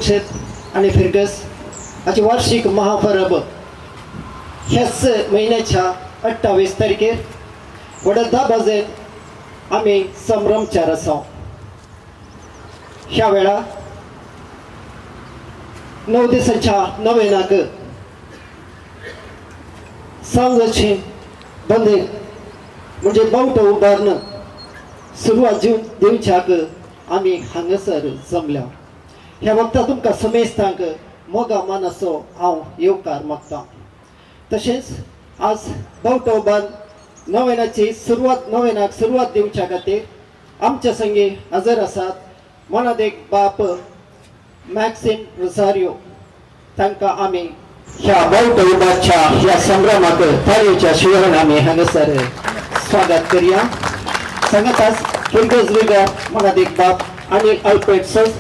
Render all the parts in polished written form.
शेत आनी फिरगस हाची वार्षिक महापरब ह्याच म्हयन्याच्या 28 तारखेर व्हडा दबाजेन आमी संभ्रमचार आसा. ह्या वेळार 9 दिसांच्या नवेनाक सांजची बंदे म्हणजे बावटो उबारून सुरवात दिवच्याक आमी हांगासर जमल्या. ह्या वक्ता तुमकां समेस्तांक मोगा मानाचो हांव येवकार मागता. तशेंच आज बावटो उबारून नवेनाची सुरवात नवेनाक सुरवात दिवच्या खातीर आमच्या संगी हजर आसात मनादेक बाप मॅक्सिम रोझारियो. तांकां आमी ह्या बावटो उबारच्या ह्या संभ्रमाक ताळयेच्या शिवरान आमी हांगासर स्वागत करया. सांगताच फिरगज विगार मनादीक बाप अनिल अल्फ्रेड सस,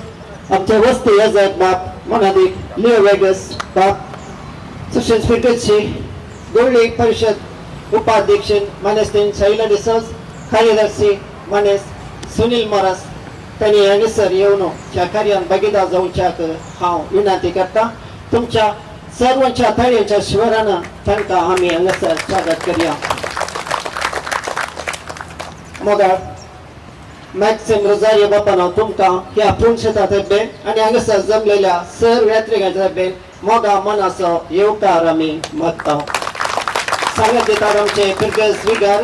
आमचे वस्ती येजाक बाप मनादीक लिओ वेगस बाप, तशेंच फिरगजची गोवळी परिशद उपाध्यक्ष मानेस्तीन शैला डिसोज, कार्यदर्शी मानेस सुनील मोरास तांणी हांगासर येवन ह्या कार्यान भागीदार जावच्याक हांव विनंती करता. तुमच्या सर्वांच्या ताळयेच्या शिवरान तांकां आमी हांगासर स्वागत करया. मोगाळ मॅक्सिम रोझारियो बापानो, तुमकां ह्या पुणशेता तर्फे आनी हांगासर जमलेल्या सर्व यात्रिकांच्या तर्फे मोगा मनाचो येवकार आमी मागता. सांगत दितात आमचे फिरगज विगार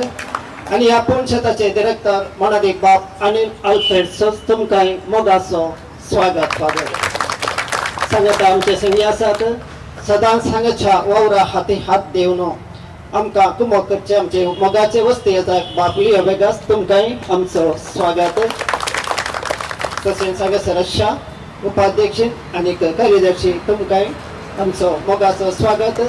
आनी ह्या पुणशेताचे डिरेक्टर मनादीक बाप अनिल अल्फ्रेड सोज, तुमकां मोगाचो स्वागत फादर. सांगता आमचे संगी आसात सदांच हांगाच्या वावरा हाती हात दिवन आमकां कुमक करचे आमचे मोगाचे वस्ती येतात बाप लिओ वेगास, तुमकांय आमचो स्वागत. तशेंच हांगासर आशा उपाध्यक्ष आनी कार्यदर्शी, तुमकांय आमचो मोगाचो स्वागत.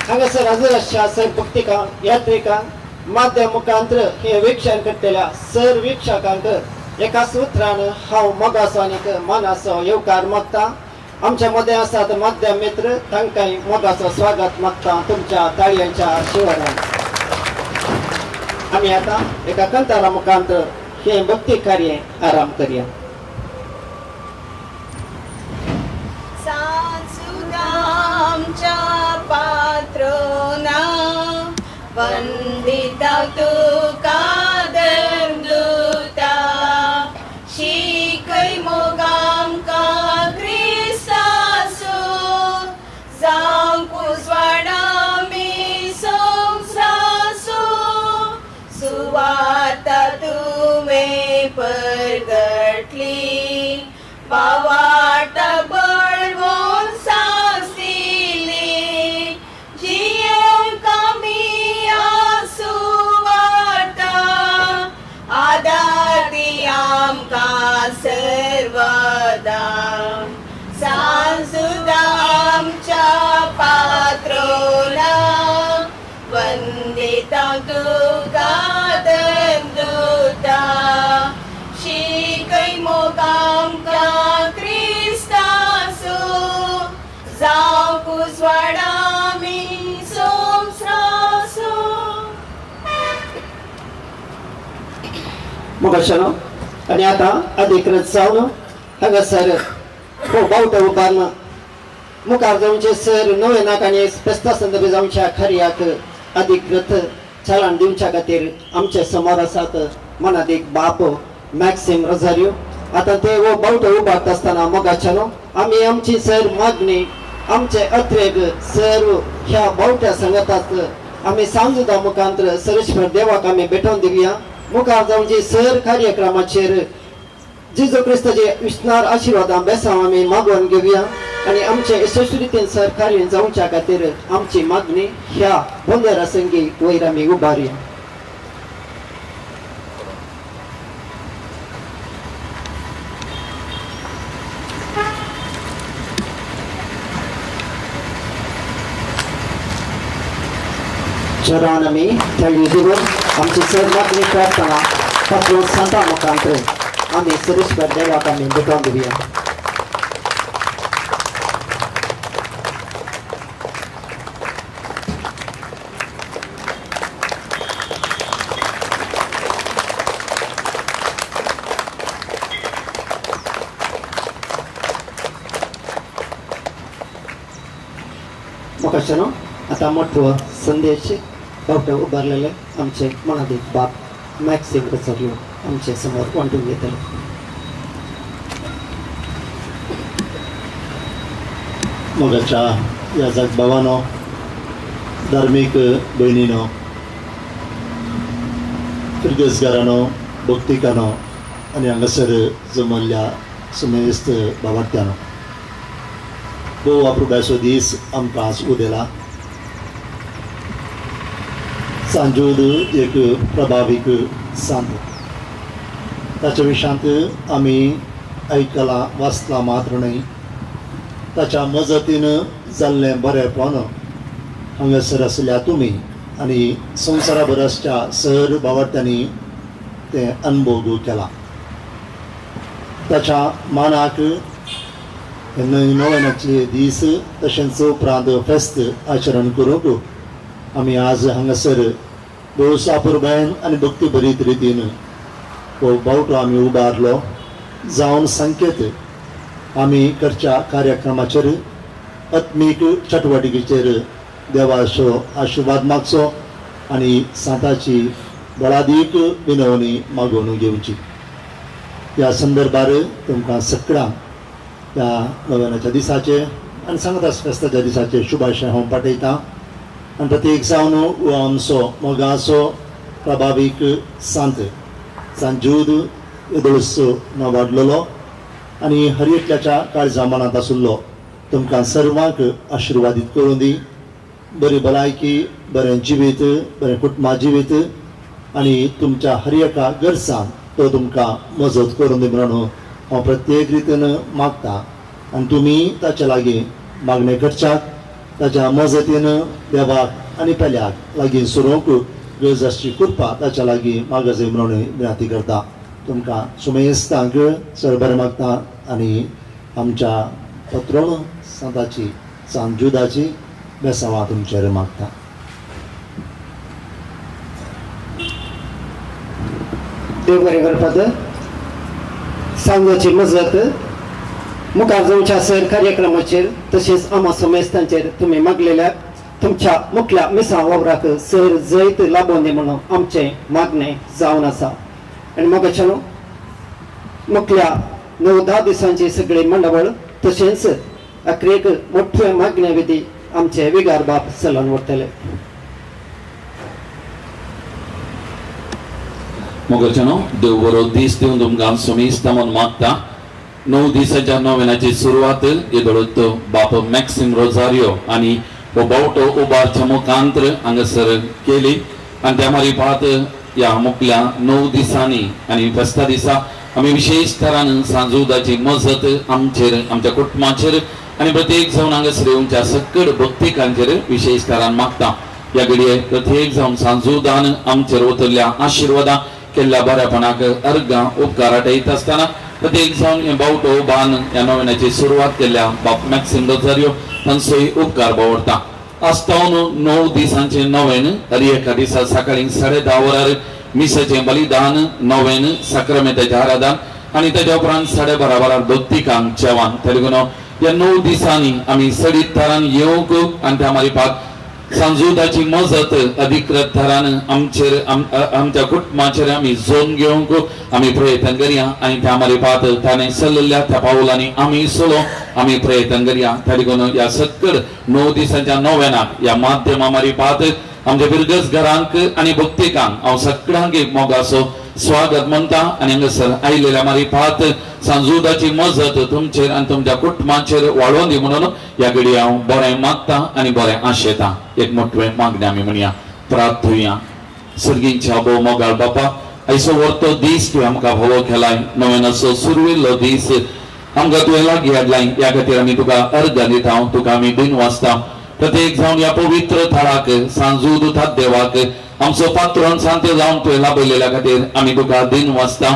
हांगासर हजर आसच्या सर भक्तिकांक यात्रिकांक माध्यम मुखांत्र हे वीक्षण करतल्या सर वीक्षकांक एका सुत्रान हांव मोगाचो आनी मनाचो येवकार मागता. आमच्या मदें आसात माध्यम मित्र, तांकांय मोगाचो स्वागत मागता तुमच्या ताळयांच्या शिवरान. आमी आतां एका कंतारा मुखांत हें भक्ती कार्य आराम करया. आमच्या पात्रोना वंदिता तुका धर्मदूता, शिकय मोगामकां क्रिस्तासो, जावंक उजवाडामी संवसाराचो, सुवार्ता तुवें परगटली, बावार्ता बळवून सास दिली, जियेवंक आमी सुवार्ता, आदार दी आमकां सर्वदा, सांजुदा आमच्या पात्रोना वंदिता तुका धर्मदूता, शिकय मोगामकां क्रिस्तासो, जावंक उजवाडामी संवसाराचो. मोगाशानो आनी आतां अधिकृत जावन हांगासर हो बावटो उबारून मुखार जावचे सर नवेनाक आनी फेस्ता संदर्भ जावच्या कार्याक अधिकृत चालन दिवच्या खातीर आमचे समोर आसात मनादीक बाप मॅक्सिम रोझारियो. आतां ते हो बावटो उबारता आसतना मोगाच्यानो आमी आमची सर मागणी आमचे अत्रेग सर्व ह्या बावट्या सांगतात आमी सांजुदा मुखांत्र सरेश्वर देवाक आमी भेटोवन दिवया. मुखार जावचे सर कार्यक्रमाचेर जेजू क्रिस्ताचे विस्नार आशिर्वादां बेसांव आमी मागोवन घेवया आनी आमचे यशस्वी रितीन सर कार्य जावच्या खातीर आमची मागणी ह्या बोंदेरा संगी वयर आमी उबारया. चरण आमी थळी दिवन आमची सर मागणी प्रार्थना पात्रो सांता मुखांत्र आमी सरेश्वर देवाक आमी भेटोवन दिवया. मोकाशानो आतां मोठो संदेश बावटे उबारलेले आमचे मनादीक बाप मॅक्सिम रोजारियो आमचे समोर वांटून घेतले. मोगाच्या ह्या जगभावानो, धार्मीक भयणीनो, फिरगजगारानो, भक्तिकानो आनी हांगासर जमल्ल्या सुमेस्त बाबार्त्यानो, भोव अप्रुबायचो दीस आमकां आज उदेला. सांजूद एक प्रभावीक सांत, ताच्या विशांत आमी आयकलां वाचलां मात्र न्हय, ताच्या मजतीन जाल्लें बरेंपण हांगासर आसल्या तुमी आनी संवसारा भर आसच्या सर बावार्थ्यांनी तें अनुभव केला. ताच्या मानाक नव्यानाचे दीस तशेंच उपरांत फेस्त आचरण करूंक आमी आज हांगासर भोव सापुरबायन आनी भक्ती भरीत रितीन हो बावटो आमी उबारलो जावन संकेत आमी करच्या कार्यक्रमाचेर आत्मीक चटवटिकेचेर देवाचो आशिर्वाद मागचो आनी सांताची बळादीक विनवणी मागोवन घेवची. ह्या संदर्भार तुमकां सगळ्यांक ह्या नव्यानाच्या दिसाचे आनी सांगता फेस्ताच्या दिसाचे शुभाशय हांव पाठयतां. आनी प्रत्येक जावन हो आमचो मोगाचो प्रभावीक सांत सांजूद येदोळसो नावाडलेलो आनी हर एकल्याच्या काळजा मनांत आशिल्लो तुमकां सर्वांक आशिर्वादीत करूं दी. बरी भलायकी, बरें जिवीत, बरें कुटुंबा जिवीत आनी तुमच्या हर एका गरजांक तो तुमकां मजत करूं दी म्हणून हांव प्रत्येक रितीन मागता. आनी तुमी ताच्या लागीं मागणें करच्याक ताच्या मजतीन देवाक आनी पेल्याक लागीं सरूंक गरज आसची कृपा ताच्या लागीं मागजय म्हणून विनंती करता. तुमकां सुमेस्तांक चड बरें मागता आनी आमच्या पत्रोण सांताची सांजुदाची बेसांवां तुमचेर मागता. देव बरें करपाक सांजाची मजत मुखार जावच्या सर कार्यक्रमाचेर तशेंच आमा समेस्तांचेर तुमी मागलेल्या तुमच्या मुखल्या मिसां वावराक सर जैत लाबोवन दी म्हणून आमचें मागणें जावन आसा. आनी मोगाच्यान मुखल्या 9-10 दिसांची सगळी मंडवळ तशेंच अखेरेक मोठे मागण्या विधी आमचे विगार बाप चलन व्हरतले. मोगाच्यानो, देव बरो दीस दिवन तुमकां सुमेस्ता म्हूण मागता. 9 दिसाच्या नोवेनाची सुरवात येदोळत बाप मॅक्सिम रोजारियो आनी हो बावटो उबारच्या मुखांत्र हांगासर केली आनी त्या मारिफात ह्या मुखल्या 9 दिसांनी आनी फेस्ता दिसा आमी विशेश तरान सांजुदाची मजत आमचेर, आमच्या कुटुंबाचेर आनी प्रत्येक जावन हांगासर येवच्या सकड भक्तिकांचेर विशेश तरान मागता. ह्या घडये प्रत्येक जावन सांजुदान आमचेर वतल्या आशिर्वादां केल्ल्या बऱ्यापणाक अर्गां उपकार आटयत आसतना प्रत्येक जावन हे बावटो बान ह्या नव्यानाची सुरवात केल्ल्या बाप मॅक्सिम रोजारियो तांचोय उपकार बावडटा. आस्तावन 9 दिसांचे नोवेन हर एका दिसा सकाळी 10:30 वरार मिसाचें बलिदान, नोवेन साक्रमेंताचें आराधन आनी ताच्या उपरांत 12:30 वरार भक्तिकांक जेवण. तेलुगुनो ह्या 9 दिसांनी आमी सडीत थरान येवंक आनी त्या मारिफात सांजुदाची मजत अधिकृत थरान आमचेर आमच्या कुटुंबाचेर आमी जोन घेवंक आमी प्रयत्न करया आनी त्या मारिफात ताणें सल्लल्या त्या पावलांनी आमी सलो आमी प्रयत्न करया. त्या देखून ह्या सक्कड 9 दिसांच्या नोवेनाक ह्या माध्यमा मारिफात आमच्या बिरगज घरांक आनी भक्तिकांक हांव सगळ्यांक एक मोगाचो स्वागत म्हणटा आनी हांगासर आयिल्ल्या मारिफात सांजुदाची मजत तुमचेर आनी तुमच्या कुटुंबाचेर वाडोवन दी म्हणून ह्या घडये हांव बरें मागता आनी बरें आशेता. एक मोटवें मागणें आमी म्हणया, प्रार्थुया. सर्गींच्या भोव मोगाळ बापा, आयचो व्हरतो दीस तुवें आमकां भोवो केलाय, नव्यानाचो सुरविल्लो दीस आमकां तुवें लागीं हाडलाय, ह्या खातीर आमी तुका अर्गां दिता, तुका आमी दिन वाचता. प्रत्येक जावन ह्या पवित्र थळाक सांजूद देवाक आमचो पात्रोन सांत जावन तुवें लाभयलेल्या खातीर आमी तुका दिन वाचता.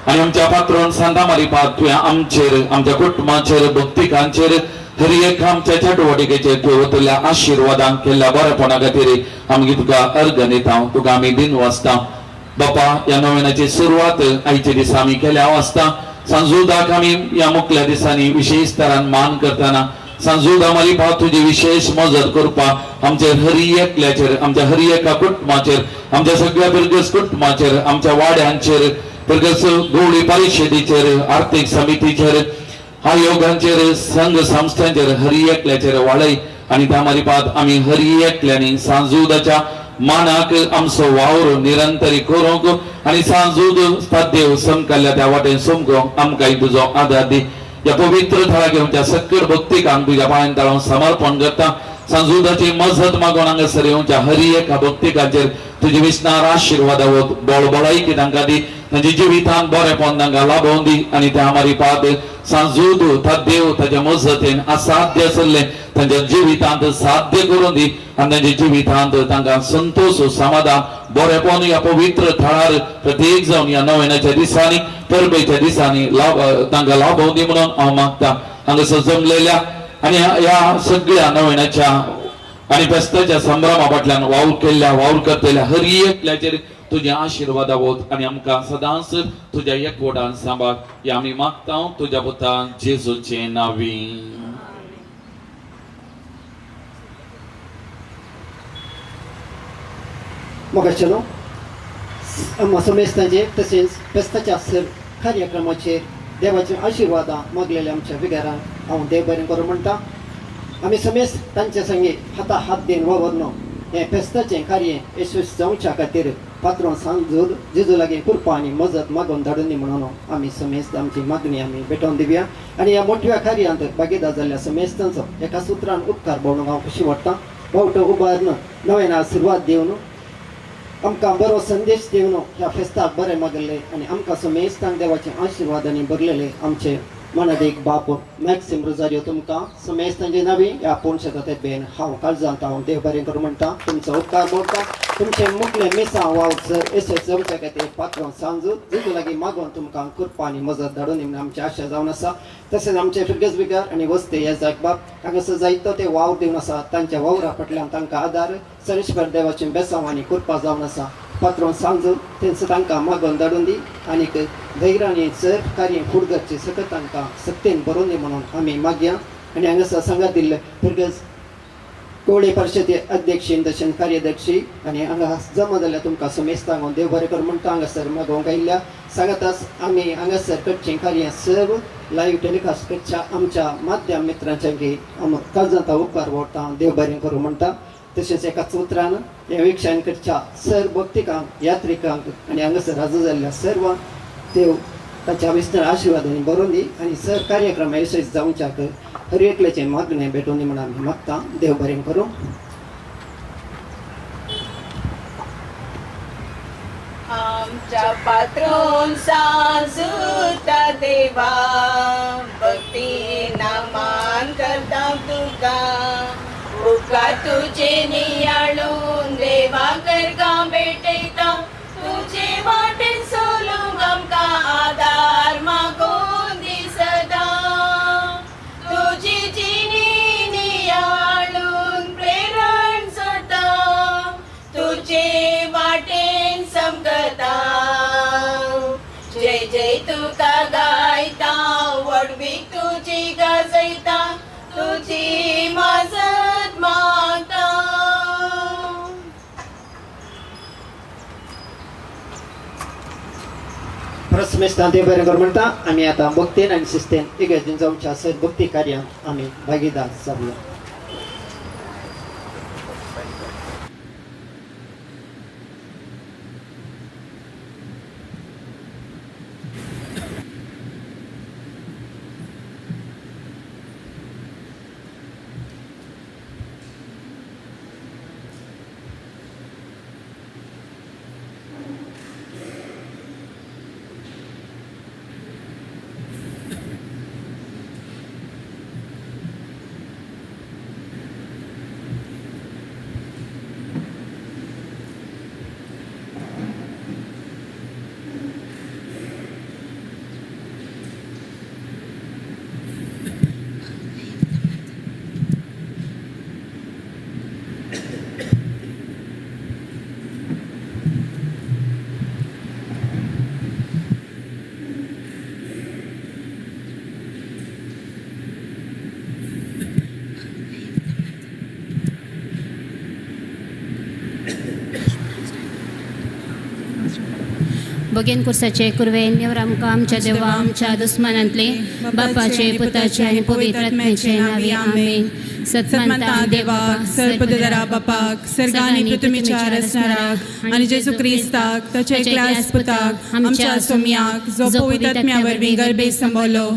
आनी आमच्या पात्रोन सांता मारिफात तुवें आमचेर, आमच्या कुटुंबाचेर, भक्तिकांचेर, हर एक आमच्या चटवटिकेचेर तुवें वतल्या आशिर्वादांक केल्ल्या बरेपणा खातीर आमी तुका अर्गां दिता, तुका आमी दिन वाचता. बापा, ह्या नोवेनाची सुरवात आयच्या दिसा आमी केल्या वाचता. सांजुदाक आमी ह्या मुखल्या दिसांनी विशेश तरान मान करतना सांजूद मारी तुजी विशेष मजत करपाक आमचे हरी एकल्याचेर, आमच्या हरी एका कुटुंबाचेर, आमच्या सगळ्या पिरगस कुटुंबाचेर, आमच्या वाड्यांचेर, पिरगस गवळी परिशदेचेर, आर्थीक समितीचेर, आयोगांचेर, संघ संस्थांचेर हरी एकल्याचेर वाडय आनी त्या मारिपात आमी हरी एकल्यांनी सांजूदाच्या मानाक आमचो वावर निरंतरी करूंक आनी सांजूद देव समकाल्या त्या वाटेन समकोंक आमकां तुजो आदार दी. ह्या पवित्र थळाक येवन सक्कर भक्तिकांक तुज्या पांयान ताळून समर्पण करता. सांजूदाची मजत मागून हांगासर येवच्या हरी एका भक्तिकाचेर तुजी विस्नार आशिर्वाद आवत बळबळायकी तांकां दी, तांच्या जिवितान बरेपण तांकां लाभोवन दी आनी त्या मारिपात सांजूद देव ताच्या मजतीन असाध्य आसलें तांच्या जिवितांत साध्य करून दी आनी तांच्या जिवितांत तांकां संतोष समाधान बरेपण ह्या पवित्र थळार प्रत्येक जावन ह्या नव्याच्या दिसांनी परबेच्या दिसांनी लाभ तांकां लाभोवन दी म्हणून हांव मागता. हांगासर जमलेल्या आनी ह्या सगळ्या नव्याच्या आनी फेस्ताच्या संभ्रमा फाटल्यान वावर केल्ल्या वावर करतल्या हरी एकल्याचेर तुज्या आशिर्वाद आवत आनी आमकां सदांच तुज्या एकवटान सांबाळ. ह्या आमी मागता तुज्या पुता जेजूचे नांवी. म्हाका चलो समेस्तांचेर तशेंच फेस्ताच्या सर कार्यक्रमाचेर देवाच्या आशिर्वादां मागलेल्या आमच्या विगारांक हांव देव बरें करूं म्हणटा. आमी समेस्त तांच्या संगे हाता हात दिवन वावरनो हें फेस्ताचें कार्य यशस्वी जावच्या खातीर पात्रोन सांजूर जेजू लागीं कृपा आनी मजत मागून धाडून दी म्हणून आमी समेस्त आमची मागणी आमी भेटोवन दिवया आनी ह्या मोठ्या कार्यांत भागीदार जाल्ल्या समेस्तांचो एका सुत्रान उपकार भोवणूक हांव खुशी वाडटा. बावटो उबारून नव्यान सुरवात दिवन आमकां बरो संदेश दिवन ह्या फेस्ताक बरें मागले आनी आमकां समेस्तांक देवाचे आशिर्वादांनी भरलेले आमचे मनादीक बाप मॅक्सिम रोजारियो तुमकां समेस्तांचे नावी ह्या पोणशें बेन हांव काळजांत हांव देव बरें करूं म्हणटा. तुमचो उपकार बोलता. तुमचे मुखले मिसां वाव सर यशस्वी जावच्या खातीर पात्रोन सांजू जेजू लागीं मागून तुमकां कृपा आनी मजत धाडून दी आमची आशा जावन आसा. तशेंच आमचे फिरगज बिगार आनी वस्ते ह्या जागबाब हांगासर जायतो ते वावर दिवन आसा तांच्या वावरा फाटल्यान तांकां आदार सरेश्वर देवाचें बेसांव आनी कृपा जावन आसा. पात्रोन सांजू तेंच तांकां मागून धाडून दी आनीक धैर्यान सर कार्य फुडगरचे सकत तांकां सत्तेन बरोवन दी म्हणून आमी मागया. आनी हांगासर सांगात दिल्ले फिरगज कोवळे परिशदे अध्यक्ष तशेंच कार्यदर्शी आनी हांगा जमा जाल्यार तुमकां समेस्तांक हांव देव बरें कर म्हणटा. हांगासर मागोवंक आयिल्ल्या सांगाताच आमी हांगासर करचें कार्य सर्व लायव्ह टेलिकास्ट करच्या आमच्या माध्यम मित्रांच्या काळजांत उपकार वोडटा देव बरें करूं म्हणटा. तशेंच एकाच उतरान ह्या विक्षान करच्या सर भक्तिकांक यात्रिकांक आनी हांगासर हाजर जाल्ल्या सर्वांक देव ताच्या विस्तार आशिर्वादांनी बरोवन दी आनी सर कार्यक्रम यशस्वी जावच्याक हर एकल्याचें मागणें भेटोवन दी म्हूण आमी मागता. देव बरें करूं. आमच्या पात्रोन सांजुता देवा भक्ती मान करता तुका उपकार तुझे नियाळून देवा करका भेटयता तुझे वाटेन सोलूंक आमकां आदार मागून दी सदां तुजी जिणी नियाळून प्रेरण सोडटा तुझे वाटेन समकता जय जय तुका गायता व्हडवीक तुजी गाजयता तुजी मजत मागता. प्रस्मेस्तान देव बरें कर म्हणटा. आमी आतां भक्तीन आनी शिस्तेन इगर्जेन जावच्या सर भक्ती कार्यांत आमी भागीदार जावया. बगेन कुर्साचे कुरवे नेवर आमकां आमच्या देवा आमच्या दुस्मानांतले बापाचे पुताचे आनी पवित्र आत्म्याचे नावे आमेन. सन्मानता देवाक सर्पदरा बापाक सर्गानी पृथ्वीच्या रचणाराक आनी जेजू क्रिस्ताक ताच्या एकल्याच पुताक आमच्या सोमयाक जो पवित्र आत्म्या वरवीं गर्भे संबोलो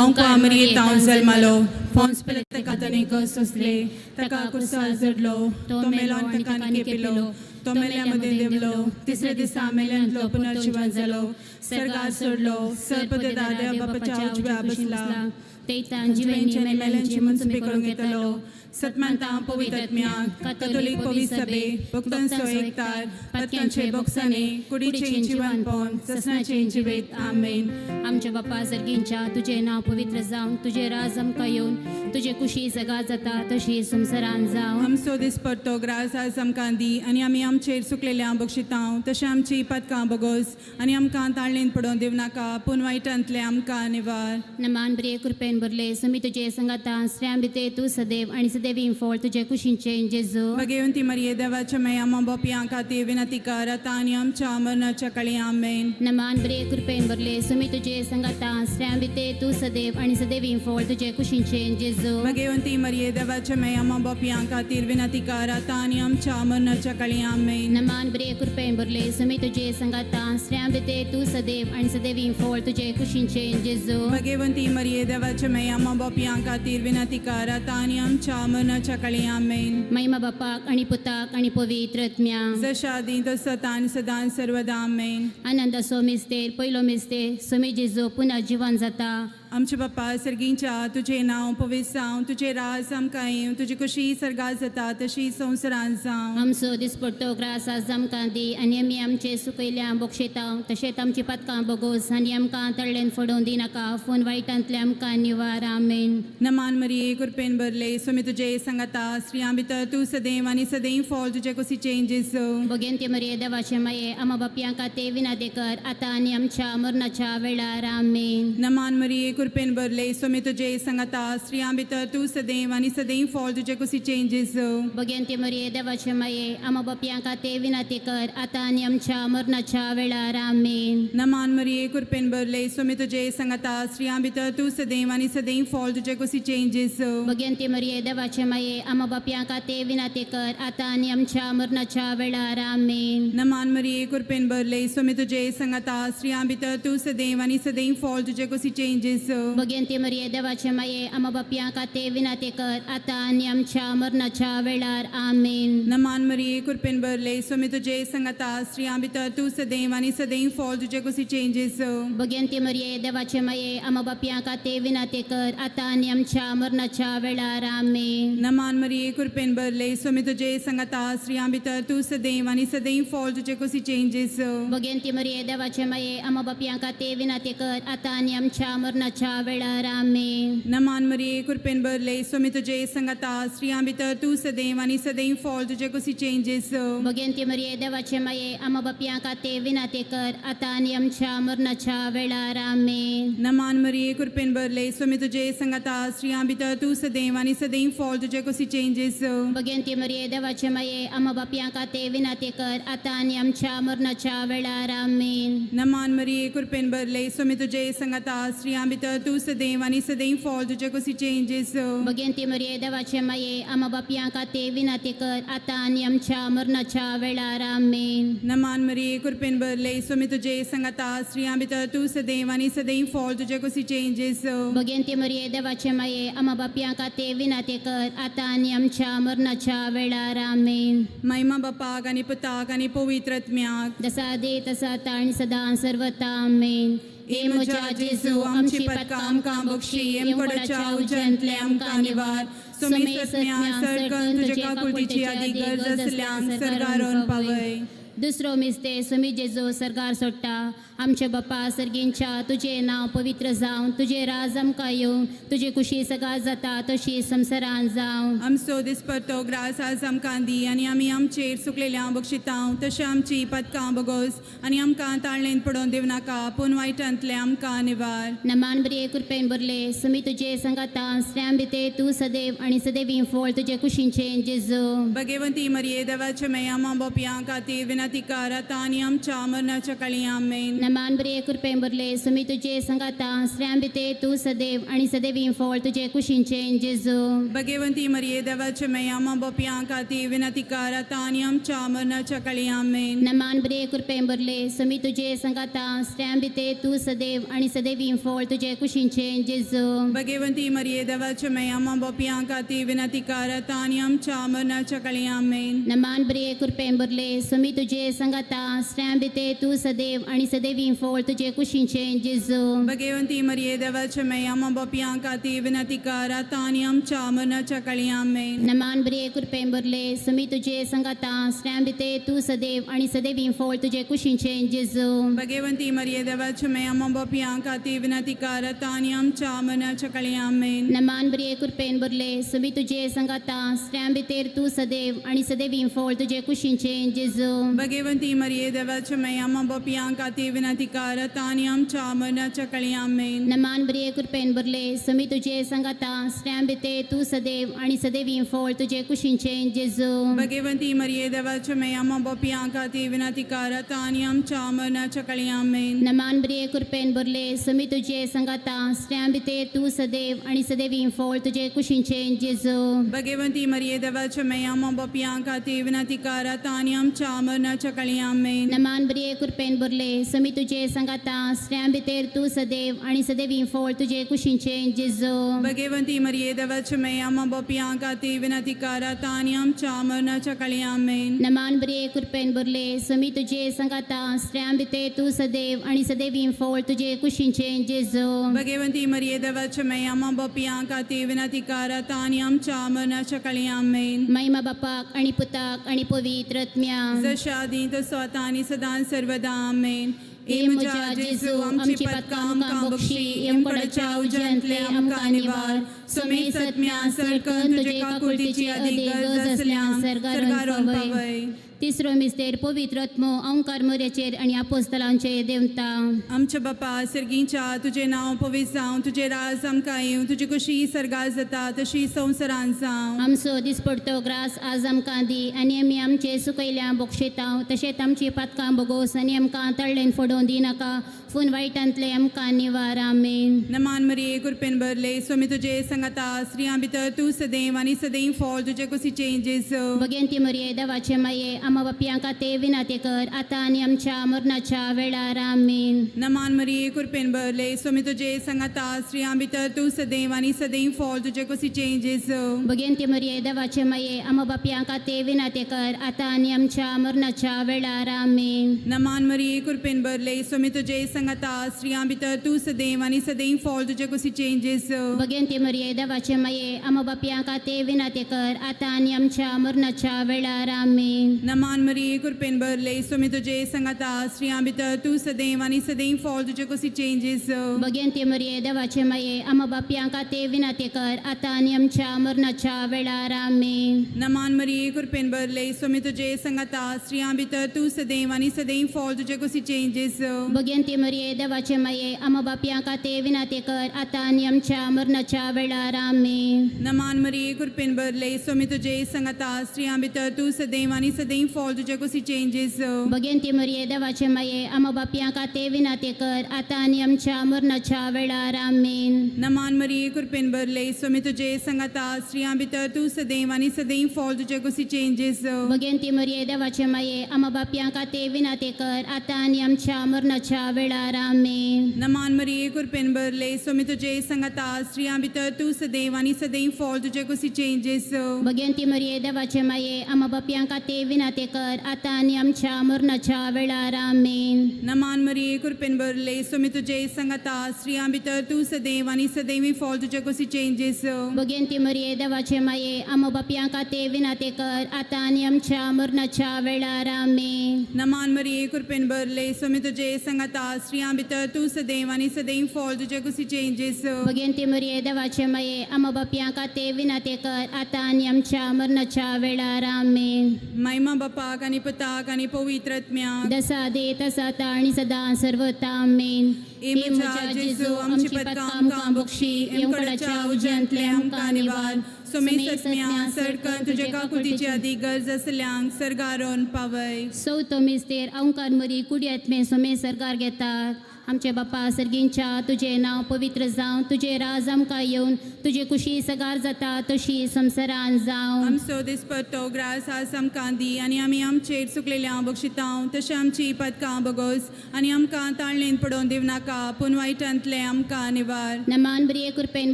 अंको अमरियेतावन जल्मलो फोन्स पिलेत ताका ताणें सोंसले ताका कुर्सार जडलो तो मेलो आनी ताका केपिलो तो मेल्या मदें देंवलो तिसऱ्या दिसा मेल्यांतलो पुनर्जिवन जालो सर्गार सोडलो सर्पदरा देव बापाच्या उजव्या बसला तेतान जिवेंची जिवेंची आनी मेल्यांची मेल्यांची मनसुबी मनसुबी करूंक करूंक येतलो. येतलो. सतमानता पवित्र आत्म्याक कथोलीक पवित्र सभे भक्तांचो एकतार पत्यांचे बोक्साने कुडीचें जिवनपण ससनाचें जिवेत. आमेन. आमच्या बापा सर्गींच्या तुजें नांव पवित्र जावं, तुजें राज आमकां येवन, तुजे कुशी जगा जाता तशी संवसारान जावं. आमचो दीस परतो ग्रास आज आमकां दी आनी आमी आमचेर चुकलेल्या बक्षितांव तशें आमची पदकां बगोस आनी आमकां ताळणेन पडोवन दिवनाका पूण वायटांतलें आमकां निवार. नमान ब्रिये कृपेन भरले समी तुजे संगाता स्त्रियां भितर तूं सदैव आनी सदैवी फळ तुजे कुशींचे जेजू. भगेवन ती मरिये देवाच्या माया बापयां खातीर विनंती कर आतां आनी आमच्या मरणाच्या काळी. आमेन. नमान ब्रिये कृपेन भरले समी तुजे संगाता स्त्रियां भितर तूं सदैव आनी सदैवी फळ तुजे कुशींचे जेजू. भगवंती मरिये देवाच्या माया बापयां खातीर विनंती कर आतां आनी आमच्या मरणाच्या काळी. आमेन. नमान ब्रिये कृपेन भरले समी तुजे संगाता स्त्रियां भितर तूं सदैव आनी सदैवी फळ तुजे कुशींचे जेजू. भगवंती मरिये देवाच्या माया बापयां खातीर विनंती कर आतां आनी आमच्या मरणाच्या काळी. आमेन. महिमा बापाक आनी पुताक आनी पवित्र आत्म्याक. जशा आदी तसो आनी सदां सर्वदा. आमेन. आनंदाचो मिस्तेर पयलो मिस्तेर समी जेजू पुनः जिवन जाता. आमच्या बाप्पा सर्गींच्या तुजें नांव पवित्र जावं, तुजें राज आमकां येवं, तुजी कुशी सर्गात जाता तशी संवसारांत जावं. आमचो दिसपडतो ग्रास आज आमकां दी आनी आमी आमचे सुकयल्या बक्षेता तशेंच आमची पातकां बगोस आनी आमकां तळ्ळेन फोडोवन दिनाका फोन वायटांतले आमकां निवार. आमेन. नमान मरिये कृपेन भरले स्वामी तुजे संगता स्त्रियां भितर तूं सदैव आनी सदैव फळ तुजे कुशीचें जेजू. बगेन ते मरिये देवाचे माये आमा बापयांका ते विनादे कर आतां आनी आमच्या मरणाच्या वेळार. आमेन. नमान मरिये कृपेन भरले स्वामी तुजे संगता स्त्रियां भितर तूं सदैव आनी सदैव फळ तुजे कुशीचें जेजू. बगेन ते मरिये देवाचे माये आमा बापयांका ते विनादे कर आतां आनी आमच्या मरणाच्या वेळार. आमेन. नमान मरिये कृपेन भरले स्वामी तुजे संगता स्त्रियां भितर तूं सदैव आनी सदैव फळ तुजे कुशीचें जेजू. बगेन ते मरिये देवाचे माये आमा बापयांका ते विनाते कर आतां आनी आमच्या मरणाच्या वेळार. आमेन. नमान मरिये कृपेन भरले स्वामी तुजे संगता स्त्रियां भितर तूं सदैव आनी सदैव फळ तुजे कुशीचें जेजू. बगेन ते मरिये देवाचे माये आमा बापयांका ते विनाते कर आतां आनी आमच्या मरणाच्या वेळार. आमेन. नमान मरिये कृपेन भरले स्वामी तुजे संगता स्त्रियां भितर तूं सदैव आनी सदैव फळ तुजे कुशीचें जेजू. बगेन ते मरिये देवाचे माये आमा बापयांका ते विनाते कर आतां आनी आमच्या मरणाच्या वेळार. आमेन. नमान मरिये कृपेन भरले स्वामी तुजे संगता स्त्रियां भितर तूं सदैव आनी सदैव फळ तुजे कुशीचें जेजू. बगेन ते मरिये देवाचे माये आमा बापयांका ते विनाते कर आतां आनी आमच्या मरणाच्या वेळार. आमेन. नमान मरिये कृपेन भरले स्वामी तुजे संगता स्त्रियां भितर तूं सदैव आनी सदैव फळ तुजे कुशीचें जेजू. बगेन ते मरिये देवाचे माये आमा बापयांका ते विनाते कर आतां आनी आमच्या मरणाच्या वेळार. आमेन. नमान मरिये कृपेन भरले स्वामी तुजे संगता स्त्रियां भितर तूं सदैव आनी सदैव फळ तुजे कुशीचें जेजू. बगेन ते मरिये देवाचे माये आमा बापयांका ते विनाते कर आतां आनी आमच्या मरणाच्या वेळार. आमेन. नमान मरिये कृपेन भरले स्वामी तुजे संगता स्त्रियां भितर तूं सदैव आनी सदैव फळ तुजे कुशीचें जेजू. बगेन ते मरिये देवाचे माये आमा बापयांका ते विनाते कर आतां आनी आमच्या मरणाच्या वेळार. आमेन. नमान मरिये कृपेन भरले स्वामी तुजे संगता स्त्रियां भितर तूं सदैव आनी सदैव फळ तुजे कुशीचें जेजू. बगेन ते मरिये देवाचे माये आमा बापयांका ते विनाते कर आतां आनी आमच्या मरणाच्या वेळार. आमेन. महिमा बापाक आनी पुताक आनी पवित्र आत्म्याक. जसा आदी तसा आता आणि सदा सर्वता. आमेन. हे म्हज्या जेजू आमची पातकां आमकां बक्षी येमकोडाच्या उज्यांतले आमकां निवार स्वामी सत्म्या सडकन तुजे काकुळटीची आदी गरज आसल्यांक सरकारोन पावय. दुसरो मिस्ते सुमी जेजू सरकार सोडटा. आमचे बापा सर्गींच्या तुजें नांव पवित्र जावं, तुजें राज आमकां येवं, तुजी कुशी सगळ्या जाता तशी संवसारान जावं. आमचो दिसपट्टो ग्रास आज आमकां दी आनी आमी आमचेर सुकलेल्या बक्षितांव तशें आमची पदकां बगोस आनी आमकां ताळणेन पडोवन दिवनाका पूण वायटांतलें आमकां निवार. नमान बरे कृपेन भरले सुमी तुजे संगाता स्त्रियां भितर तूं सदैव आनी सदैवी फळ तुजे कुशींचें जेजू. भगवंती मरिये देवाचे मेया मां बापयां खातीर विनंती विनंती कर आतां आनी आमच्या मरणाच्या काळी. आमेन. नमान बरे कृपेन भरले, सुमी तुजे संगाता, स्त्रियां भितर तूं सदैव आनी सदैवी फळ तुजे कुशींचे जेजू. भगवंती मरिये, देवाचे मैया, आम्हा पापयां खातीर विनंती कर आतां आनी आमच्या मरणाच्या काळी. आमेन. नमान बरे कृपेन भरले, सुमी तुजे संगाता, स्त्रियां भितर तूं सदैव आनी सदैवी फळ तुजे कुशींचे जेजू. भगवंती मरिये, देवाचे मैया, आम्हा पापयां खातीर विनंती कर आतां आनी आमच्या मरणाच्या काळी. आमेन. नमान बरे कृपेन भरले, सुमी तुजे संगाता, स्त्रियां भितर तूं सदैव आनी सदैवी फळ तुजे कुशींचे जेजू. भगवंती मरिये, देवाचे मैया, आम्हा पापयां खातीर विनंती कर आतां आनी आमच्या मरणाच्या काळी. आमेन. नमान बरे कृपेन भरले, सुमी तुजे संगाता, स्त्रियां भितर तूं सदैव आनी सदैवी फळ तुजे कुशींचे जेजू. भगवंती मरिये, देवाचे मैया, आम्हा पापयां खातीर विनंती कर आतां आनी आमच्या मरणाच्या काळी. आमेन. नमान बरे कृपेन भरले, सुमी तुजे संगाता, स्त्रियां भितर तूं सदैव आनी सदैवी फळ तुजे कुशींचे जेजू. भगवंती मरिये, देवाचे मैया, आम्हा पापयां खातीर विनंती कर आतां आनी आमच्या मरणाच्या काळी. आमेन. नमान बरे कृपेन भरले, सुमी तुजे संगाता, स्त्रियां भितर तूं सदैव आनी सदैवी फळ तुजे कुशींचे जेजू. भगवंती मरिये, देवाचे मैया, आम्हा पापयां खातीर विनंती कर आतां आनी आमच्या मरणाच्या काळी. आमेन. नमान बरे कृपेन भरले, सुमी तुजे संगाता, स्त्रियां भितर तूं सदैव आनी सदैवी फळ तुजे कुशींचे जेजू. भगवंती मरिये, देवाचे मैया, आम्हा पापयां खातीर विनंती कर आतां आनी आमच्या मरणाच्या काळी. आमेन. नमान बरे कृपेन भरले, सुमी तुजे संगाता, स्त्रियां भितर तूं सदैव आनी सदैवी फळ तुजे कुशींचे जेजू. भगवंती मरिये, देवाचे मैया, आम्हा पापयां खातीर विनंती कर आतां आनी आमच्या मरणाच्या काळी. आमेन. नमान बरे कृपेन भरले, सुमी तुजे संगाता, स्त्रियां भितर तूं सदैव आनी सदैवी फळ तुजे कुशींचे जेजू. भगवंती मरिये, देवाचे मैया, आम्हा पापयां खातीर विनंती कर आतां आनी आमच्या मरणाच्या काळी. आमेन. महिमा बापाक आणि पुताक आणि पवित्र आत्म्याक. जशा आदी तसो आतां आनी सदां सर्वदा. आमेन. हे म्हज्या जेजू, आमची पातकां आमकां बक्षी, यमकडाच्या उज्यांतले आमकां निवार, सोमे सत्म्या सरकन तुजे काकुळटीची अदीक गरज आसल्या सरकारून पावय. तिसरो मिस्तेर, पवित्र आत्मो ओंकार मोर्याचेर आनी आपोस्तलांचेर देवता. आमच्या बापा सर्गीच्या, तुजें नांव पवित्र जावं, तुजें राज आमकां येवं, तुजी कशी सर्गार जाता तशी संवसारान जावं. आमचो दिसपडतो ग्रास आज आमकां दी आनी आमी आमचे सुकयल्या बक्षेतांव, तशेंच आमची पातकां बगोस आनी आमकां तळ्ळेन फोडोवन दिनाका, फून वायटांतले आमकां निवार. आमेन. नमान मरिये, कृपेन भरले, स्वामी तुजे संगता, स्त्रियां भितर तूं सदैव आनी सदैव फळ तुजे कुशीचें जेजू. भगेंती मरिये, देवाचे माये, आमा बापयांक ते विनाते कर, आतां आनी आमच्या मरणाच्या वेळार. आमेन. नमान मरिये, कृपेन भरले, स्वामी तुजे संगता, स्त्रियां भितर तूं सदैव आनी सदैव फळ तुजे कुशीचें जेजू. भगेंती मरिये, देवाचे माये, आमा बापयांक ते विनाते कर, आतां आनी आमच्या मरणाच्या वेळार. आमेन. नमान मरिये, कृपेन भरले, स्वामी तुजे संगता, स्त्रियां भितर तूं सदैव आनी सदैव फळ तुजे कुशीचें जेजू. भगेंती मरिये, देवाचे माये, आमा बापयांक ते विनाते कर, आतां आनी आमच्या मरणाच्या वेळार. आमेन. नमान मरिये, कृपेन भरले, स्वामी तुजे संगता, स्त्रियां भितर तूं सदैव आनी सदैव फळ तुजे कुशीचें जेजू. भगेंती मरिये, देवाचे माये, आमा बापयांक ते विनाते कर, आतां आनी आमच्या मरणाच्या वेळार. आमेन. नमान मरिये, कृपेन भरले, स्वामी तुजे संगता, स्त्रियां भितर तूं सदैव आनी सदैव फळ तुजे कुशीचें जेजू. भगेंती मरिये, देवाचे माये, आमा बापयांक ते विनाते कर, आतां आनी आमच्या मरणाच्या वेळार. आमेन. नमान मरिये, कृपेन भरले, स्वामी तुजे संगता, स्त्रियां भितर तूं सदैव आनी सदैव फळ तुजे कुशीचें जेजू. भगेंती मरिये, देवाचे माये, आमा बापयांक ते विनाते कर, आतां आनी आमच्या मरणाच्या वेळार. आमेन. नमान मरिये, कृपेन भरले, स्वामी तुजे संगता, स्त्रियां भितर तूं सदैव आनी सदैव फळ तुजे कुशीचें जेजू. भगेंती मरिये, देवाचे माये, आमा बापयांक ते विनाते कर, आतां आनी आमच्या मरणाच्या वेळार. आमेन. नमान मरिये, कृपेन भरले, स्वामी तुजे संगता, स्त्रियां भितर तूं सदैव आनी सदैव फळ तुजे कुशीचें जेजू. भगेंती मरिये, देवाचे माये, आमा बापयांक ते विनाते कर, आतां आनी आमच्या मरणाच्या वेळार. आमेन. नमान मरिये, कृपेन भरले, स्वामी तुजे संगता, स्त्रियां भितर तूं सदैव आनी सदैव फळ तुजे कुशीचें जेजू. भगेंती मरिये, देवाचे माये, आमा बापयांक ते विनाते कर, आतां आनी आमच्या मरणाच्या वेळार. आमेन. नमान मरिये, कृपेन भरले, स्वामी तुजे संगता, स्त्रियां भितर तूं सदैव आनी सदैव फळ तुजे कुशीचें जेजू. भगेंती मरिये, देवाचे माये, आमा बापयांक ते विनाते कर, आतां आनी आमच्या मरणाच्या वेळार. आमेन. महिमा बापाक आनी पुताक आनी पवित्र आत्म्याक. जसा दे तसा आता आणि सदा सर्वता. आमेन. ए म्हज्या जेजू, आमची पदकां आमकां बक्षी, एमकडाच्या उज्यांतले आमकां निवार. सोमेसत्म्या सरकन तुजे काकुळटीची अदी गरज आसल्यांक सर्गारोन पावय. चवथो मिस्तेर अंकार मरी कुडयेंतलें सोमे सरकार घेतात. आमचे बापा सर्गींच्या, तुजें नांव पवित्र जावं, तुजें राज आमकां येवन, तुजी कुशी सगार जाता तशी संवसारान जावं. आमचो दिसपट्टो ग्रास आज आमकां दी आनी आमी आमचेर चुकलेल्या बक्षितांव तशें आमची पदकां बगोस आनी आमकां ताळणेन पडोवन दिवनाका, पूण वायटांतलें आमकां निवार. नमान ब्रिये, कृपेन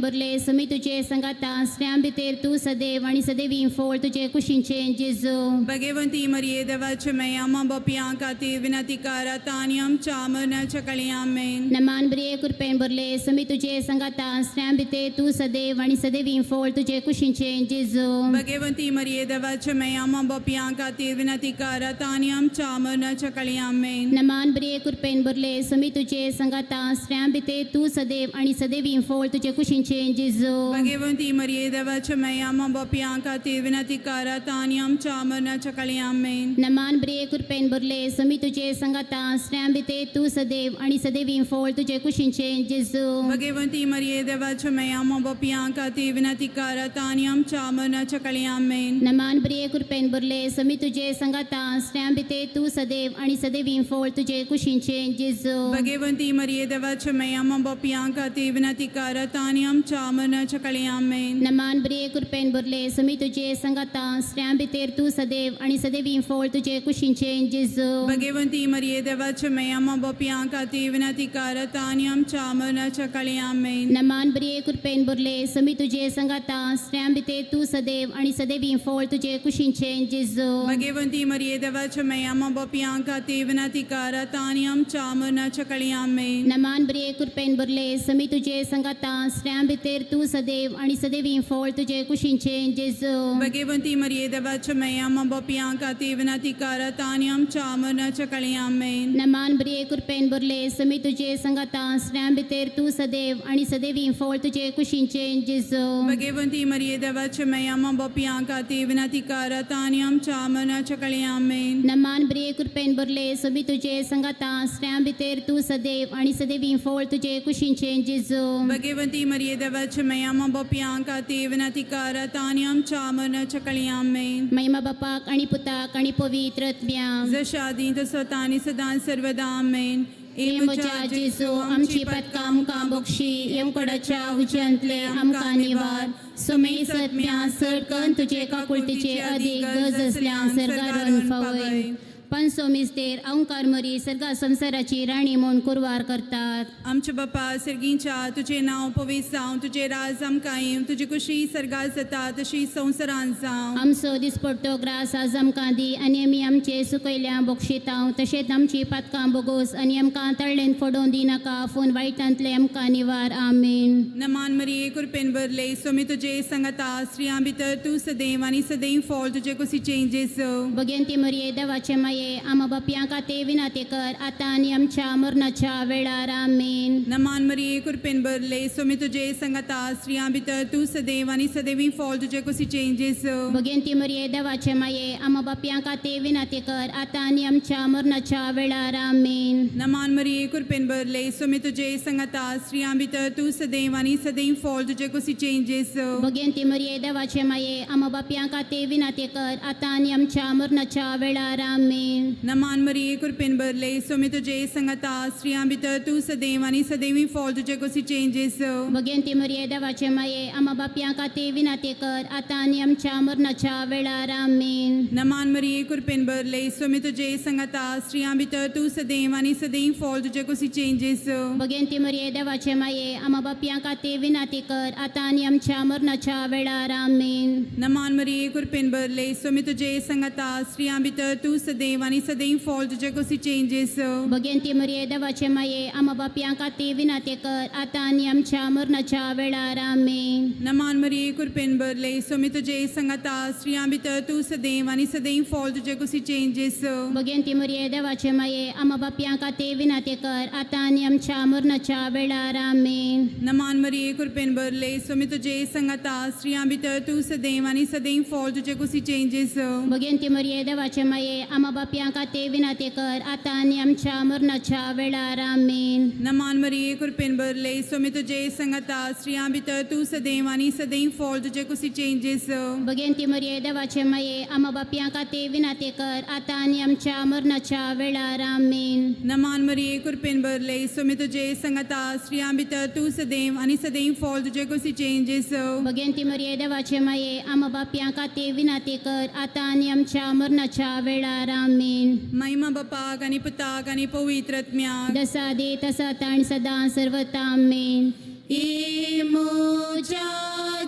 भरले, समी तुजे संगाता, स्त्रियां भितर तूं सदैव आणि सदैवी फळ तुजे कुशींचें जेजू. भगवंती मरिये, देवाचे मैया, मा बापयां खातीर विनंती कर आतां आनी आमच्या मरणाच्या काळी. आमेन. नमान ब्रिये, कृपेन भरले, समी तुजे संगाता, स्त्रियां भितर तूं सदैव आणि सदैवी फळ तुजे कुशींचें जेजू. भगवंती मरिये, देवाचे मैया, मा बापयां खातीर विनंती कर आतां आनी आमच्या मरणाच्या काळी. आमेन. नमान ब्रिये, कृपेन भरले, समी तुजे संगाता, स्त्रियां भितर तूं सदैव आणि सदैवी फळ तुजे कुशींचें जेजू. भगवंती मरिये, देवाचे मैया, मा बापयां खातीर विनंती कर आतां आनी आमच्या मरणाच्या काळी. आमेन. नमान ब्रिये, कृपेन भरले, समी तुजे संगाता, स्त्रियां भितर तूं सदैव आणि सदैवी फळ तुजे कुशींचें जेजू. भगवंती मरिये, देवाचे मैया, मा बापयां खातीर विनंती कर आतां आनी आमच्या मरणाच्या काळी. आमेन. नमान ब्रिये, कृपेन भरले, समी तुजे संगाता, स्त्रियां भितर तूं सदैव आणि सदैवी फळ तुजे कुशींचें जेजू. भगवंती मरिये, देवाचे मैया, मा बापयां खातीर विनंती कर आतां आनी आमच्या मरणाच्या काळी. आमेन. नमान ब्रिये, कृपेन भरले, समी तुजे संगाता, स्त्रियां भितर तूं सदैव आणि सदैवी फळ तुजे कुशींचें जेजू. भगवंती मरिये, देवाचे मैया, मा बापयां खातीर विनंती कर आतां आनी आमच्या मरणाच्या काळी. आमेन. नमान ब्रिये, कृपेन भरले, समी तुजे संगाता, स्त्रियां भितर तूं सदैव आणि सदैवी फळ तुजे कुशींचें जेजू. भगवंती मरिये, देवाचे मैया, मा बापयां खातीर विनंती कर आतां आनी आमच्या मरणाच्या काळी. आमेन. नमान ब्रिये, कृपेन भरले, समी तुजे संगाता, स्त्रियां भितर तूं सदैव आणि सदैवी फळ तुजे कुशींचें जेजू. भगवंती मरिये, देवाचे मैया, मा बापयां खातीर विनंती कर आतां आनी आमच्या मरणाच्या काळी. आमेन. नमान ब्रिये, कृपेन भरले, समी तुजे संगाता, स्त्रियां भितर तूं सदैव आणि सदैवी फळ तुजे कुशींचें जेजू. भगवंती मरिये, देवाचे मैया, मा बापयां खातीर विनंती कर आतां आनी आमच्या मरणाच्या काळी. आमेन. नमान ब्रिये, कृपेन भरले, समी तुजे संगाता, स्त्रियां भितर तूं सदैव आणि सदैवी फळ तुजे कुशींचें जेजू. भगवंती मरिये, देवाचे मैया, मा बापयां खातीर विनंती कर आतां आनी आमच्या मरणाच्या काळी. आमेन. महिमा बापाक आणि पुताक आणि पवित्र आत्म्याक. जशा आदी तसो आतां आनी सदां सर्वदा. आमेन. ए म्हज्या जेजू, आमची पदकां आमकां बक्षी, येमकोडाच्या उज्यांतले आमकां निवार. सुमे सत्म्या सडकन तुजे काकुळतीचे अदीक गरज असल्या सर्गारून फावय. पंचो मिस्तेर अंकार मरी सर्गा संसाराची राणी म्हूण कुरवार करतात. आमच्या बापा सर्गींच्या, तुजें नांव पवित्र जावं, तुजें राज आमकां येवं, तुजी कुशी सर्गात जाता तशी संवसारांत जावं. आमचो दिसपडटो ग्रास आज आमकां दी आनी आमी आमचे सुकयल्या बक्षितांव तशेंच आमची पातकां बोगोस आनी आमकां तळ्ळेन फोडोवन दिनाका, फोन वायटांतले आमकां निवार. आमेन. नमान मरिये, कृपेन भरले, स्वामी तुजे संगता, स्त्रियां भितर तूं सदैव आनी सदैव फळ तुजे कुशीचें जेजू. भगवंती मरिये, देवाचे माये, आमा बापयां खातीर विनाते कर आतां आनी आमच्या मरणाच्या वेळार. आमेन. नमान मरिये, कृपेन भरले, स्वामी तुजे संगता, स्त्रियां भितर तूं सदैव आनी सदैवी फळ तुजे कुशीचें जेजू. भगवंती मरिये, देवाचे माये, आमा बापयां खातीर विनाते कर आतां आनी आमच्या मरणाच्या वेळार. आमेन. नमान मरिये, कृपेन भरले, स्वामी तुजे संगता, स्त्रियां भितर तूं सदैव आनी सदैव फळ तुजे कुशीचें जेजू. भगवंती मरिये, देवाचे माये, आमा बापयां खातीर विनाते कर आतां आनी आमच्या मरणाच्या वेळार. आमेन. नमान मरिये, कृपेन भरले, स्वामी तुजे संगता, स्त्रियां भितर तूं सदैव आनी सदैवी फळ तुजे कुशीचें जेजू. भगवंती मरिये, देवाचे माये, आमा बापयां खातीर विनाते कर आतां आनी आमच्या मरणाच्या वेळार. आमेन. नमान मरिये, कृपेन भरले, स्वामी तुजे संगता, स्त्रियां भितर तूं सदैव आनी सदैव फळ तुजे कुशीचें जेजू. भगवंती मरिये, देवाचे माये, आमा बापयां खातीर विनाते कर आतां आनी आमच्या मरणाच्या वेळार. आमेन. नमान मरिये, कृपेन भरले, स्वामी तुजे संगता, स्त्रियां भितर तूं सदैव सदैव आनी सदैव फॉल तुजे कुशीचें जेजू. भगेंती मरिये देवाचे माये, आमा बापयां खातीर विनाते कर, आतां आनी आमच्या मरणाच्या वेळार. आमेन. नमान मरिये, कृपेन भरले, स्वामी तुजे संगाता, स्त्रियां भितर तूं सदैव आनी सदैव फॉल तुजे कुशीचें जेजू. भगेंती मरिये देवाचे माये, आमा बापयां खातीर विनाते कर, आतां आनी आमच्या मरणाच्या वेळार. आमेन. नमान मरिये, कृपेन भरले, स्वामी तुजे संगाता, स्त्रियां भितर तूं सदैव आनी सदैव फॉल तुजे कुशीचें जेजू. भगेंती मरिये देवाचे माये, आमा बापयां खातीर विनाते कर, आतां आनी आमच्या मरणाच्या वेळार. आमेन. नमान मरिये, कृपेन भरले, स्वामी तुजे संगाता, स्त्रियां भितर तूं सदैव आनी सदैव फॉल तुजे कुशीचें जेजू. भगेंती मरिये देवाचे माये, आमा बापयां खातीर विनाते कर, आतां आनी आमच्या मरणाच्या वेळार. आमेन. नमान मरिये, कृपेन भरले, स्वामी तुजे संगाता, स्त्रियां भितर तूं सदैव आनी सदैव फॉल तुजे कुशीचें जेजू. भगेंती मरिये देवाचे माये, आमा बापयां खातीर विनाते कर, आतां आनी आमच्या मरणाच्या वेळार. आमेन. महिमा बापाक आनी पुताक आनी पवित्र आत्म्याक. जसा दे तसा ताण सदा सर्वता. आमेन. ए मोजा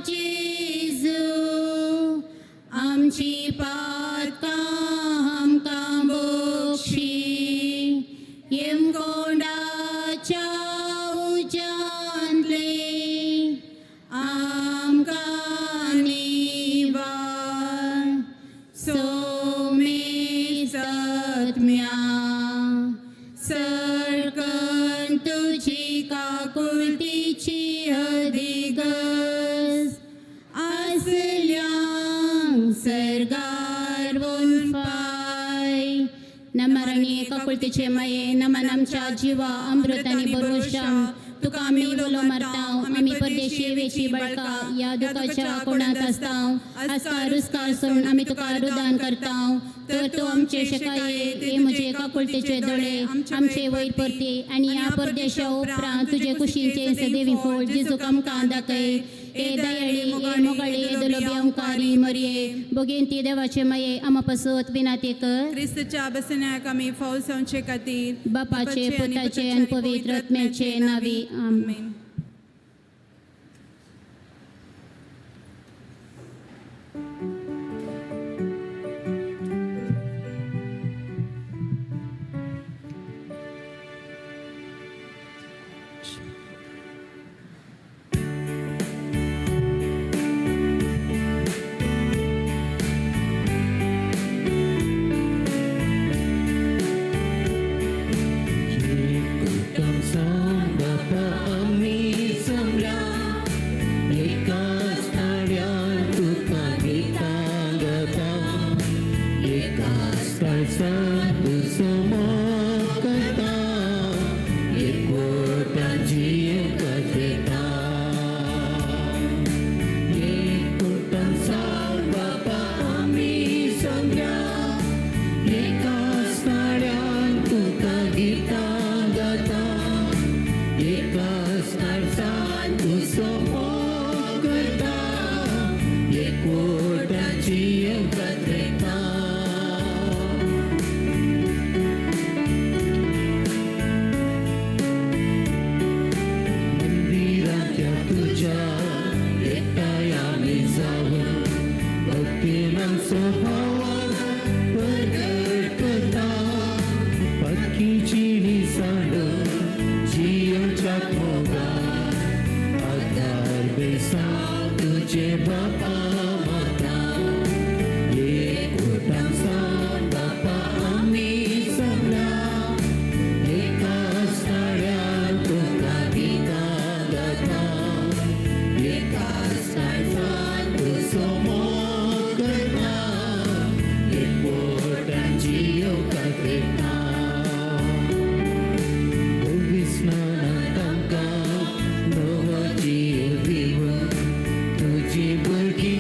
जेजू, आमची पातकां आमकां बोक्षी, येमकोंडाच्या उज्यांतले आमकां निवार. सोमेसत्म्या सरकन तुझी काकुळतीची अधिगस आसल्यांक सर्गार पाय. नमरणी काकुळतीचे माये, नमन आमच्या जीवा अमृत आणि बरोशाम. तुका आमी उलो मारताव, आमी परदेशी वेची बाळका या दुखाच्या कोणात आसताव. आस्कार रुस्कार सोडून आमी तुका रुदान करताव, तर तूं आमचे शेकाये हे म्हजे काकुळतेचे दोळे आमचे वयर परते आनी ह्या परदेशा उपरांत तुजे कुशींचे सदैवी फोड जेजूक आमकां दाखय. ए दयाळी, ए मोगाळी, दुलबी ओंकारी मरिये, बोगेंती देवाचे माये, आमा पासत विनाते कर. क्रिस्तच्या बसण्याक आमी फावल जावचे खातीर. बापाचे, पुताचे आनी पवित्र आत्म्याचे नावी. आमेन. बापा आमी जमल्या एकाच ताळ्यान तुका गितां गाता, एकाच काळजान तुजो मोग करता, एकवटान जीव करता. एकवटान सांग बापा आमी जमल्या एकाच ताळ्यान तुका गितां गाता, एकाच काळजान तुजो मोग करता, एकवटान जीव करता. मंदिराच्या तुझ्या एकठांय आमी जावन भक्तीन स्वभावान प्रगट करता, पक्कीची निसाण जियोच्या मोगान आदार बेसा तुझे बापा माता. एकवटान सांग बापा आमी सगळ्या एकाच ताळ्यान तुका गितां गाता, एकाच काळजान तुजो मोग करता, एकवटान जीव करता. विस्मरणांत आमकां नवो जीव दिवन तुजी भुरगीं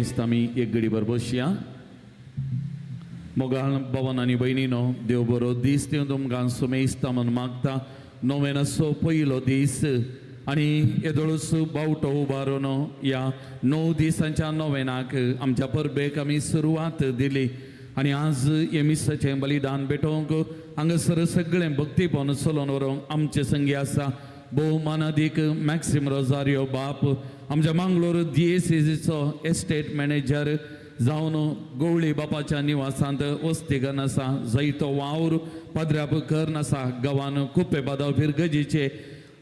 समेस्त आमी एक घडीभर बसया. मोगाळ भवन आनी भयणीनो, देव बरो दीस दिवन तुमकां सुमेस्त म्हूण मागता. नोवेनाचो पयलो दीस आनी येदोळूच बावटो उबारून ह्या 9 दिसांच्या नोवेनाक आमच्या परबेक आमी सुरवात दिली आनी आज हे मिसाचें बलिदान भेटोवंक हांगासर सगळें भक्तीपण चलोवन व्हरूंक आमचे संगी आसा भोवमानादीक मॅक्सिम रोजारियो बाप, आमच्या मांगलोर दियेसीचो एस्टेट मॅनेजर जावन गवळी बापाच्या निवासांत वस्ती करून आसा. जायतो वावर पाद्र्याप करून आसा गांवान कुप्पे बादाव फिरगजीचे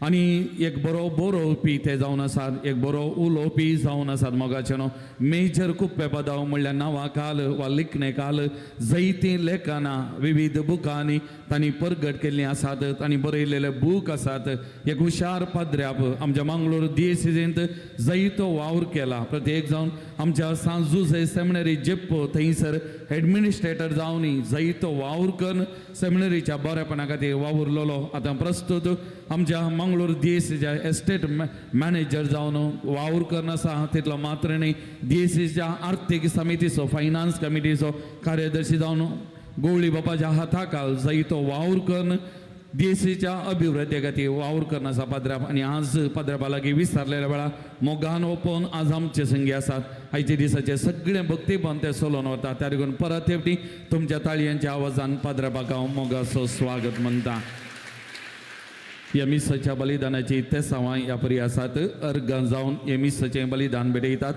आनी एक बरो बरोवपी ते जावन आसात, एक बरो उलोवपी जावन आसात. मोगाचे न्हू मेजर कुप्पे बादाव म्हणल्यार नांवा काल वा लिखणे काल जायतीं लेखनां विविध बुकांनी तांणी परगट केल्लीं आसात, तांणी बरयलेले बूक आसात. एक हुशार पाद्र्याप आमच्या मांगलोर दियेसींत जायतो वावर केला. प्रत्येक जावन आमच्या सांत जुझे सेमिनरी जेप्पो थंयसर एडमिनिस्ट्रेटर जावन जायतो वावर करून सेमिनरीच्या बरेपणा खातीर वावुरलेलो. आतां प्रस्तुत आमच्या मंगळूर दियेसीच्या एस्टेट मॅनेजर जावन वावर करून आसा. तितलो मात्र न्ही, दियेसीच्या आर्थीक समितीचो फायनान्स कमिटीचो कार्यदर्शी जावन गवळी बापाच्या हाताखाल जायतो वावर करून दियेसीच्या अभिवृद्धी खातीर वावर करून आसा पाद्राप. आनी आज पाद्रापा लागीं विसरलेल्या वेळार मोगान ओपोवन आज आमचे संगी आसात. आयच्या दिसाचे सगळें भक्तीपण ते चलोवन वता. त्या देखून परत एकटी तुमच्या ताळयांच्या आवाजान पाद्रापाक हांव मोगाचो स्वागत म्हणटा. ह्या मिसाच्या बलिदानाची तेसांवां ह्या परी आसात. अर्गां जावन हे मिसाचें बलिदान भेटयतात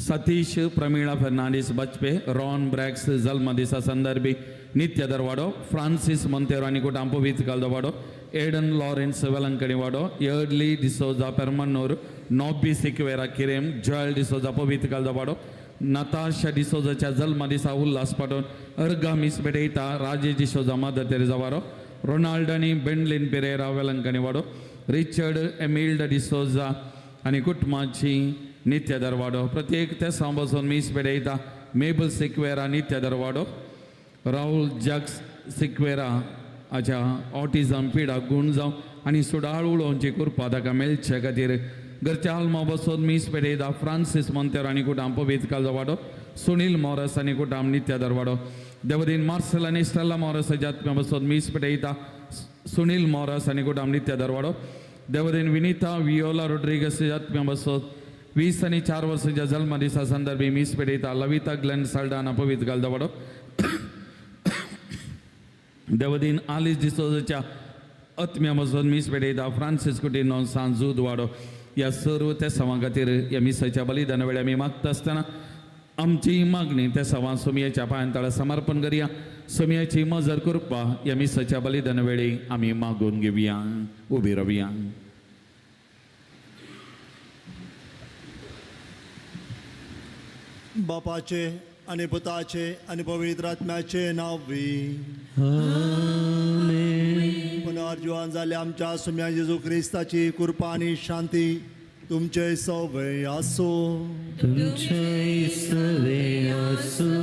सतीश प्रमिळा फर्नांडीस बचपे, रॉन ब्रॅक्स जल्मदिसा संदर्भी नित्य दरवाडो, फ्रांसीस मोंतेरो आनी कुटाम पवित्र कालदवाडो, एडन लॉरेन्स वेलंकणी वाडो, यर्डली डिसोजा पेरमन्नूर, नॉबी सिक्वेरा किरेम, जॉयल डिसोजा पवित्र कालदवाडो, नताशा डिसोजाच्या जल्मदिसा उल्हास पाटोवन अर्गा मिस भेटयता राजेश डिसोजा, मदर तेरेजा वारो, रोनाल्ड आनी बेंडलिन पेरेरा वेलंकणी वाडो, रिचर्ड एमिल्ड डिसोजा आनी कुटुंबाची नित्य दरवाडो. प्रत्येक तेसांव बसून मीस भेटयता मेबल सिक्वेरा नित्य दरवाडो, राहुल जॅक्स सिक्वेरा हाच्या ऑटिझम पिडा गूण जावं आनी सुडाळ उलोवची कृपा ताका मेळचे खातीर घरच्या आल्मा बसून मीस पेटयता फ्रांसीस मोंतेरो आनी कुटाम पवित्र कालजो वाडो, सुनील मॉरस आनी कुटाम नित्य दरवाडो, देवदीन मार्सेल आनी स्टेला मॉरस हाच्या आत्म्या बसून मीस पेटयता सुनील मॉरस आनी कुटाम नित्य दरवाडो, देवदीन विनिता वियोला रोड्रिगस हाच्या आत्म्या बसून 20 आनी 4 वर्सांच्या जल्म दिसा संदर्भी मीस पेटयता लविता ग्लेन साल्डाना पवित्र कालजो वाडो, देवदीन आलिस डिसोजाच्या आत्म्या बसून मीस पेटयता फ्रांसीस कुटिनो सांजूद वाडो. ह्या सर्व त्या सवां खातीर ह्या मिसाच्या बलिदाना वेळार आमी मागता आसतना आमची मागणी त्या सवां सोमयाच्या पांयां समर्पण करया. सोमयाची मजर कृपा ह्या मिसाच्या बलिदाना वेळी आमी मागून घेवया. उबी रावया. बापाचे आणि पुताचे आणि पवित्र आत्म्याचे नांवी. पुनर्जिवन जाल्ल्या आमच्या सुम्या जेजू क्रिस्ताची कृपा आणि शांती तुमचे सवय आसो. तुमचे सवे आसूं.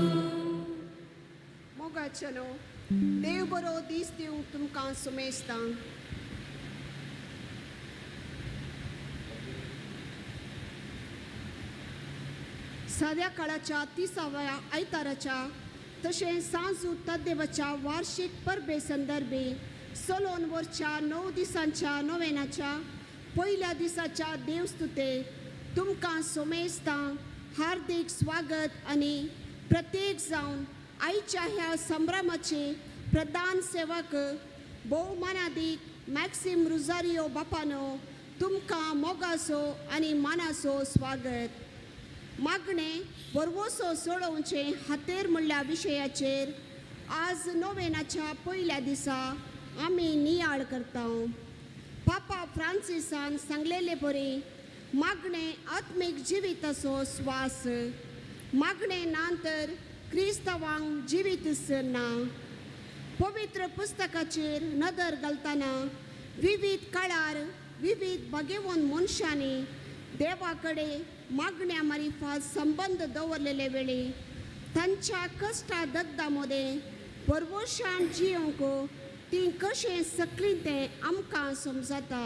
मोगाचेनो, देव बरो दीस दिवंक तुमकां सुमेस्तां. साद्या काळाच्या 30व्या आयताराच्या तशेंच सांजू तद्देवाच्या वार्षिक परबे संदर्भी सोलोन वरच्या 9 दिसांच्या नोवेनाच्या पयल्या दिसाच्या देवस्तुते तुमकां सोमेस्तां हार्दीक स्वागत आनी प्रत्येक जावन आयच्या ह्या संभ्रमाचे प्रधान सेवक भोवमानादीक मॅक्सिम रुजारियो बापानो तुमकां मोगाचो आनी मानाचो स्वागत. मागणें बरवसो सोडोवचें हातेर म्हणल्या विशयाचेर आज नोवेनाच्या पयल्या दिसा आमी नियाळ करता. पापा फ्रांसिसान सांगलेले बरी मागणें आत्मीक जिविताचो स्वास, मागणें ना तर क्रिस्तांवांक जिवीतच ना. पवित्र पुस्तकाचेर नदर घालतना विविध काळार विविध भागेवन मनशांनी देवा कडेन मागण्या मारिफात संबंद दवरलेले वेळी तांच्या कश्टा दगदा मदें परवशान जियोंक ती कशें सकलीं तें आमकां समजता.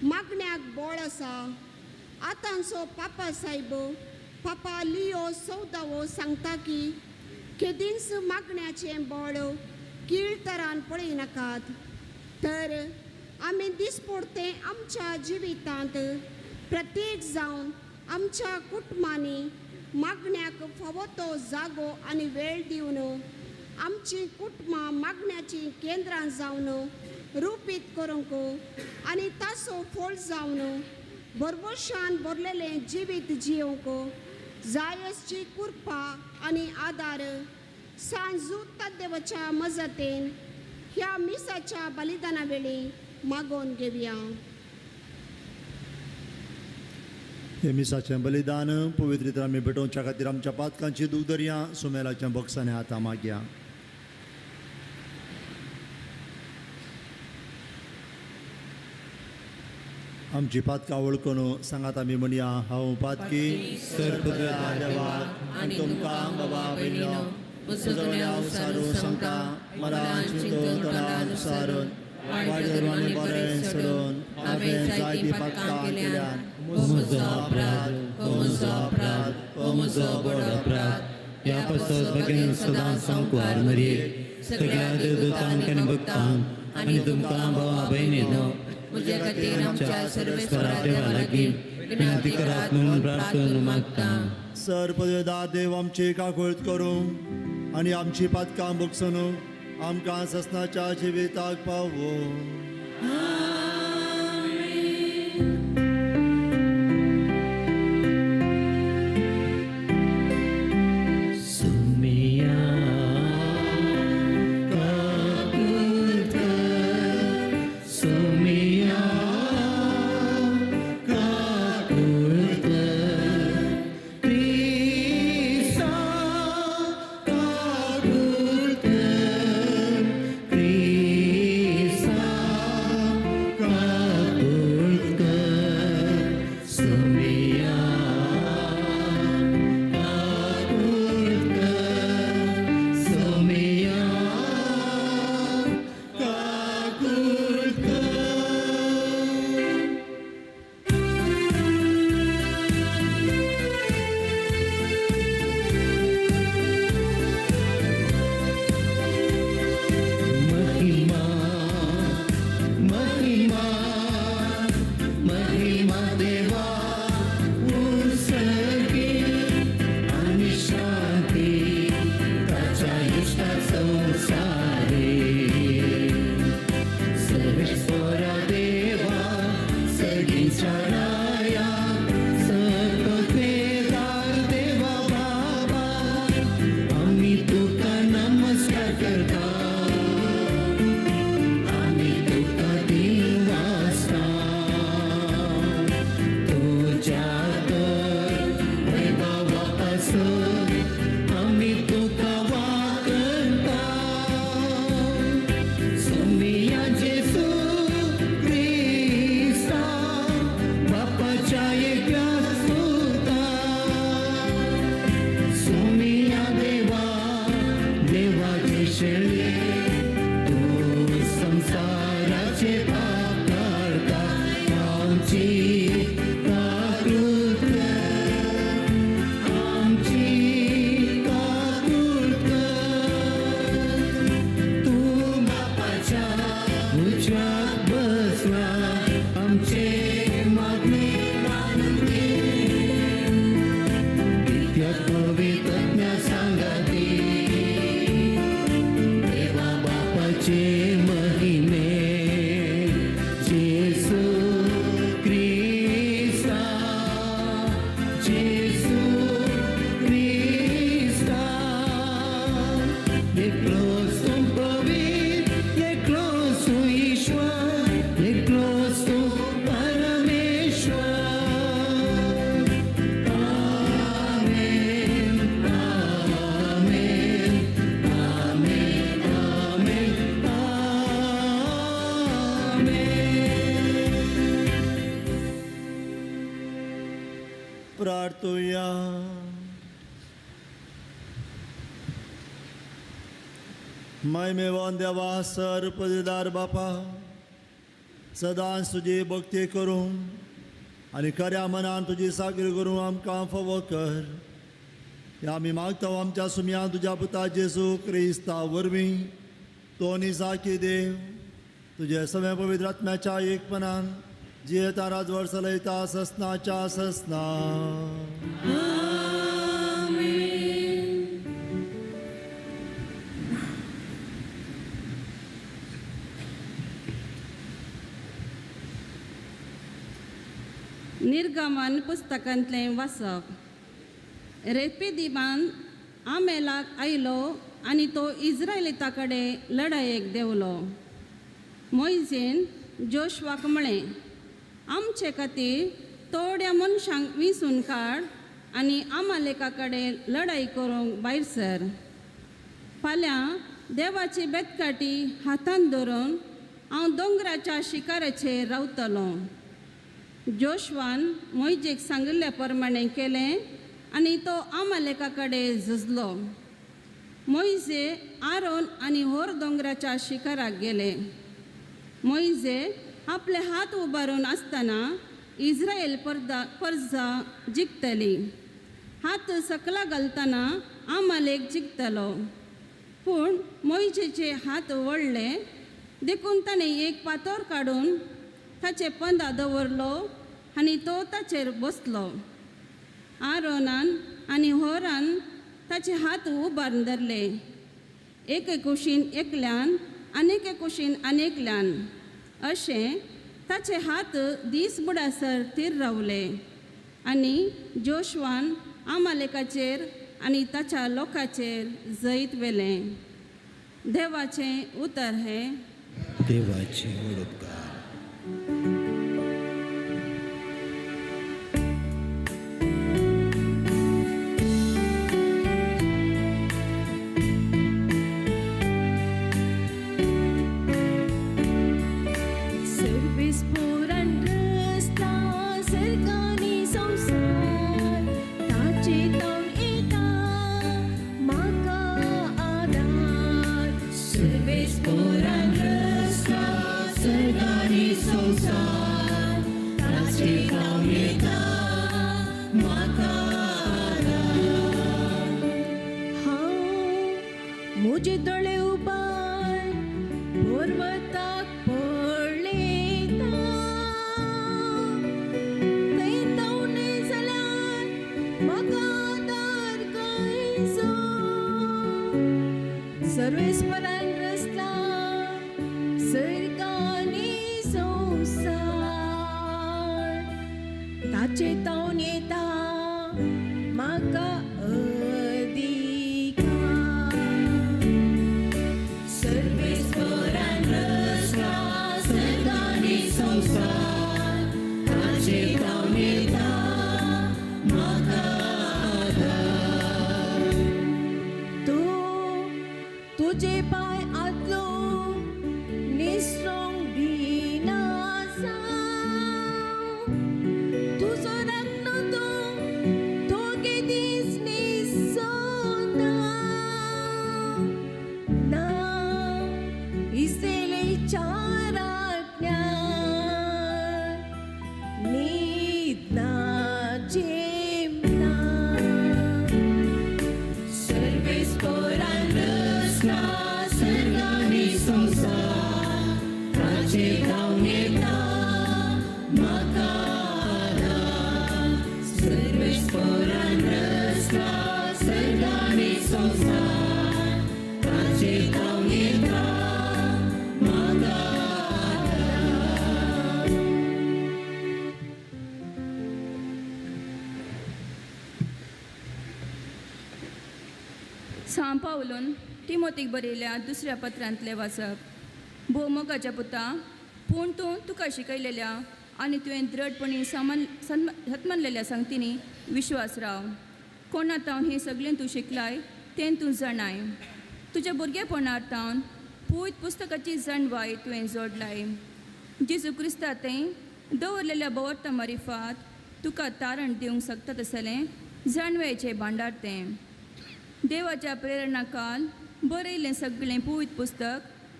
मागण्याक बोळ आसा. आतांचो पापा सायब पापा लियो 14वो सांगता की केदींच मागण्याचें बळ किळतरान पळयनाकात, तर आमी दिसपडतें आमच्या जिवितांत प्रत्येक जावन आमच्या कुटुंबांनी मागण्याक फावो तो जागो आनी वेळ दिवन आमची कुटुंबां मागण्याचीं केंद्रां जावन रुपीत करूंक आनी ताचो फळ जावन भरवशान भरलेलें जिवीत जियोवंक जायसची कृपा आनी आदार सांजू तद्देवाच्या मजतेन ह्या मिसाच्या बलिदाना वेळी मागोवन घेवया. हे मिसाचें बलिदान पवित्र आमी भेटोवच्या खातीर आमच्या पातकांची दुदर्या सुमेलाच्या बॉक्सांनी हाता मागया. आमची पातकां वळखून सांगात आमी म्हणया, हांव पातकी देवाक आनी तुमकां बाबा भयणीनो सगळ्या सारून सांगता मला चिंतून तोंडान वायट आनी बरें सोडून हांवें जायतीं पातकां केल्यात. म्हजो अपराध, हो म्हजो अपराध, हो म्हजो व्हड अपराध. ह्या पासत भगिनी सदां सांकवार मरयेक सगळ्या देवदूतांक आनी भक्तांक आनी तुमकां भावा भयणीनो म्हज्या खातीर आमच्या सर्वेस्वरा देवा लागीं विनंती करात म्हणून प्रार्थना मागता. सर पदवेदार देव आमची काकुळट करूं आनी आमची पातकां भोगसून आमकां ससनाच्या जिविताक पावो. सुमिया काकुळट कर, सुमिया काकुळट कर, क्रिस्ता काकुळट कर, क्रिस्ता काकुळट कर, सुमिया काकुळट कर, सुमिया काकुळट कर. महिमा महिमा महिमा देवा उत्सर्गी आणि शांती ताच्या इष्टा संसारी. सर्वेश्वरा देवा सगळींच्या राया सकतेदार देवा बाबा आम्ही तुका नमस्कार करता, आम्ही तुका दिवासता. तुझ्या तर वैभवा पासून आम्ही तुका वाकणता. सुमिया जेसू क्रिस्ता बापाच्या एकल्या सुता. सुमिया देवा देवाचे शेळये तू संसाराचे पाप काडता. आमची काकुळट कर, आमची काकुळट कर. तू बापाच्या उजव्याक बसला आमचे मागणे मानून घे. नित्य पवित्रज्ञ सांगती देवा बापाचे महिमे. जेसू क्रिस्ता जेसू क्रिस्ता एकलो तूं पवित्र, एकलो तूं ईश्वर, एकलो तूं परमेश्वर. आमेन आमेन आमेन आमेन आमेन. प्रार्थुया. महिमेवान देवा सर पदवीदार बापा सदांच तुजी भक्ती करूं आनी खऱ्या मनान तुजी सागरी करूं आमकां फावो कर. ह्या आमी मागता आमच्या सुमया तुज्या पुता जेजू क्रिस्ता वरवीं. तो निजाकी देव तुजे सगळ्या पवित्र आत्म्याच्या एकपणान जियेता राजवट चलयता ससनाच्या ससना. निर्गमन पुस्तकांतलें वाचप. रेपिदिमान आमेलाक आयलो आनी तो इज्रायलिता कडेन लडायेक देंवलो. मोयजेन जोशवाक म्हळें, आमचे खातीर थोड्या मनशांक विंचून काड आनी आमालेका कडेन लडाई करूंक भायर सर. फाल्यां देवाची बेतकाटी हातांत धरून हांव दोंगराच्या शिकाराचेर रावतलो. जोशवान मोयजेक सांगिल्ल्या प्रमाणें केलें आनी तो आमालेका कडेन झुजलो. मोयजे आरोन आनी होर दोंगराच्या शिखराक गेले. मोयजे आपले हात उबारून आसतना इस्रायल परजा जिखतली. हात सकला घालतना आमालेक जिखतलो. पूण मोयजेचे हात वळ्ळे देखून ताणें एक पातोर काडून ताचे पंदा दवरलो आनी तो ताचेर बसलो. आरोनान आनी होरान ताचे हात उबारून धरले, एके कुशीन एकल्यान आनी एके कुशीन आनी एकल्यान, अशें ताचे हात दीस बुडासर थीर रावले. आनी जोशवान आमालेकाचेर आनी ताच्या लोकांचेर जैत व्हेलें. देवाचें उतर हें. देवाचे उपकार. मुझे दोळे उबार पर्वताक पळयता, थंय तवणे जाल्यार म्हाका आदार खंयचो. सर्वेस्परान रचला सर्गानी संवसार, ताचे तावन येता म्हाका तुजे पांय आदलो निसरोंक दिना तुजो राखणो तूं दोगे दीस निसोना ना इस्रेलाच्या राखण्यार न्हीद ना झेमना. सर्वेस्परान रचला सर्गानी संवसार, ताचे धांवन येता म्हाका आदार. सर्वेस्परान रचला सर्गानी संवसार, ताचे धांवन येता म्हाका आदार. सां पावलून टिमोतीक बरयल्या दुसऱ्या पत्रांतलें वाचप. भोवमोगाच्या पुता, पूण तूं तुका शिकयलेल्या आनी तुवें दृढपणी सन्मानलेल्या सांगतीनी विश्वास राव. कोणा तावन हें सगळें तूं शिकलाय तें तूं जाणाय. तुज्या भुरगेपणार तावन पूत पुस्तकाची जाणवाय तुवें जोडलाय. जेजू क्रिस्ता तें दवरलेल्या बवर्ता मारिफात तुका तारण दिवंक शकता तसलें जाणवायचें भांडार तें. देवाच्या प्रेरणा काल बरयल्लें सगळें पवित्र पुस्तक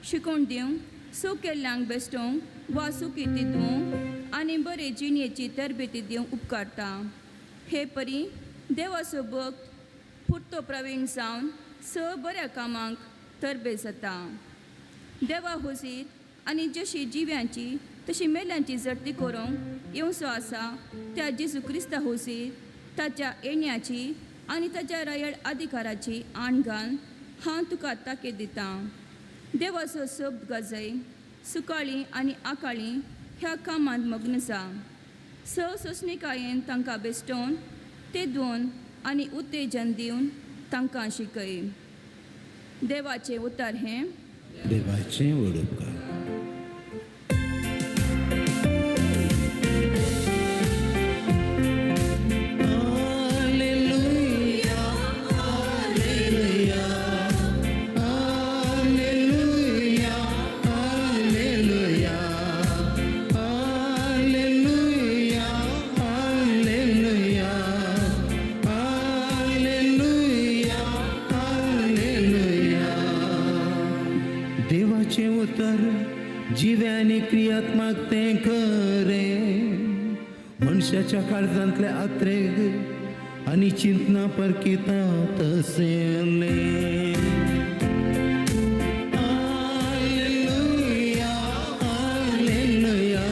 शिकोवन दिवंक, सूख केल्ल्यांक बेस्टोवंक वा सुखी दितूंक आनी बरे जिणेची तरबेती दिवंक उपकारता. हे परी देवाचो भक्त पुरतो प्रवीण जावन स बऱ्या कामांक तरबेज जाता. देवा हुजीर आनी जशी जिव्यांची तशी मेल्यांची जडती करूंक येवचो आसा त्या जेजू क्रिस्ता हुजीर ताच्या येण्याची आनी ताच्या रायळ अधिकाराची आण घालून हांव तुका ताकीद दितां. देवाचो शब्द गजय, सुकाळी आनी आकाळी ह्या कामांत मग्न जा. स सोंसणिकायेन तांकां बेश्टोवन ते दोन आनी उत्तेजन दिवन तांकां शिकय. देवाचें उतर हें देवाचें व्हड उपकार. Hallelujah, hallelujah, hallelujah, hallelujah, hallelujah, hallelujah, hallelujah, hallelujah. देवाचें उतर जिवें आनी क्रियात्मक तें खरें, मनशाच्या काळजांतले आत्रेग आनी चिंतना Parkita तसें. Hallelujah, hallelujah,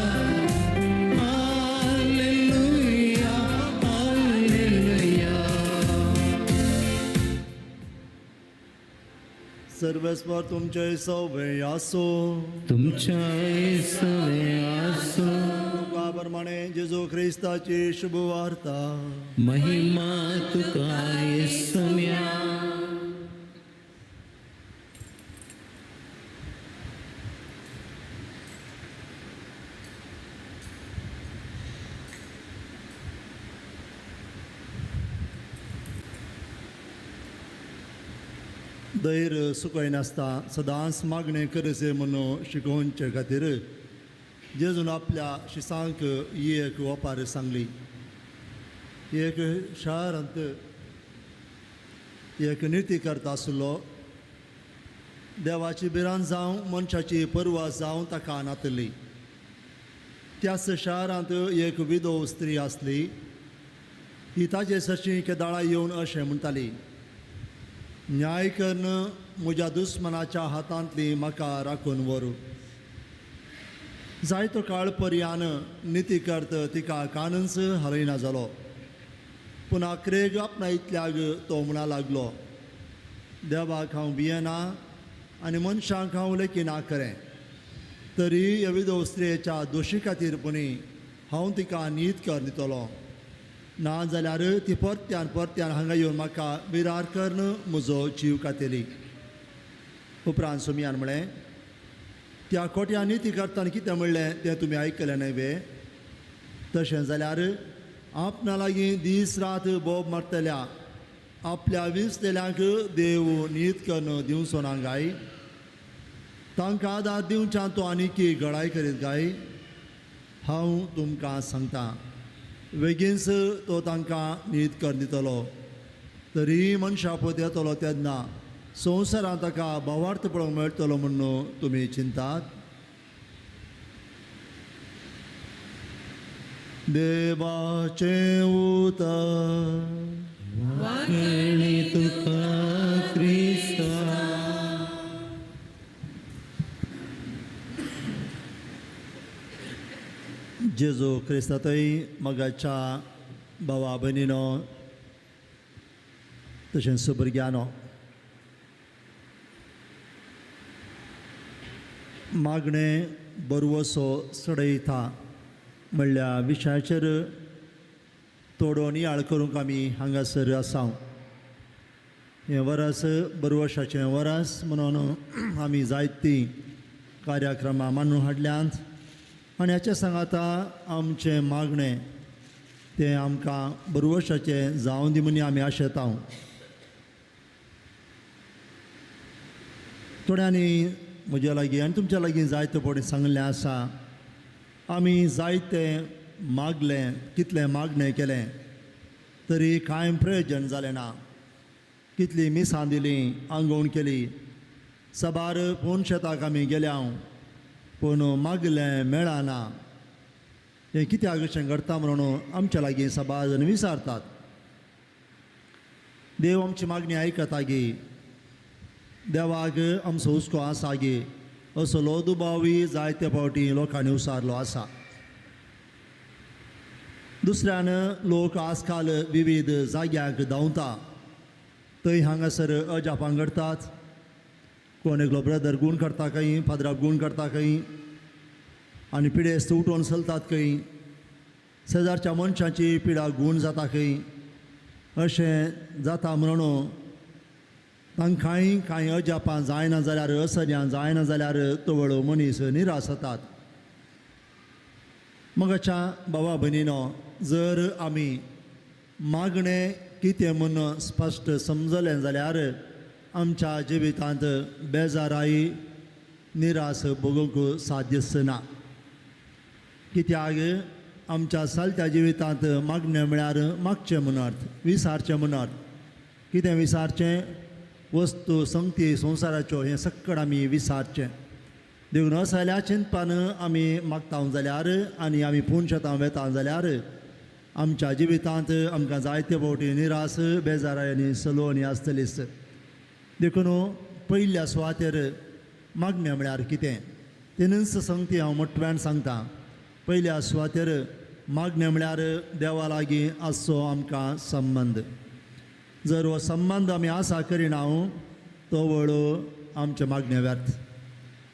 hallelujah, hallelujah. सर्वेस्पर तुमचे सवे आसो. तुमच्या सवे आसो. तुका प्रमाणे जेजू ख्रिस्ताची शुभ वार्ता. महिमा तुका येसम्या. धैर्य सुकयनासता सदांच मागणें करचें म्हणून शिकोवचे खातीर जेजून आपल्या शिसांक ही एक ओपार सांगली. एक शारांत एक निती करता आसलो. देवाची भिरांत जावं मनशाची परवा जावं ताका नातली. त्याच शारांत एक विधव स्त्री आसली. ही ताजे सरशी केदाळा येवन अशें म्हणटाली, न्याय करून म्हज्या दुस्मनाच्या हातांतली म्हाका राखून व्हरू. जायतो काळ पर्यान निती करत तिका कानच हालयना जालो. पूण आक्रेग आपणायतल्याक तो म्हणा लागलो, देवाक हांव भियेना आनी मनशांक हांव लेखिना खरें, तरी ह्या विधव स्त्रियेच्या दोशी खातीर पुणी हांव तिका नीत कर दितलो, ना जाल्यार ती परत्यान परत्यान हांगा येवन म्हाका विरार करून म्हजो जीव कातली. उपरांत सोमयान म्हळें, त्या कोट्या निती करतना कितें म्हणलें तें तुमी आयकलें न्हय वे? तशें जाल्यार आपणा लागीं दीस रात बोब मारतल्या आपल्या विसलेल्यांक देव नीत करून दिवचो ना गाय? तांकां आदार दिवच्यान तो आनीकी गळाय करीत गाय? हांव तुमकां सांगता, बेगीनच तो तांकां नीत करून दितलो. तरी मनशा पद येतलो तेन्ना संवसारांत ताका भावार्थ पळोवंक मेळटलो म्हणून तुमी चिंतात? देवाचें उतर. वाकणे तुका क्रिस्ता. जेजू क्रिस्तांतय मगाच्या भावा भयणीनो तशेंच भुरग्यांनो, मागणें बरवसो चडयता म्हणल्या विशयाचेर थोडो नियाळ करूंक आमी हांगासर आसा. हें वरस बरवशाचें वरस म्हणून आमी जायतीं कार्यक्रमां मानून हाडल्यांत आनी हाचे सांगाता आमचें मागणें तें आमकां बरवशाचें जावं दी म्हूण आमी आशेता. थोड्यांनी म्हज्या लागीं आनी तुमच्या लागीं जायते फावटी सांगिल्लें आसा, आमी जायतें मागलें, कितलें मागणें केलें तरी कांय प्रयोजन जालें ना. कितलीं मिसां दिलीं, आंगवण केली, साबार फोन शेताक आमी गेल्या पूण मागलें मेळना. हें कित्याक अशें घडटा म्हणून आमच्या लागीं सबार जाण विचारतात. देव आमची मागणी आयकता गी, देवाक आमचो हुस्को आसा गी, असलो दुबावूय जायते फावटी लोकांनी उसारलो आसा. दुसऱ्यान लोक आजकाल विविध जाग्यांक धांवता, थंय हांगासर अजापां घडटात. कोण एकलो ब्रदर गूण करता खंय, फादराक गूण करता खंय, आनी पिडेस्त उठोवन चलतात खंय, शेजारच्या मनशांची पिडा गूण जाता खंय. अशें जाता म्हणून तांकांय कांय अजापां जायना जाल्यार, असर्यां जायना जाल्यार तवळ मनीस निराश जातात. मगाच्या बाबा भयणीनो, जर आमी मागणें कितें म्हूण स्पश्ट समजलें जाल्यार आमच्या जिवितांत बेजाराय निराश भोगूंक साध्यच ना. कित्याक आमच्या चलत्या जिवितांत मागणें म्हळ्यार मागचें म्हूण अर्थ, विसारचें म्हूण अर्थ. कितें विसारचें? वस्तू संगती संवसाराच्यो हें सक्कड आमी विसारचें. देखून असल्या चिंतपान आमी मागता जाल्यार आनी आमी पुनशेतां वेता जाल्यार आमच्या जिवितांत आमकां जायते फावटी निराश, बेजाराय आनी सलोवणी आसतलीच. देखून पयल्या सुवातेर मागणें म्हळ्यार कितें तेनूच संगती हांव मोटव्यान सांगता. पयल्या सुवातेर मागणें म्हळ्यार देवा लागीं आसचो आमकां संबंद. जर हो संबंद आमी आसा करिना तो वळ आमचें मागणें व्यर्थ.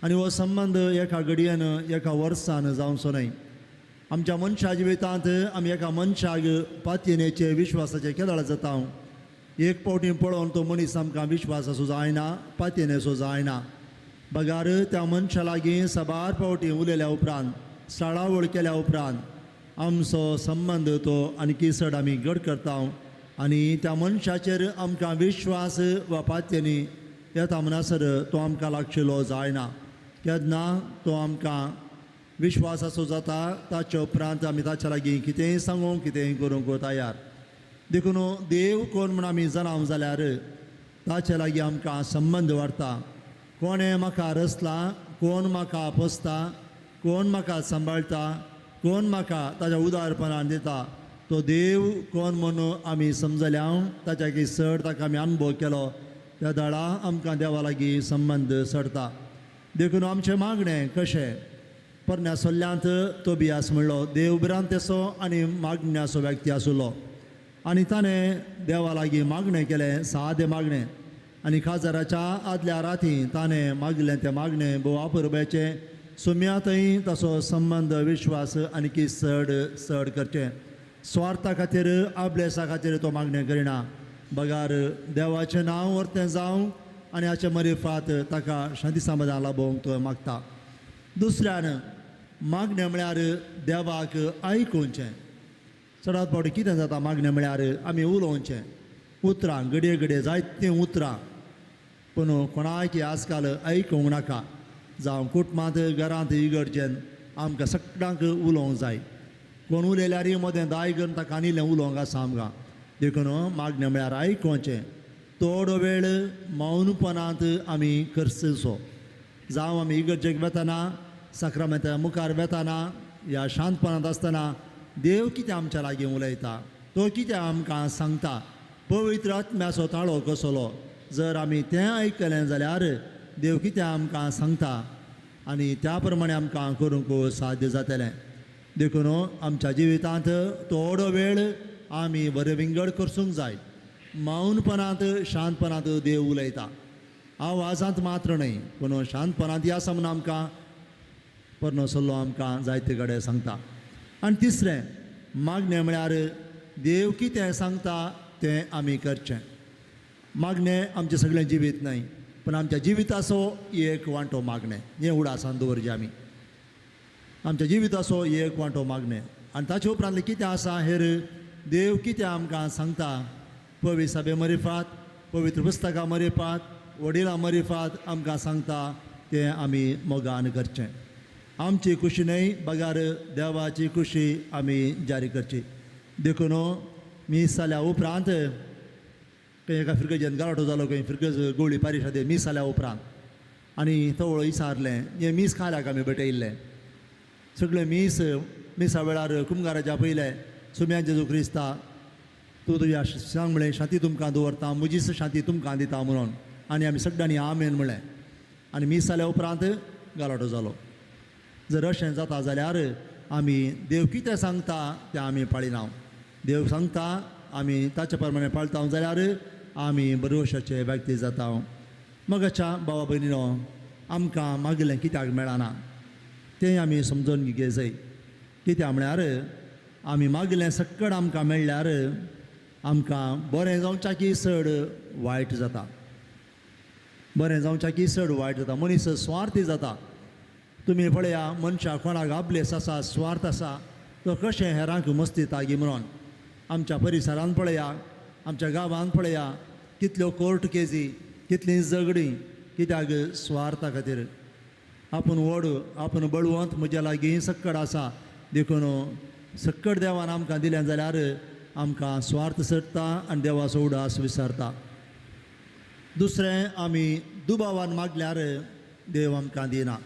आनी हो संबंद एका घडयेन एका वर्सान जावचो न्हय. आमच्या मनशा जिवितांत आमी एका मनशाक पातयेनेचे विश्वासाचे केदळ जाता. एक फावटी पळोवन तो मनीस आमकां विश्वासाचो जायना, पातयेनेचो जायना. बगार त्या मनशा लागीं साबार फावटी उलयल्या उपरांत, साळावळ केल्या उपरांत आमचो संबंद तो आनीकी चड आमी घट करता आनी त्या मनशाचेर आमकां विश्वास वा पातयेनी येता म्हणसर तो आमकां लागशिल्लो जायना. केन्ना तो आमकां विश्वासाचो जाता ताचे उपरांत आमी ताच्या लागीं कितेंय सांगूंक, कितेंय करूंक तयार. देखून देव कोण म्हूण आमी जाणाव जाल्यार ताचे लागीं आमकां संबंद वाडटा. कोणें म्हाका रचला, कोण म्हाका पोसता, कोण म्हाका सांबाळटा, कोण म्हाका ताच्या उदारपणान दिता, तो देव कोण म्हणून आमी समजल्या, ताच्या लागीं चड ताका आमी अनुभव केलो, त्या दळा आमकां देवा लागीं संबंद चडता. देखून आमचें मागणें कशें परण्या सल्ल्यांत तोबियास म्हणलो देव भिरांतेचो आनी मागण्याचो व्यक्ती आशिल्लो आनी ताणें देवा लागीं मागणें केलें, सादें मागणें. आनी खाजराच्या आदल्या राती ताणें मागलें तें मागणें भोव अपुरबायेचें. सुम्या थंय ताचो संबंद विश्वास आनीकी चड चड करचें. स्वार्था खातीर, अभ्यासा खातीर तो मागणें करिना, बगार देवाचें नांव वर्तें जावं आनी हाचे मरिफात ताका शांती समाधान लाभोवंक तो मागता. दुसऱ्यान मागणें म्हळ्यार देवाक आयकुचें. चडात फावटी कितें जाता, मागणें म्हळ्यार आमी उलोवचें उतरां, घडये घडये जायतीं उतरां, पूण कोणाक आजकाल आयकूंक नाका. जावं कुटुंबांत, घरांत, इगर्जेन आमकां सगळ्यांक उलोवंक जाय. कोण उलयल्यार मदें दाय करून ताका आनी इल्लें उलोवंक आसा आमकां. देखून मागणें म्हळ्यार आयकुचें. थोडो वेळ मौनपणांत आमी करचो. जावं आमी इगर्जेक वेतना, साक्रामेंता मुखार वेतना, ह्या शांतपणांत आसतना देव कितें आमच्या लागीं उलयता, तो कितें आमकां सांगता, पवित्र आत्म्याचो ताळो कसलो, जर आमी तें आयकलें जाल्यार देव कितें आमकां सांगता आनी त्या प्रमाणे आमकां करूंक साध्य जातलें. देखून आमच्या जिवितांत थोडो वेळ आमी बरें विंगड करसूंक जाय. मौनपणांत, शांतपणांत देव उलयता, आवाजांत मात्र न्हय, पूण शांतपणांत आसा म्हूण आमकां परनो सल्लो आमकां जायते कडेन सांगता. आनी तिसरें मागणें म्हळ्यार देव कितें सांगता तें आमी करचें. मागणें आमचें सगळें जिवीत न्हय, पूण आमच्या जिविताचो एक वांटो मागणें, हें उडासान दवरचें आमी. आमच्या जिविताचो एक वांटो मागणें आनी ताचे उपरांत कितें आसा हेर देव कितें आमकां सांगता, पवित्र सभे मरिफात, पवित्र पुस्तकां मरिफात, वडिलां मरिफात आमकां सांगता तें आमी मोगान करचें. आमची खुशी न्हय बगार देवाची खुशी आमी जारी करची. देखून मीस जाल्या उपरांत खंय एका फिरगजेन गाराटो जालो, खंय फिरगज गोळी पारिशादे मीस जाल्या उपरांत आनी तवळ विचारलें, हें मीस खाल्याक आमी भेटयल्लें, सगळें मीस मिसा वेळार कुमगाराच्या पयलें सुम्या जेजू क्रिस्ता तूं तुज्या सांग म्हणलें शांती तुमकां दवरता, म्हजीच शांती तुमकां दिता म्हणून. आनी आमी सगळ्यांनी आमेन म्हणलें आनी मीस जाल्या उपरांत गालाटो जालो. जर अशें जाता जाल्यार आमी देव कितें सांगता तें आमी पाळिना. देव सांगता आमी ताचे प्रमाणे पाळता जाल्यार आमी बरोवशाचे व्यक्ती जाता. मगाच्या भावा भयणीनो, आमकां मागिल्लें कित्याक मेळना तें आमी समजून घेवंक जाय. कित्याक म्हळ्यार आमी मागिल्लें सक्कड आमकां मेळ्ळ्यार आमकां बरें जावच्याकी चड वायट जाता, बरें जावच्याकी चड वायट जाता. मनीस स्वार्थी जाता. तुमी पळया मनशाक कोणाक आबलेस आसा, स्वार्थ आसा, तो कशें हेरांक मस्ती तागी म्हणून. आमच्या परिसरांत पळया, आमच्या गांवांत पळया, कितल्यो कोर्ट केजी, कितलीं झगडीं, कित्याक स्वार्था खातीर. आपूण व्हड, आपूण बळवंत, म्हज्या लागीं सक्कड आसा, देखून सक्कड देवान आमकां दिलें जाल्यार आमकां स्वार्थ सरता आनी देवाचो उडास विसरता. दुसरें, आमी दुबावान मागल्यार देव आमकां दिना.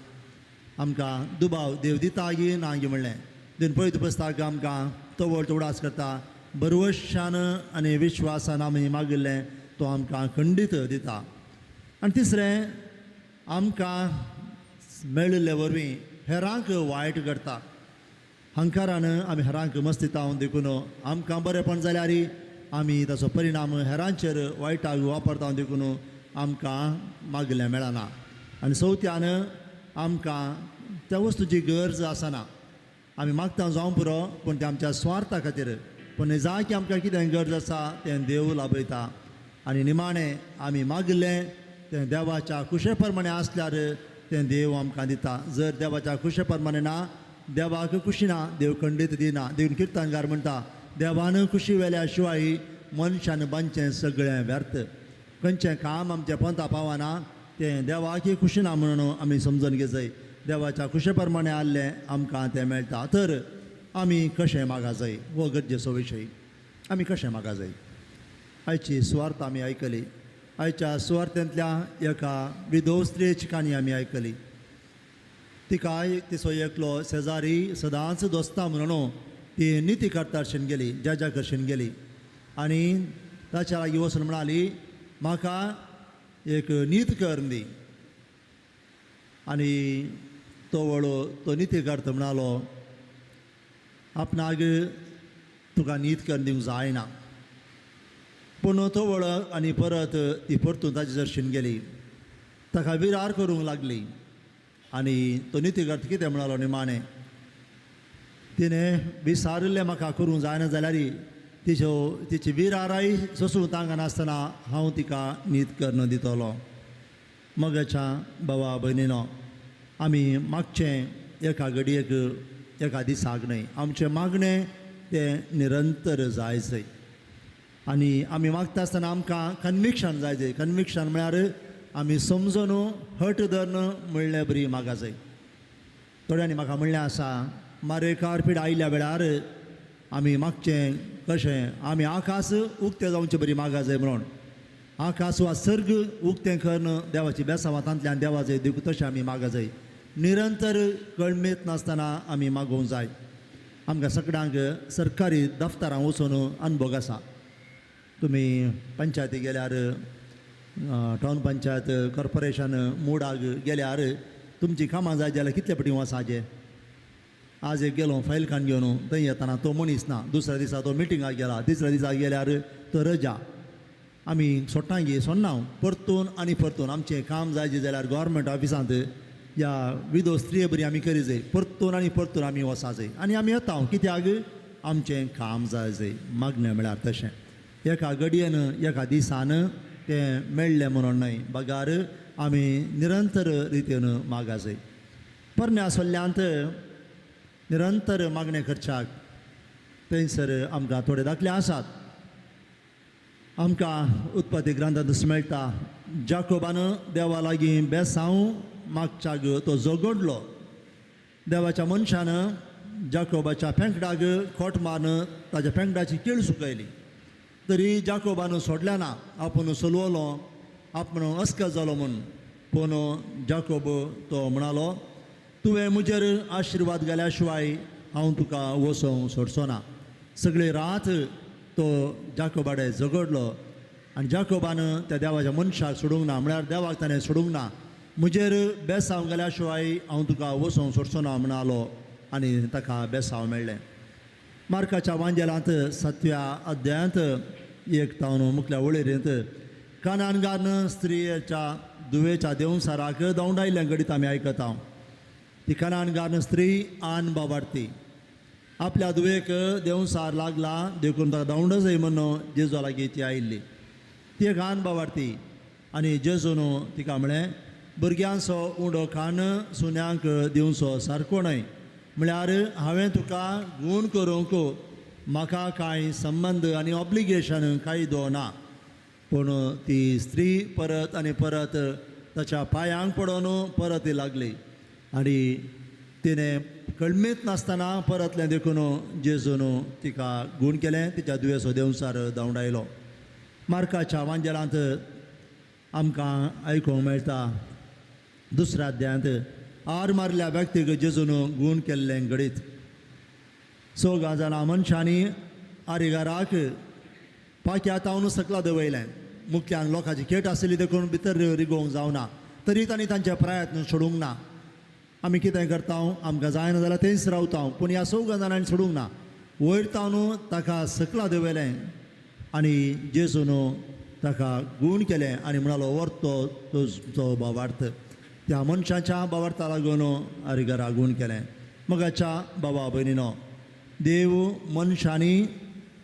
आमकां दुबाव देव दिता गी ना गी म्हणलें. देन पयत पुस्तक आमकां तवळ उडास करता, बरवशान आनी विश्वासान आमी मागिल्लें तो आमकां खंडीत दिता. आनी तिसरें, आमकां मेळिल्ले वरवीं हेरांक वायट करता. हंकारान आमी हेरांक मस्तिता देखून आमकां बरेंपण जाल्यार आमी ताचो परिणाम हेरांचेर वायटाक वापरता देखून आमकां मागलें मेळना. आनी चवथ्यान आमकां त्या वस्तूची गरज आसना. आमी मागता जावं पुरो, पूण तें आमच्या स्वार्था खातीर. पूण जाय की आमकां कितें गरज आसा तें देव लाभयता. आनी निमाणें आमी मागिल्लें तें देवाच्या खुशे प्रमाणें आसल्यार तें देव आमकां दिता. जर देवाच्या खुशे प्रमाणें ना, देवाक खुशी ना, देव खंडीत दिना. देखून किर्तनकार म्हणटा, देवान खुशी वेल्या शिवाय मनशान बांदचें सगळें व्यर्थ. खंयचें काम आमचें पंथा पावना तें देवाकी खुशी ना म्हणून आमी समजून घेवंक. देवाच्या खुशे प्रमाणें आहलें आमकां तें मेळटा. तर आमी कशें मागा जाय हो गरजेचो विशय. आमी कशें मागा जाय. आयची सुवार्थ आमी आयकली. आयच्या सुवार्थेंतल्या एका विधव स्त्रियेची काणी आमी आयकली. तिका तिचो एकलो शेजारी सदांच दोस्ता म्हणून ती निती करताशेन गेली, जजा करशेन गेली आनी ताच्या लागीं वचून म्हणाली, म्हाका एक नीत कर दी. आनी तो वळो तो निती करता म्हणालो, आपणाक तुका नीत करून दिवंक जायना. पूण तो वळ आनी परत ती परतून ताजे जरशीन गेली, ताका विरार करूंक लागली. आनी तो नितीगर्थ कितें म्हणालो निमाणें, तिणें विसारिल्लें म्हाका करूंक जायना जाल्यार तिच्यो तिची विराराय सोसूंक तांक नासतना हांव तिका नीत करून दितलो. मगाच्या भावा भयणीनो, आमी मागचें एका घडयेक एका दिसाक न्हय, आमचें मागणें तें निरंतर जाय जाय. आनी आमी मागता आसतना आमकां कन्विक्शन जाय जाय. कन्विक्शन म्हळ्यार आमी समजून हट धरून म्हणलें बरी मागा जाय. थोड्यांनी म्हाका म्हणलें आसा, मारेकार पीड आयिल्ल्या वेळार आमी मागचें कशें, आमी आकाश उक्तें जावचें बरी मागा जाय म्हणून. आकाश वा सर्ग उक्तें करून देवाची बेसांवां तांतल्यान देवा जाय, देखून तशें आमी मागा जाय. निरंतर कळमेत नासतना आमी मागोवंक जाय. आमकां सगळ्यांक सरकारी दफ्तरां वचून अनुभव आसा. तुमी पंचायती गेल्यार, टावन पंचायत, कॉर्पोरेशन, मुडाग गेल्यार तुमची कामां जाय जाल्यार कितले पटी वचाचें. आज एक गेलो फायल कान घेवन, थंय येतना तो मनीस ना, दुसऱ्या दिसा तो मिटिंगाक गेला, तिसऱ्या दिसा गेल्यार तो रजा. आमी सोडटा गे सोडना, परतून आनी परतून आमचें काम जाय जाल्यार गव्हर्मेंट ऑफिसांत या विदो स्त्रिये बरी आमी करी जाय, परतून आनी परतून आमी वचा जाय आनी आमी येता. कित्याक आमचें काम जाय जाय. मागणें म्हळ्यार तशें एका घडयेन एका दिसान तें मेळ्ळें म्हणून न्हय, बगार आमी निरंतर रितीन मागा जाय. पोरण्या सल्ल्यांत निरंतर मागणें करच्याक थंयसर आमकां थोडे दाखले आसात. आमकां उत्पत्ती ग्रंथांत मेळटा, जाकोबान देवा लागीं बेसांव मागच्याक तो झगडलो. देवाच्या मनशान जाकोबाच्या पेंकडाक खोट मारून ताच्या पेंकडाची केळ सुकयली. तरी जाकोबान सोडलें ना, आपूण सलवलो, आपूण अस्कत जालो म्हूण. पूण जाकोब तो म्हणालो, तुवें म्हजेर आशिर्वाद घाल्या शिवाय हांव तुका वचोंक सोडचो ना. सगळी रात तो जाकोबाडे झगडलो आनी जाकोबान त्या देवाच्या मनशाक सोडूंक ना, म्हळ्यार देवाक ताणें सोडूंक ना. म्हजेर बेसांव गेल्या शिवाय हांव तुका वचोंक सोडचो ना म्हणालो आनी ताका बेसांव मेळ्ळें. मार्काच्या वांजेलांत 7व्या अध्यायांत 1 तावन मुखल्या वळेरेंत कानानगान स्त्रियेच्या दुवेच्या देवसाराक दवंडायल्ल्या घडीत आमी आयकता. ती कानानगान स्त्री आन बाबार्ती आपल्या दुवेक देवसार लागला देखून ताका धांवड जाय म्हणून जेजू लागीं ती आयिल्ली. ती एक आन बाबार्ती आनी जेजून तिका म्हळें, भुरग्यांचो उंडो खाण सुन्यांक दिवचो सारको न्हय, म्हळ्यार हांवें तुका गूण करूंक म्हाका कांय संबंद आनी ऑब्लिगेशन कायदो ना. पूण ती स्त्री परत आनी परत ताच्या पांयांक पडोन परत लागली आनी तिणें कळमीत नासतना परतलें देखून जेजून तिका गूण केलें, तिच्या दुयेंसो देंवचार धांवडायलो. मार्काच्या वांजेलांत आमकां आयकूंक मेळटा 2ऱ्या अध्यायांत आर मारल्या व्यक्तीक जेजून गूण केल्लें घडीत. 4 जाणां मनशांनी आरिगाराक पाक्या तावन सकला दवयलें. मुख्यान लोकांची खेट आसली देखून भितर रिगोवंक जावना, तरी तांणी तांचे प्रयत्न सोडूंक ना. आमी कितें करता, आमकां जायना जाल्यार थंयच रावता, पूण ह्या 4 जाणांनी सोडूंक ना. वयर तावन ताका सकला दवयलें आनी जेजून ताका गूण केलें आनी म्हणालो, व्हर तुजो भावार्थ. त्या मनशाच्या भावार्था लागून आरिगारा गूण केलें. मगाच्या बाबा भयणीनो, देव मनशांनी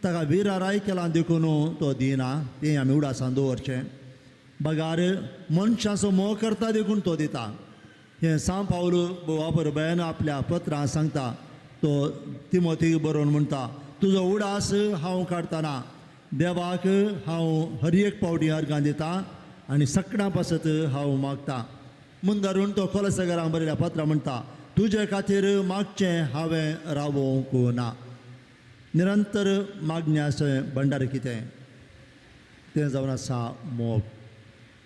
ताका विराराय केला देखून तो दिना, तें आमी उडासान दवरचें. बगार मनशाचो मोग करता देखून तो दिता. हें सांव पावल वापर बयान आपल्या पत्रां सांगता. तो तिमोतीक बरोवन म्हणटा, तुजो उडास हांव काडटना देवाक हांव हर एक पावटी अर्गां दिता आनी सकडां पासत हांव मागता. मुंदारून तो कोलसगरां बरयल्या पत्रां म्हणटा, तुजे खातीर मागचें हांवें रावोवंक ना. निरंतर मागण्याचें भंडार कितें तें जावन आसा मोग.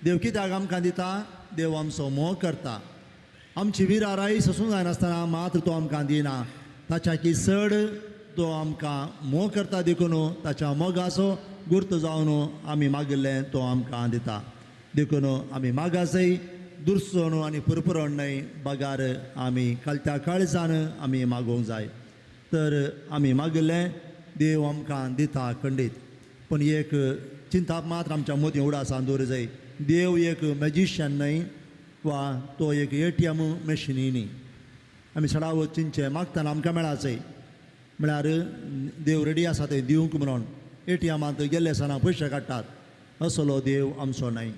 देव कित्याक आमकां दिता? देव आमचो मोग करता. आमची विराराय सोसूंक जायनासतना मात्र तो आमकां दिना, ताच्या की चड तो आमकां मोग करता देखून ताच्या मोगाचो गुर्त जावन आमी मागिल्लें तो आमकां दिता. देखून आमी मागासय दुरसोण आनी पुरपुरण न्हय, बगार आमी कालत्या काळजान आमी मागोवंक जाय. तर आमी मागिल्लें देव आमकां दिता खंडीत. पूण एक चिंताप मात्र आमच्या मदीं उडासान दवर जाय, देव एक मॅजिशियन न्हय वा तो एक ATM मशिनी न्ही. आमी सडावत चिंतचें मागतना आमकां मेळाचय, म्हळ्यार देव रेडी आसा तें दिवंक म्हणून ATMांत गेल्ले आसतना पयशे काडटात, असलो देव आमचो न्हय.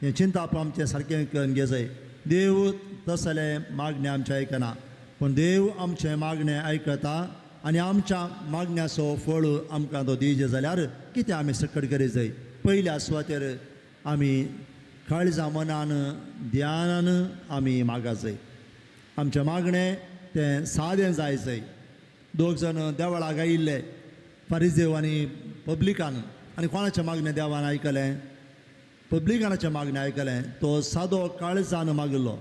हें चिंताप आमचें सारकें करून घेजाय. देव तसलें मागणें आमचें आयकना, पूण देव आमचें मागणें आयकता आनी आमच्या मागण्याचो फळ आमकां तो दिवचें जाल्यार कितें आमी सकट करीत जाय. पयल्या सुवातेर आमी काळजा मनान ध्यानान आमी मागा जाय. आमचें मागणें तें सादें जाय जाय. 2 जाण देवळाक आयिल्ले फारिजेव आनी पब्लिकान, आनी कोणाचें मागणें देवान आयकलें? पब्लिकानाचें मागणें आयकलें. तो सादो काळजान मागिल्लो,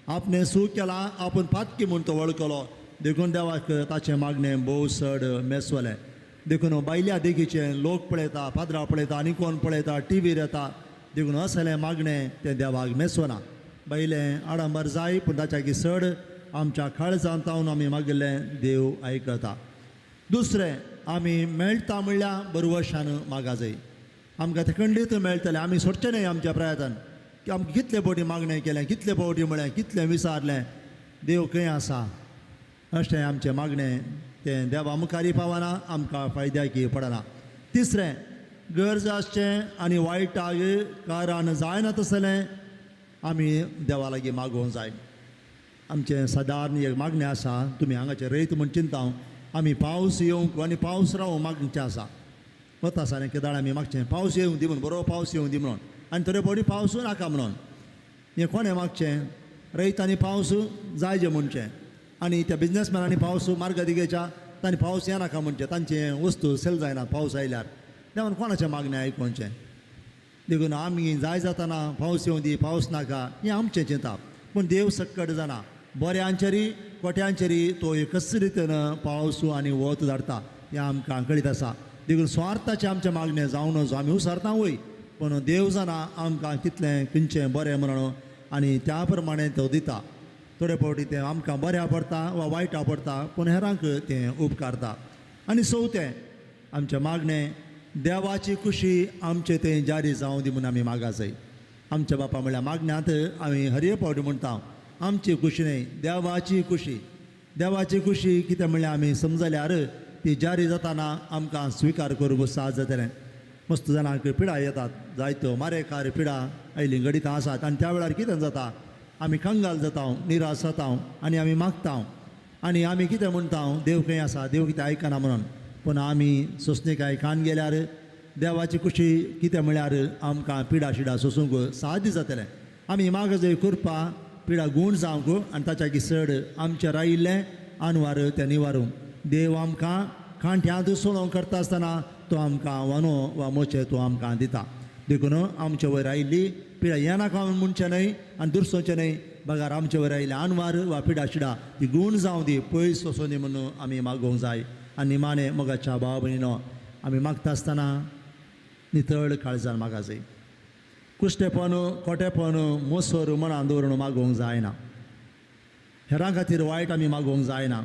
आपणें सूख केलां, आपूण पातकी म्हूण तो वळखलो, देखून देवाक ताचें मागणें भोव चड मेसवलें. देखून बायल्या देखीचें लोक पळयता, पाद्रा पळयता आनी कोण पळयता, टीव्हीर येता, देखून असलें मागणें तें देवाक मेसवना. बायलें आडंबर जाय, पूण ताच्या की चड आमच्या काळजान तावन आमी मागिल्लें देव आयकता. दुसरें, आमी मेळटा म्हणल्यार बरवशान मागा जाय. आमकां तें खंडीत मेळटलें, आमी सोडचें न्हय आमच्या प्रयत्न की आमकां कितले फावटी मागणें केलें, कितले फावटी म्हळें, कितलें विचारलें, देव खंय आसा अशें आमचें मागणें तें देवा मुखारी पावना, आमकां फायद्याकी पडना. तिसरें, गरज आसचें आनी वायटाक कारण जायना तसलें आमी देवा लागीं मागोवंक जाय. आमचें सादारण एक मागणें आसा, तुमी हांगाचें रयत म्हूण चिंता, आमी पावस येवंक आनी पावस रावूं मागचें आसा. वता आसा केदाळ आमी मागचें पावस येवंक दी म्हणून, बरो पावस येवंक दी म्हणून, आनी थोडे फावटी पावसूय नाका म्हणून. हें कोणें मागचें? रयतांनी पावस जाय जें म्हणचें, आनी त्या बिजनसमॅनांनी पावस मार्गा दिगेच्या तांणी पावस येनाका म्हणचें, तांचें वस्तू सेल जायना पावस आयल्यार. देवान कोणाचें मागणें आयकोवचें? देखून आमी जाय जाताना पावस येवं दी पावस नाका हें आमचें चिंताप, पूण देव सक्कड जाणा. बऱ्यांचेरी कोट्यांचेरी तो एकच रितीन पावस आनी वत धाडटा हें आमकां कळीत आसा. देखून स्वार्थाचें आमचें मागणें जावं नजो. आमी उसारता वय, पूण देव जाणा आमकां कितलें खंयचें बरें म्हणून आनी त्या प्रमाणें तो दिता. थोडे फावटी तें आमकां बऱ्या पडटा वा वायटा पडटा, पूण हेरांक तें उपकारता. आनी चवथें आमचें मागणें देवाची खुशी आमचें तें जारी जावं दी म्हूण आमी मागा जाय. आमच्या बापा म्हणल्यार मागण्यांत आमी हरये फावटी म्हणटा आमची खुशी न्हय, देवाची खुशी. देवाची खुशी कितें म्हणल्यार आमी समजल्यार ती जारी जाताना आमकां स्विकार करूंक साथ जातलें. मस्त जाणांक पिडा येतात, जायत्यो मारेकार पिडा आयली घडितां आसात आनी त्या वेळार कितें जाता, आमी कंगाल जाता, निराश जाता आनी आमी मागता आनी आमी कितें म्हणटा, देव खंय आसा, देव कितें आयकना म्हणून. पूण आमी सोंसणीकाय खान गेल्यार देवाची खुशी कितें म्हळ्यार आमकां पिडा शिडा सोसूंक साध्य जातलें. आमी माग जंय करपा पिडा गूण जावंक आनी ताच्या चड आमचें रायिल्लें आनवार तें निवारूंक. देव आमकां कांठ्यांत सोडोवंक करता आसतना तो आमकां वानो वा मोचे तो आमकां दिता. देखून आमचे वयर आयिल्ली पिडा येनाका म्हणचें न्हय आनी दुरसोचें न्हय, बगार आमचे वयर आयिल्ले आनवार वा पिडा शिडा ती गूण जावं दी, पयस वचों दी म्हणून आमी मागोवंक जाय. आनी निमाणें मोगाच्या भाव भयणीनो आमी मागता आसतना नितळ काळजान मागा जाय. कुश्टेपण खोटेपण मोसर मनान दवरून मागोवंक जायना. हेरां खातीर वायट आमी मागोवंक जायना.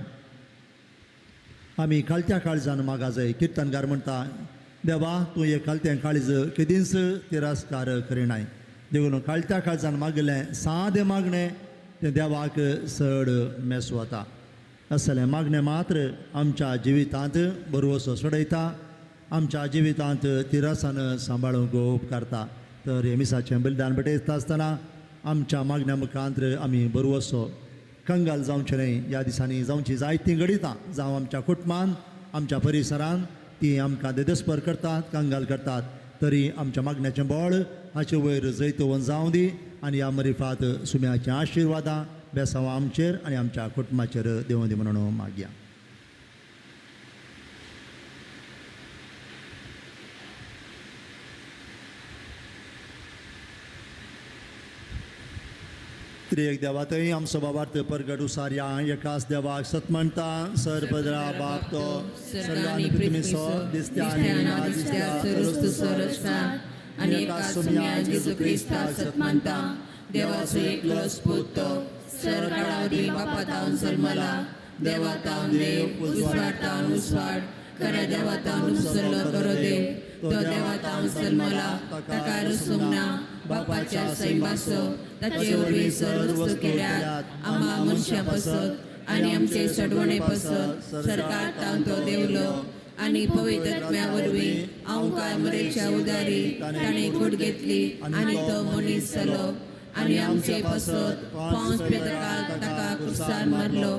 आमी कालत्या काळजान मागा जाय. किर्तनकार म्हणटा, देवा तूं एक कालतें काळीज केदींच तिरस्कार करिनाय. देखून कालत्या काळजान मागलें सादें मागणें तें देवाक चड मेस वता. असलें मागणें मात्र आमच्या जिवितांत बरवसो सोडयता, आमच्या जिवितांत तिरसान सांबाळूंक उपकारता. तर हे मिसाचें बलिदान भेटयता आसतना आमच्या मागण्या मुखांत आमी बरवसो कंगाल जावचें न्हय. ह्या दिसांनी जावची जायतीं घडितां जावं आमच्या कुटुंबान आमच्या परिसरान ती आमकां देदस्पर करतात, कंगाल करतात. तरी आमच्या मागण्याचें बळ हाचे वयर जैतवन जावं दी आनी ह्या मरिफात सुम्याच्या आशिर्वादां बेसांव आमचेर आनी आमच्या कुटुंबाचेर देवों दी म्हणून मागया. त्रिएक देवा थंय आमचो बाबार्थ परगट उसारया एकाच देवाक सतमणता सरपदरा बाप तो सर्गानी पृथ्वीचो दिसत्या आनी ना दिसत्या सर्वस्तुचो रचता आनी एका सुम्या जेजू क्रिस्ताक सतमानता देवाचो एकलोच पूत तो सर काळावरी बापा तावन जल्मला, देवा तावन देव, उजवाड तावन उजवाड, खऱ्या देवा तावन उसरलो खरो देव, तो देवा तावन जल्मला, ताका रसूंक ना, बापाच्या सैमाचो ताचे वरवीं सर्व वस्तू केल्यात आम्हा मनशां पसत आनी आमचे सडवणे पसत सरकार तावन तो देवलो आनी पवित्र आत्म्या वरवीं अहंकार मरेच्या उदारी ताणें कूड घेतली आनी तो मनीस जालो आनी आमचे पसत पांच पेतकाक ताका कुर्सार मारलो.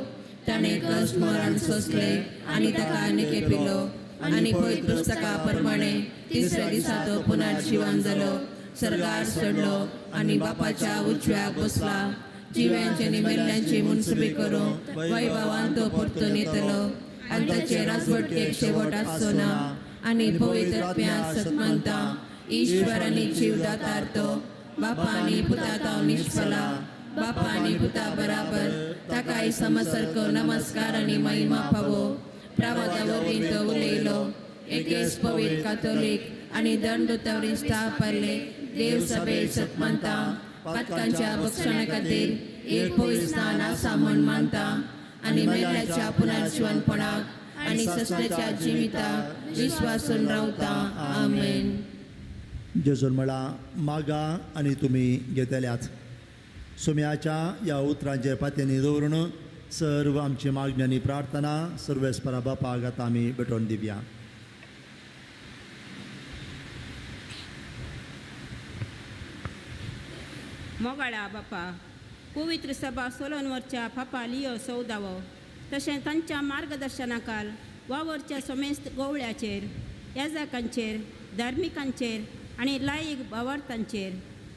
ताणें कश्ट मरण सोंसलें आनी ताका निकेपिलो आनी पवित्र पुस्तका प्रमाणे तिसऱ्या दिसा तो पुनर्जिवन जालो, सरकार सोडलो आनी बापाच्या उजव्याक बसला. जिव्यांचे आनी मेल्ल्यांची मुनसुबी करूंक वैभवान तो परतून येतलो आनी ताचे राजवटकेक शेवट आसचो ना. आनी पवित्र आत्म्याक सतमानता ईश्वर आनी जीवदातार तो बापा आनी पुता तावन निष्फला, बापा आनी पुता बराबर ताकाय समसारको नमस्कार आनी महिमा पावो. प्रवादा वरवीं तो उलयलो एकेच पवित्र कातोलीक आनी दंडदूतावरी स्थापले देव सभेत सतमानता पातकांच्या बक्षणा खातीर एक पवित्र स्नान आसा म्हूण मानता आनी मेल्ल्याच्या पुनर्जिवनपणाक आनी ससण्याच्या जिविताक विश्वासून रावता. आमेन. जेजून म्हळां मागा आनी तुमी घेतल्यात. सुम्याच्या ह्या उतरांचे पात्यांनी दवरून सर्व आमची मागणी आनी प्रार्थना सर्वेस्परा बापाक आतां आमी भेटोवन दिवया. मोगाळा बापा, पवित्र सभा सोलोनवरच्या फापा लियो सौदावो तशें तांच्या मार्गदर्शनाखाल वावरच्या समेस्त गोवळ्याचेर, याजकांचेर, धार्मिकांचेर आनी लायक भावार्थांचेर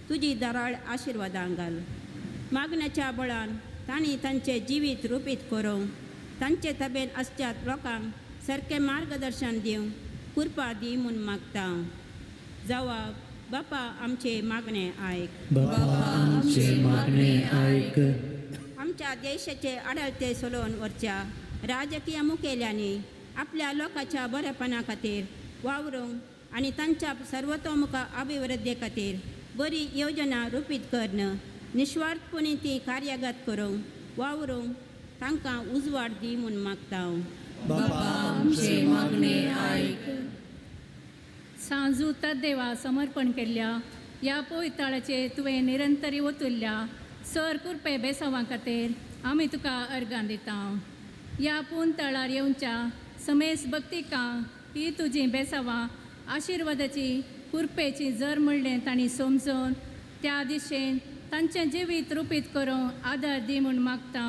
तुजी दराळ आशिर्वादां घाल. मागण्याच्या बळान तांणी तांचें जिवीत रुपीत करूंक, तांचे तबेन आसच्या लोकांक सारकें मार्गदर्शन दिवंक कृपा दी म्हूण मागता. जवाब बापा आमचे मागणे आयक. बापा आमचे मागणे आयक. आमच्या देशाचे आडळते सोलोवन व्हरच्या राजकीय मुखेल्यांनी आपल्या लोकांच्या बरेपणा खातीर वावरूंक आनी तांच्या सर्वतोमुख अभिवृद्धी खातीर बरी योजना रुपीत करून निस्वार्थपणी ती कार्यगत करूंक वावरूंक तांकां उजवाड दी म्हूण मागता. बापा आमचे मागणे आयक. सांजू देवा समर्पण केल्ल्या ह्या पवित्राळाचेर तुवें निरंतरी ओतुल्ल्या सर कुरपे बेसांवां खातीर आमी तुका अर्गां दिता. ह्या पून तळार येवच्या समेस भक्तिकां ही तुजी बेसांवां आशिर्वादाची कुरपेची जर म्हणलें तांणी समजून त्या दिशेन तांचें जिवीत रुपीत करूंक आदार दी म्हूण मागता.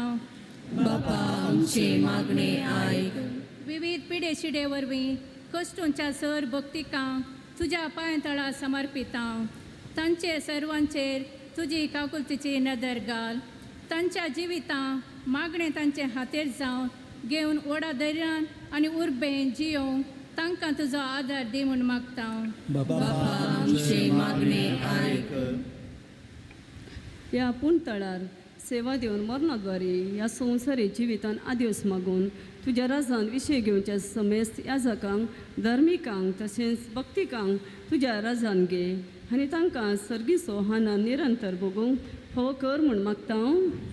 बापा आमचे मागणे आयक. विविध पिडे शिडे वरवीं कश्टूंच्या सर भक्तिकां तुज्या पांयतळा समर्पिता. तांचे सर्वांचेर तुजी काकुलतीची नदर घाल. तांच्या जिवितां मागणें तांचे हातेर जावन घेवन व्हडा धैर्यान आनी उर्बेन जियोवंक तांकां तुजो आदार दी म्हूण मागता. बापा आमचे मागणे आयक. ह्या पूण तळार सेवा दिवन मरणाद्वारे ह्या संवसारी जिवितान आदेस मागून तुज्या राजान विशय घेवच्या समेस्त याजकांक धर्मिकांक तशेंच भक्तिकांक तुज्या राजान घे आनी तांकां सर्गीचो आनंद निरंतर भोगूंक फावो कर म्हूण मागता.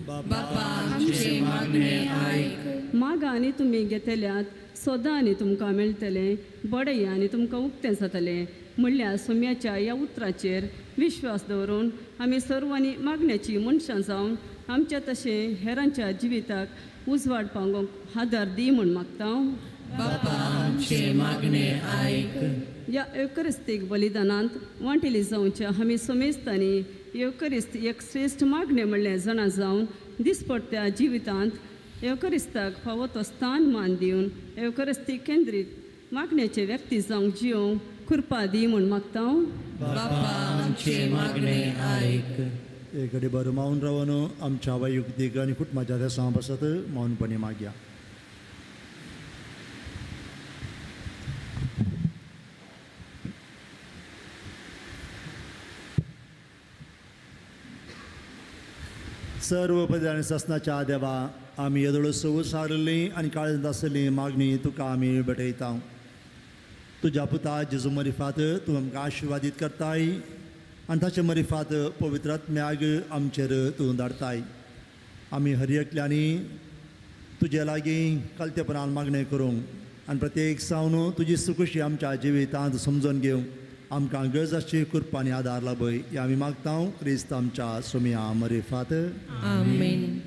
बापा आमचे मागणे आयक. मागा आनी तुमी घेतल्यात, सोदा आनी तुमकां मेळटलें, बडया आनी तुमकां उक्तें जातलें म्हणल्यार सोम्याच्या ह्या उतराचेर विश्वास दवरून आमी सर्वांनी मागण्याची मनशां जावन आमच्या तशें हेरांच्या जिविताक उजवाड पावोवंक आदार दी म्हूण मागता. बापा आमचे मागणे आयक. ह्या येवकरिस्तीक बलिदानांत वांटेली जावच्या आमी समेस्तांनी येवकरिस्त एक श्रेश्ठ मागणें म्हणलें जाणा जावन दिसपडट्या जिवितांत येवकरिस्ताक फावो तो स्थान मान दिवन येवकरिस्ती केंद्रीत मागण्याचे व्यक्ती जावंक जियोवंक कृपा दी म्हूण मागता. बापा आमचे मागणे आयक. एक घडी बरो मौन रावन आमच्या वैयक्तीक आनी कुटुंबाच्या देसां पासत मौनपणी मागया. सर्व पद आनी सासनाच्या देवा, आमी येदोळ संवसारली आनी काळजांत आसली मागणी तुका आमी भेटयता. तुज्या पुता जेजू मरिफात तूं आमकां आशिर्वादीत करताय आनी ताचे मरिफात पवित्र आत्म्याक आमचेर तूं धाडताय. आमी हर एकल्यांनी तुजे लागीं कलतेपणान मागणें करूंक आनी प्रत्येक सावन तुजी सुखशी आमच्या जिवितांत समजून घेवंक आमकां गरज आसची कृपा आनी आदार लाभय हे आमी मागता क्रिस्त आमच्या सोमया मरिफात. आमेन.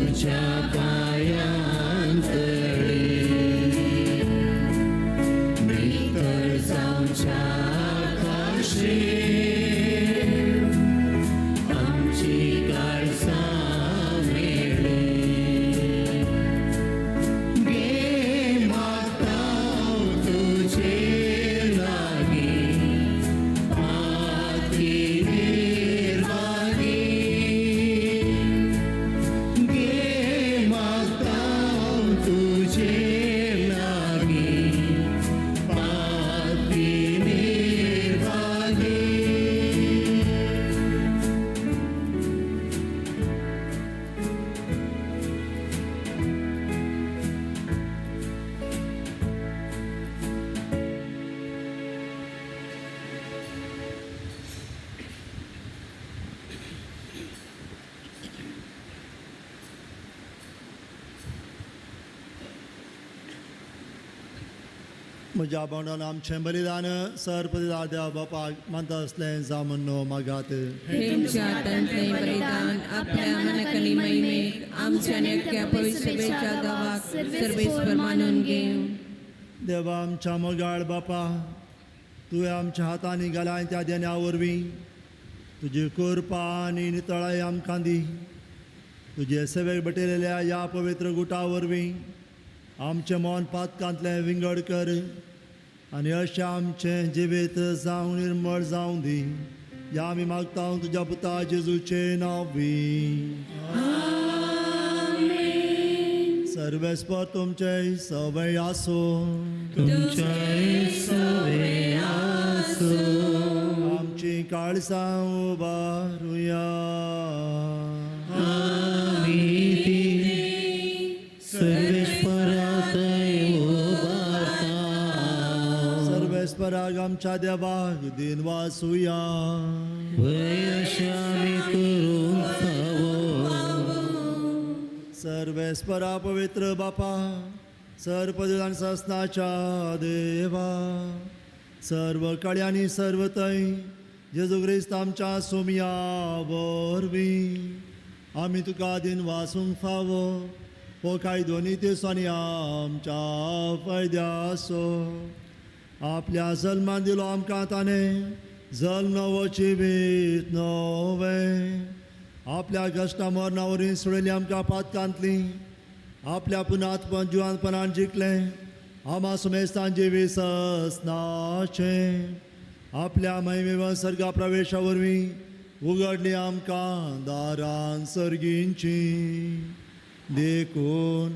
तुज्या पांयांतळी नितळ जावच्या काशी आमची काळजां मेळी गे मागता तुजे लागीं पाती निर्मागी गे मागता तुजे लागीं पाती निर्मागी. म्हज्या भावंडान आमचें बलिदान सरपदिदार देवा बापाक मानता आसलें जावं म्हण मागात. हे तुमच्या हातांतलें बलिदान आपल्या मनाकनी महिमेक आमच्या नेटक्या पवित्र गावाक सर्वेस्पर मानून घेवं. देवा आमच्या मोगाळ बापा, तुवें आमच्या हातांनी घालाय त्या देण्या वरवीं तुजी कृपा आनी नितळाय आमकां दी. तुजे सेवेक भेटयलेल्या ह्या पवित्र गुटा वरवीं आमचें मन पातकांतलें विंगड कर आनी अशें आमचें जिवीत जावं निर्मळ जावं दी. ह्या आमी मागता तुज्या पुता जेजूचें नांव बी. सर्वेस्पर तुमचें सवय आसूं. तुमचें सवे आसूं. आमची काळसां उबारुया. आमी ती सर्वेस्परातय उबारता. सर्वेस्पराक आमच्या देवाक दिन वासुया. भंय अशें आमी करूंक फावो. सर्वेस्परा पवित्र बापा, सर्पदिदान ससनाच्या देवा, सर्व कळ्यांनी सर्व थंय जेजू क्रिस्त आमच्या सोमया वरवीं आमी तुका दिन वासूंक फावो. हो कायदो नी आमच्या फायद्याचो. आपल्या जल्मान दिलो आमकां ताणें जल्म नवो जिवीत नवें. आपल्या कश्टा मरणा वरवीं सोडयली आमकां पातकांतली. आपल्या पुनात्मन जिवानपणान जिखलें आमा सुमेस्तान जिवीत ससनाचें. आपल्या महिमेवन सर्गा प्रवेशा वरवीं उगडली आमकां दारान सर्गींची. देखून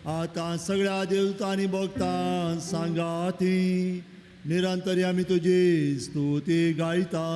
आतां सगळ्या देवतांनी भक्तां सांगाती निरंतर आमी तुजी स्तुती गायता.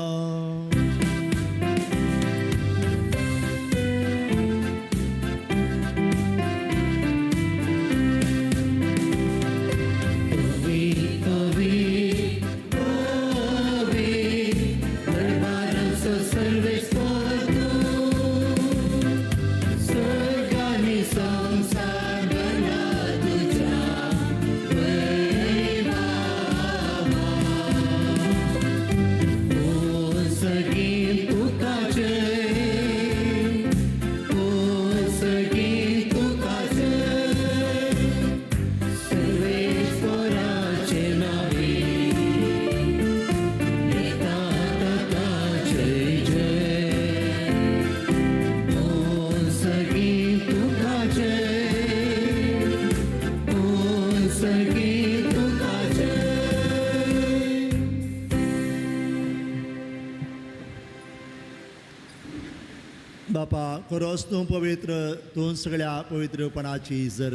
बापा, खरोच तूं पवित्र, तूं सगळ्या पवित्रपणाची जर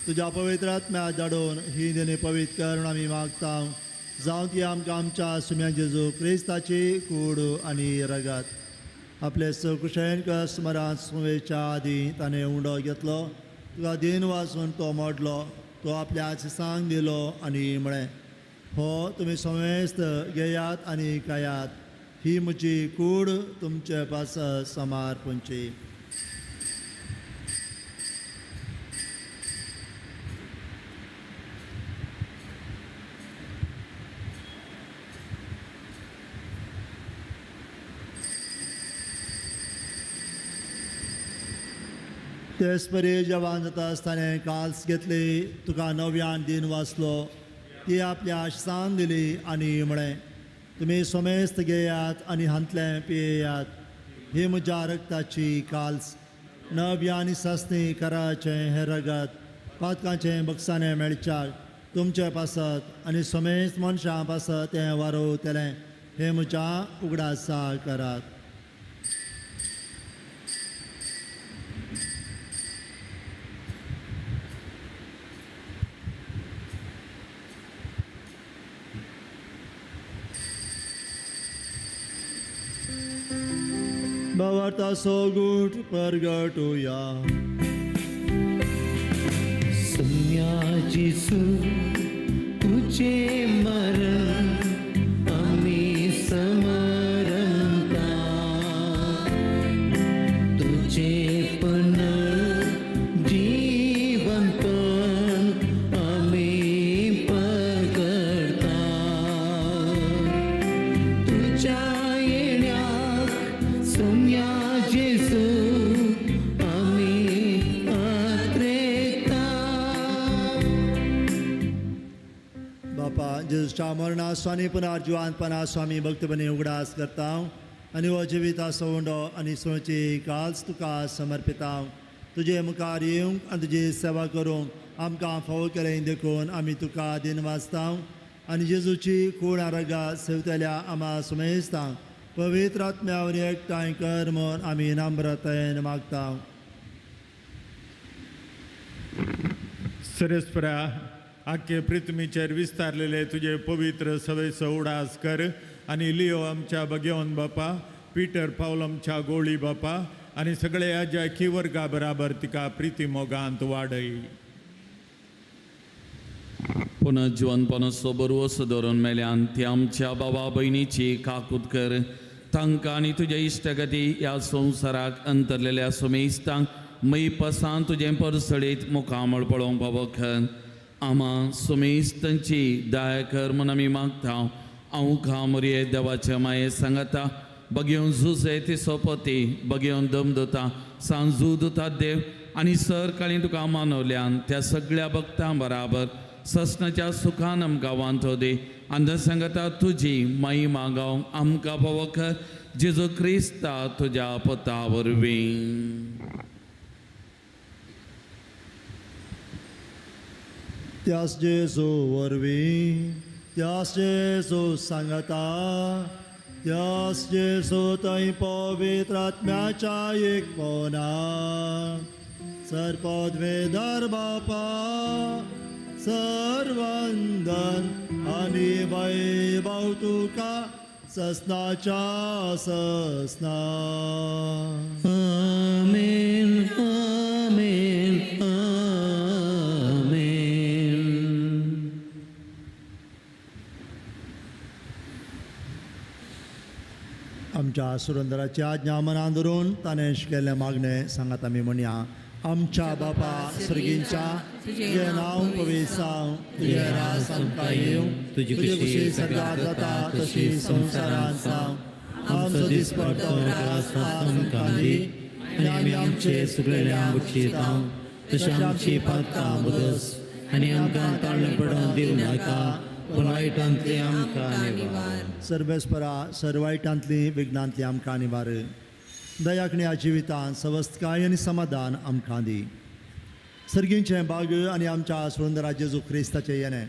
तुज्या पवित्र आत्म्या धाडून ही देणे पवित्र कर म्हूण आमी मागता. जावं ती आमकां आमच्या सुम्या जेजू क्रिस्ताची कूड आनी रगत. आपले सकुशेन स्मरान सुमेच्या आदीं ताणें उंडो घेतलो, तुका दिन वाचून तो मोडलो, तो आपल्या शिसांक दिलो आनी म्हळें, हो तुमी समेस्त घेयात आनी खायात, ही म्हजी कूड तुमचे पासत समर्पणची. तेच परी जेवण जाता आसतना काल्स घेतली, तुका नव्यान दिन वाचलो, ती आपल्या आशान दिली आनी म्हळें, तुमी सोमेस्त घेयात आनी हांतलें पियेयात, ही म्हज्या रक्ताची काल्स, नव्या आनी सासणी कराचें हें रगत पातकांचें बक्षाणें मेळच्याक तुमचे पासत आनी सोमेस्त मनशां पासत तें वारोवतलें, हें म्हज्या उगडासा करात. भावार्थाचो गूट परगटुया. सुम्या जेजू तुझे मरण आमी समरंता, तुझे पुनर्जीवन पण आमी परगटता, तुझ्या येण्याक सुम्या जेजू आमी आत्रेता. बापा जेजूच्या मरणा स्वामी पुनर्जिवानपणा स्वामी भक्तपणी उगडास करता आनी हो जिविताचो उंडो आनी सोची काल्स तुका समर्पिता. तुजे मुखार येवंक आनी तुजी सेवा करूंक आमकां फावो केलें देखून आमी तुका दिन वाचता आनी जेजूची कूड आरोग्या सेवतल्या आमा सुमेस्तांक पवित्र आत्म्या वरवीं एकठांय कर म्हूण आमी नम्रतायेन मागता. सरेस्परा आख्खे पृथ्वीचेर विस्तारलेले तुजे पवित्र सभेचो उडास कर आनी लियो आमच्या भगेवन बापा, पीटर पावल आमच्या गोळी बापा आनी सगळे आज्या वर्गा बराबर तिका प्रिती मोगांत वाडय. पुनः जिवनपणाचो बरवस दवरून मेल्यान ती आमच्या बाबा भयणीची काकूत कर, तांकां आनी तुज्या इश्टगती ह्या संवसाराक अंतरलेल्या सुमेस्तांक मैपसान तुजें परसळीत मुखामळ पळोवंक पावो कर. आमा सुमेस्तांची दया कर म्हूण आमी मागता. हांव खामरये देवाच्या माये सांगता बगेवन झुजे ती सोपती बगेवन दम दता सांजू दुता देव आनी सर काळी तुका मानवल्यान त्या सगळ्या भक्तां बराबर ससनाच्या सुखान आमकां वांटो दी आनी सांगता तुजी महिमा गावंक आमकां पावो कर जेजू क्रिस्ता तुज्या पता वरवीं. त्यास जेजू वरवीं, त्यास जेजू सांगता, त्यास जेजू थंय पवित्र आत्म्याच्या एकपणा सर्पद्वेदर बापा सर्वंदन आनी वैभव तुका ससनाच्या ससना. आमेन आमेन आमेन. आमच्या सुरंदराची आज्ञा मनान धरून ताणें शिकयल्लें मागणें सांगात आमी म्हणया. आमच्या बापा सर्गींच्या, तुजें नांव पवित्र जावं, तुजें राज आमकां येवं, तुजी खुशी सर्गात जाता तशी संवसारांत जावं. आमचो दिसपडतो ग्रास आमकां दी आनी आमी आमचे सुकलेल्या बक्षिता तशें आमची पातकां बदस आनी आमकां ताळणें पडोवन दिवं नाका, पूण वायटांतली आमकां निवार. सर्वेस्परा सर्वायटांतली विघ्नांतली आमकां निवार. दयाकण्या जिवितांत सवस्तकाय आनी समाधान आमकां दी. सर्गींचें बाग आनी आमच्या सुंदरा जेजू क्रिस्ताचें येणें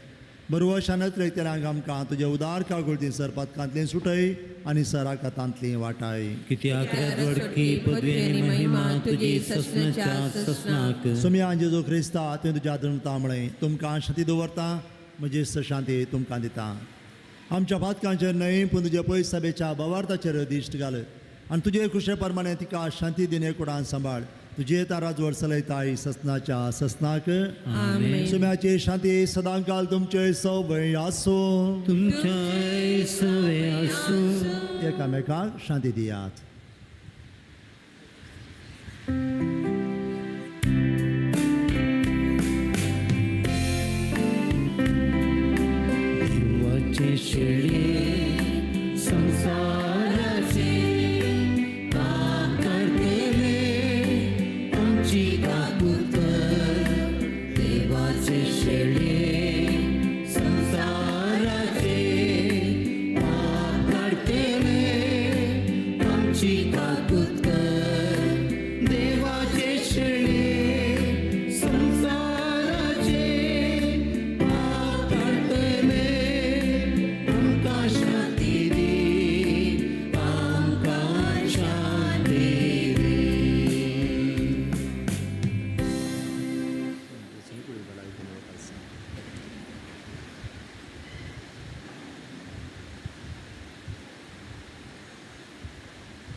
बरवशानत रेखतल्यांक आमकां तुजे उदार काकुळती सरपातकांतली सुटय आनी सराकातांतली वाटाय. कित्याक राजवडकी पदवी आनी महिमा तुजी ससनाच्या ससनाक. सुमया जेजू क्रिस्ता तुवें तुज्या धर्मता म्हळें, तुमकां शांती दवरता, म्हजी शांती तुमकां दिता. आमच्या पातकांचेर न्हय पूण तुज्या पयस सभेच्या बवार्थाचेर दिश्ट घाल आनी तुजे खुशे प्रमाणे तिका शांती दिने कुडान सांबाळ. तुजे ताराजवळ चलयताय ससनाच्या ससनाक. सुम्याची शांती सदांकाल तुमचे सवय आसूं, तुमच्याय सवय आसूं. एकामेकांक शांती दियात. देवाचे शेळये संवसाराचे पाप काडटले आमची काकुळट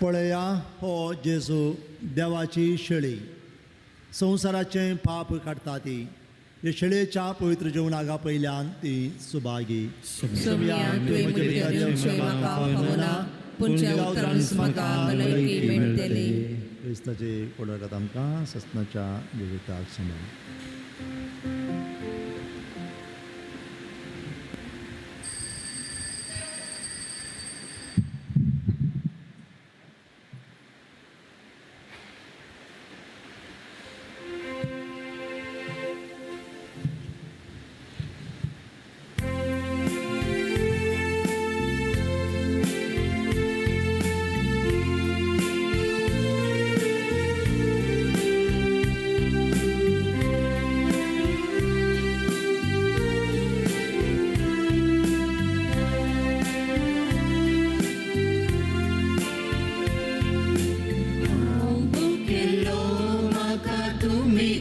पळया हो जेजू देवाची शेळी, संवसाराचें पाप काडटा ती. हे शेळयेच्या पवित्र जेवणाक पयल्यान ती सुभागी. सोम्या, तुवें म्हजे भितर येवचें म्हाका फावना, पूण तुज्या उतरानच म्हाका भलायकी मेळटली. क्रिस्ताचे कोडगात आमकां सस्नाच्या जिविताक समज. तुम्ही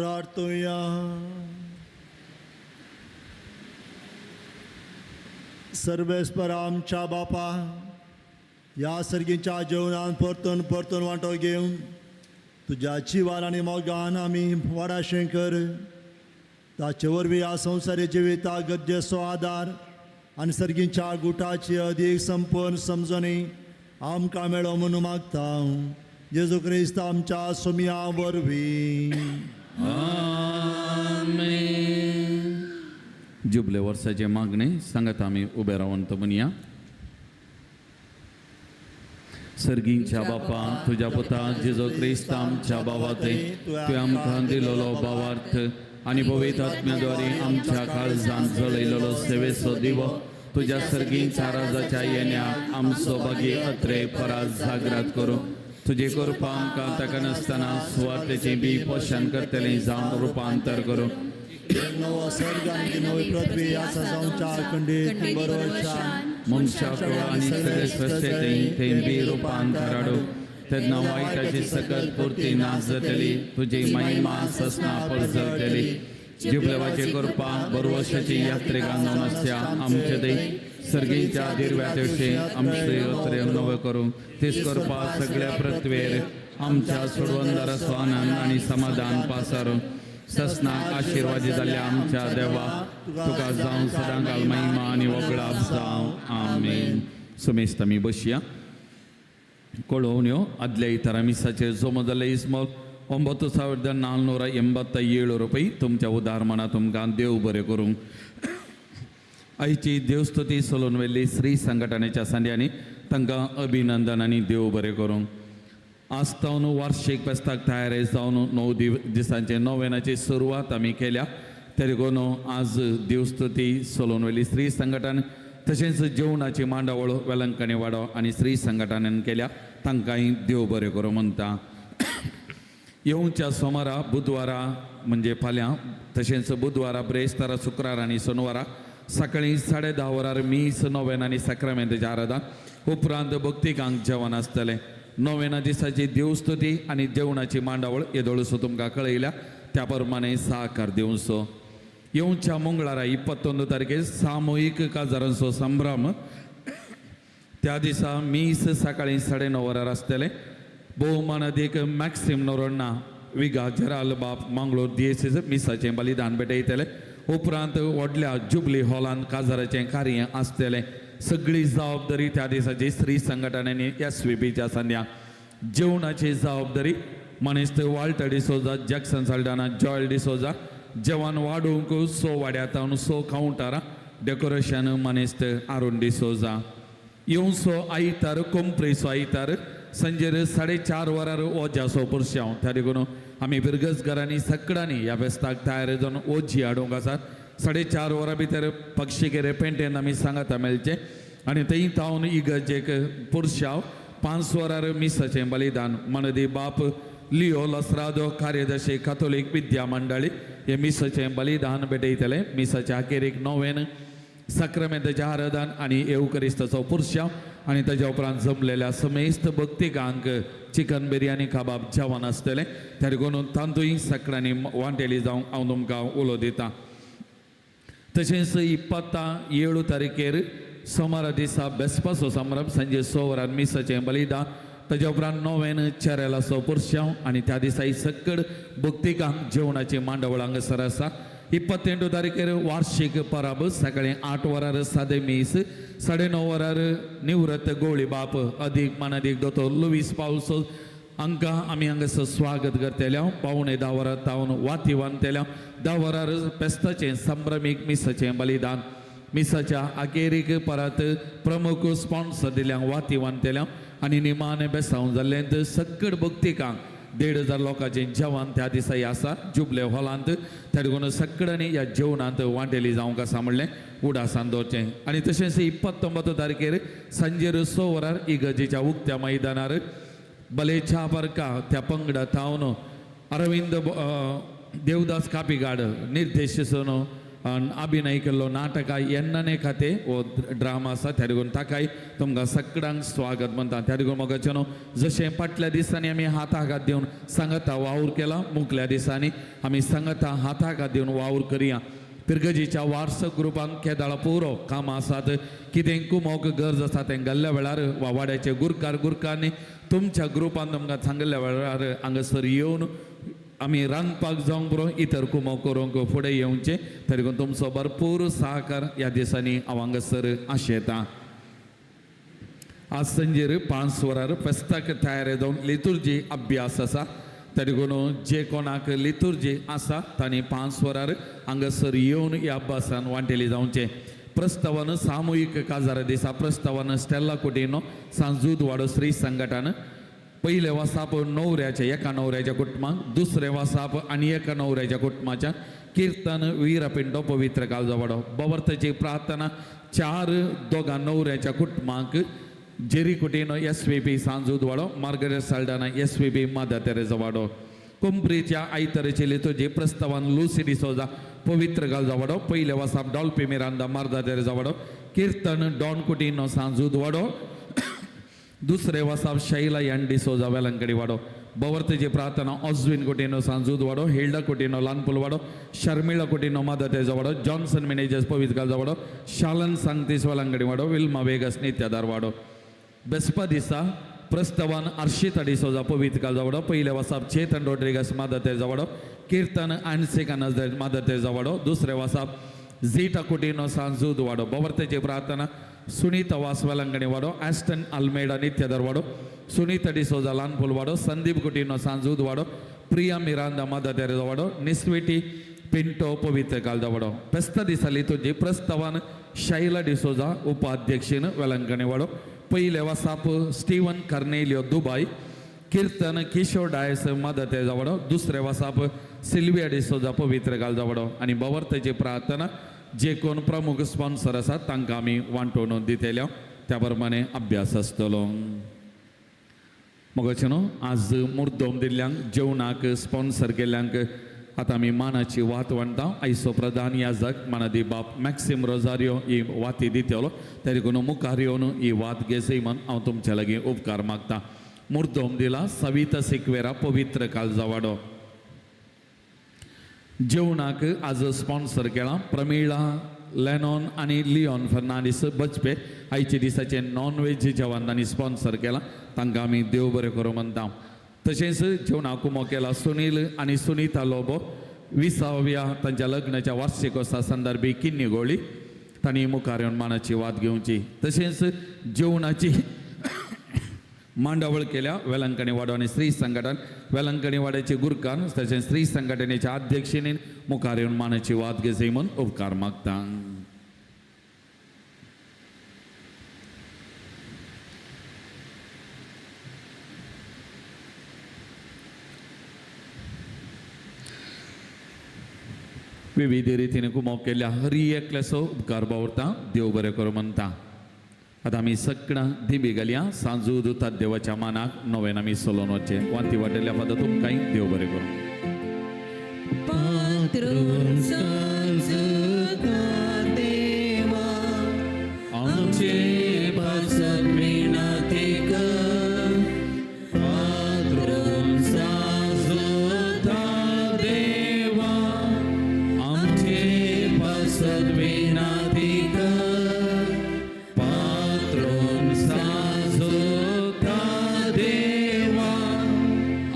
प्रार्थुया. सर्वेस्पर आमच्या बापा, ह्या सर्गीच्या जेवणान परतून परतून वांटो घेवन तुज्या जिवान आनी मोगान आमी वाडाशें कर. ताचे वरवीं ह्या संवसारी जिविताक गरजेचो आदार आनी सर्गीच्या गुटाची अदीक संपूर्ण समजणी आमकां मेळो म्हणून मागता, जेजू क्रिस्त आमच्या सोमया वरवीं. आमेन. जुबले वर्साचे मागणे सांगत आमी उबे रावन म्हणया. सर्गींच्या बापा, तुज्या पुता जेजू क्रिस्त आमच्या बाबा, तुवें आमकां दिलोलो भावार्थ आनी पवित्र आत्म्याद्वारे आमच्या काळजान जळयलेलो सेवेचो दिवो तुज्या सर्गींच्या राजाच्या येण्याक आमचो बागी अत्रे परात जागरात करूं. तुजे कृपा आमकां ताका नासतना सुवातेचें बी पोशण करतलें जावन रुपांतर करूं. नवो सर्ग आनी नवी पृथ्वी आसा जावच्या अखंडीत बरोबर. मनशाक आनी सगळे सृश्टेंत थंय बी रुपांतर हाडूं. तेन्ना वायटाची सकत पुरती नाच जातली, तुजी महिमा ससना परजळटली. जिबलेवाची कृपा बरवशाची यात्रेकां जावन आसच्या आमचे दे सर्गीच्या दिर्व्या तेवशे आमचे अत्रे नवे करूं. तीच कृपा सगळ्या पृथ्वेर आमच्या सोडवंदाराचो आनंद आनी समाधान पासारून. ससनाक आशिर्वादी जाल्ल्या आमच्या देवा, तुका जावं सदांकाल महिमा आनी वगळाप जावं. आमेन. सुमेस्त आमी बसया. कळोवण्यो. आदल्या इतरा मिसाचेर जमो जाल्ले इस्मोल 9487 रुपये. तुमच्या उदार मना तुमकां देव बरें करूंक. आयची देवस्तुती सोलून व्हेल्ली श्री संघटनेच्या संद्यांनी तांकां अभिनंदन आनी देव बरें करूंक. आज तावन वार्षिक फेस्ताक तयारी जावन 9 दिसांचे नोवेनाची सुरवात आमी केल्या. तरी देखून आज देवस्तुती सोलून व्हेली स्त्री संघटन तशेंच जेवणाची मांडावळ वेलंकणी वाडो आनी स्त्री संघटनेन केल्या, तांकांय देव बरें करूं म्हणटा. येवच्या सोमारा, बुधवारा म्हणजे फाल्यां, तशेंच बुधवारा, ब्रेस्तारा, शुक्रार आनी सोनवारा सकाळीं 10:30 वरार मीस, नोवेन आनी साक्रामेंताच्या आराधन, उपरांत भक्तिकांक जेवण आसतलें. नोवेना दिसाची देवस्तुती आनी जेवणाची मांडावळ येदोळसो तुमकां कळयल्या, त्या प्रमाणे साकार दिवचो. येवच्या मंगळारा 21 तारखेर सामुहीक काजारांचो संभ्रम. त्या दिसा मीस सकाळीं 9:30 वरार आसतलें. भोवमानादीक मॅक्सिम नोरोन्ना, विगा जेराल बाप, मंगळूर दियेसीस मिसाचें बलिदान भेटयतले. उपरांत व्हडल्या जुबली हॉलांत काजाराचें कार्य आसतलें. सगळी जबाबदारी त्या दिसाची स्त्री संघटनेनी एस व्ही पीच्या संध्या. जेवणाची जबाबदारी मनीस Walter D'Souza, Jackson Saldana, Joel D'Souza. जेवण वाडूंक सो वाड्यात सो कावंटरां, डेकोरेशन मनीस आरुण डिसोजा. येवचो आयतार, कोंपरेचो आयतार, संजेर 4:30 वरार ओजाचो पुरशांव. त्या देखून आमी बिरगजघरांनी सगळ्यांनी ह्या फेस्ताक तयार जावन ओजी हाडूंक आसात. 4:30 वरां भितर पक्षीकेरे पेंटेन आमी सांगाता मेळचें आनी थंय तावन इगर्जेक पुरशांव. 5 वरार मिसाचें बलिदान. मनदी बाप लिओ लसरादो, कार्यदर्शी, काथोलीक विद्या मंडळी, हे मिसाचें बलिदान भेटयतले. मिसाच्या अखेरीक नोवेन, साक्रामेंताचें आराधन आनी येवकरिस्ताचो पुरशांव आनी ताच्या उपरांत जमलेल्या समेस्त भक्तिकांक चिकन बिरयानी कबाब जेवण आसतलें. त्या देखून तातूंय सगळ्यांनी वांटेली जावंक हांव तुमकां उलो दितां. तशेंच 27 तारखेर सोमारा दिसा बेसपाचो समारंभ. सांजे 6 वरार मिसाचें बलिदान, ताच्या उपरांत नोवेन, चेरेलाचो पुरशांव आनी त्या दिसा सकड भक्तिकांक जेवणाची मांडावळ हांगासर आसा. 28 तारखेर वार्षिक पराब. सकाळी 8 वरार सादे मीस, 9:30 वरार निवृत्त गोळी बाप अदीक मानादीक दोतोर लुवीस पावसो हांकां आमी हांगासर स्वागत करतले. 9:45 वरां तावन वाती बांदतले. 10 वरार पेस्ताचें संभ्रमीक मिसाचें बलिदान. मिसाच्या अखेरीक परत प्रमुख स्पॉन्सर दिल्या वाती बांदतले आनी निमाणें बेसांव जाल्लें सकड भक्तिकांक 1500 लोकांचें जेवण त्या दिसाय आसा जुबले हॉलांत. त्या देखून सगळ्यांनी ह्या जेवणांत वांटेली जावंक आसा म्हणलें उडासान दवरचें. आनी तशेंच 29 तारखेर सांजेर 6 वरार इगर्जेच्या उक्त्या मैदानार बलेच्या पार्का त्या पंगडा थावन अरविंद देवदास कापिगाड निर्देश अभिनय केल्लो नाटकां येन्नाने खाते हो ड्रामा आसा. त्या देखून ताकाय तुमकां सगळ्यांक स्वागत म्हणटा. त्या देखून मोगाचे न्हू जशें फाटल्या दिसांनी आमी हाताक हात दिवन सांगता वावर केला, मुखल्या दिसांनी आमी सांगता हाताक हात दिवन वावर करया. पिरगजीच्या वार्सक ग्रुपांक केदाळा पुरो कामां आसात, कितें कुमोक गरज आसा तें गेल्ल्या वेळार वा वाड्याचे गुरकार गुरकारांनी तुमच्या ग्रुपान तुमकां सांगिल्ल्या वेळार हांगासर येवन आमी रांदपाक जावंक पुरो इतर कुमोक करूंक फुडें येवचें. तरी तुमचो भरपूर सहकार ह्या दिसांनी हांव हांगासर आशेतां. आज संजेर 5 वरार फेस्ताक तयार जावन लितुर्जी अभ्यास आसा. तरी जे कोणाक लितुर्जी आसा तांणी 5 वरार हांगासर येवन ह्या अभ्यासान वांटेली जावचें. प्रस्तावान सामुहीक काजार दिसा प्रस्तावान स्टेला कुटिनो सांजूद वाडो श्री संघटन पयलें वासाप णवऱ्याच्या एका णवऱ्याच्या कुटुंबाक, दुसरें वासाप आनी एका णवऱ्याच्या कुटुंबाच्या किर्तन वीरपिंडो पवित्र काळजा वाडो. बवर्थाची प्रार्थना 4 दोगां णवऱ्याच्या कुटुंबाक Jerry Coutinho S V P Sanjud Wado, Margaret Saldanha S V P Mother Teresa वाडो. कुंप्रीच्या आयतरेचे लितुर्जी प्रस्तावान लुसी डिसोजा पवित्र काळजा वाडो. पयलें वासाप डॉल्फी मिरांदा मार्दा तेरेजा वाडो. किर्तन डॉन कुटिनो सांजूद वाडो. दुसरे वासाप शैला एन डिसोजा वेलंकडी वाडो. बवर्तेची प्रार्थना ऑस्विन कुटिनो सांजूद वाडो, हिल्डा कुटिनो लानपूल वाडो, शर्मिळा कुटिनो मदर तेरेजा वाडो, जॉन्सन मिनेजस पवित्र काळजा वाडो, शालन सांगतीस वेलंकडी वाडो, विल्मा वेगस नित्यादार वाडो. बेस्पा दिसा प्रस्तावान अर्शिता डिसोजा पवित्र काळजा वाडो. पयले वासाप चेतन रोड्रिगस मदर तेरेजा वाडो. किर्तन आनसिका नजर मदर तेरेजा वाडो. दुसरे वासाप झीटा कुटिनो सांजूद वाडो. बवर्तेची प्रार्थना सुनीता वास वेलंगणी वाडो, ॲस्टन अल्मेडा नित्यदर वाडो, सुनीता डिसोजा लानपूल वाडो, संदीप कुटिनो सांजूद वाडो, प्रिया मिरांदा मदर तेरेजा वाडो, निस्विटी पिंटो पवित्र काळजा वाडो. पेस्ता दिसाली तुजी प्रस्तावान शैला डिसोजा उपाध्यक्षीन वेलंकणी वाडो. पयले वासाप स्टीवन कर्नेलियो दुबाय. किर्तन किशोर डायस मदर तेरेजा वाडो. दुसरे वासाप सिल्विया डिसोजा पवित्र काळजा वाडो. आनी बवर्तेची प्रार्थना जे कोण प्रमुख स्पॉन्सर आसात तांकां आमी वांटोवन दितले, त्या प्रमाणे अभ्यास आसतलो. मोगाचे न्हू आज मुर्दोम दिल्ल्यांक जेवणाक स्पॉन्सर केल्ल्यांक आतां आमी मानाची वात वांटा. आयचो प्रधान याजक मानादी बाप मॅक्सिम रोजारियो ही वाती दितलो, तरी कोण मुखार येवन ही वात घेसय म्हण हांव तुमच्या लागीं उपकार मागता. मुर्दोम दिला सविता सिक्वेरा पवित्र काळजा वाडो. जेवणाक आज स्पॉन्सर केला प्रमिळा लेनॉन आनी लिओन फर्नांडीस बचपे. आयचे दिसाचें नॉन वेज जेवण तांणी स्पॉन्सर केलां, तांकां आमी देव बरें करूं म्हणटा. तशेंच जेवणाक कुमो केला सुनील आनी सुनीता लोबो 20व्या तांच्या लग्नाच्या वार्षिकोत्सवा संदर्भी किन्नी गोळी तांणी मुखार येवन मानाची वात घेवची. तशेंच जेवणाची मांडावळ केल्या वेलंकणी वाडो आनी स्त्री संघटन वेलंकणी वाड्याचे गुरकार तशेंच स्त्री संघटनेच्या अध्यक्षेने मुखार येवन मानाची वात घेवची म्हूण उपकार मागता. विविध रितीने कुमोक केल्या हरी एकल्याचो उपकार बावरता. देव बरें करूं म्हणटा. आतां आमी सगळां दिंबी घालया सांजू दुतात देवाच्या मानाक नव्यान आमी सोलोवन वचचें. वांती वाटेल्या फादर तुमकांय देव बरें करूं. आमचे पासत विनंती कर, पात्रून सांजुता देवा आमचे पासत विनंती कर, पात्रून सांजुता देवा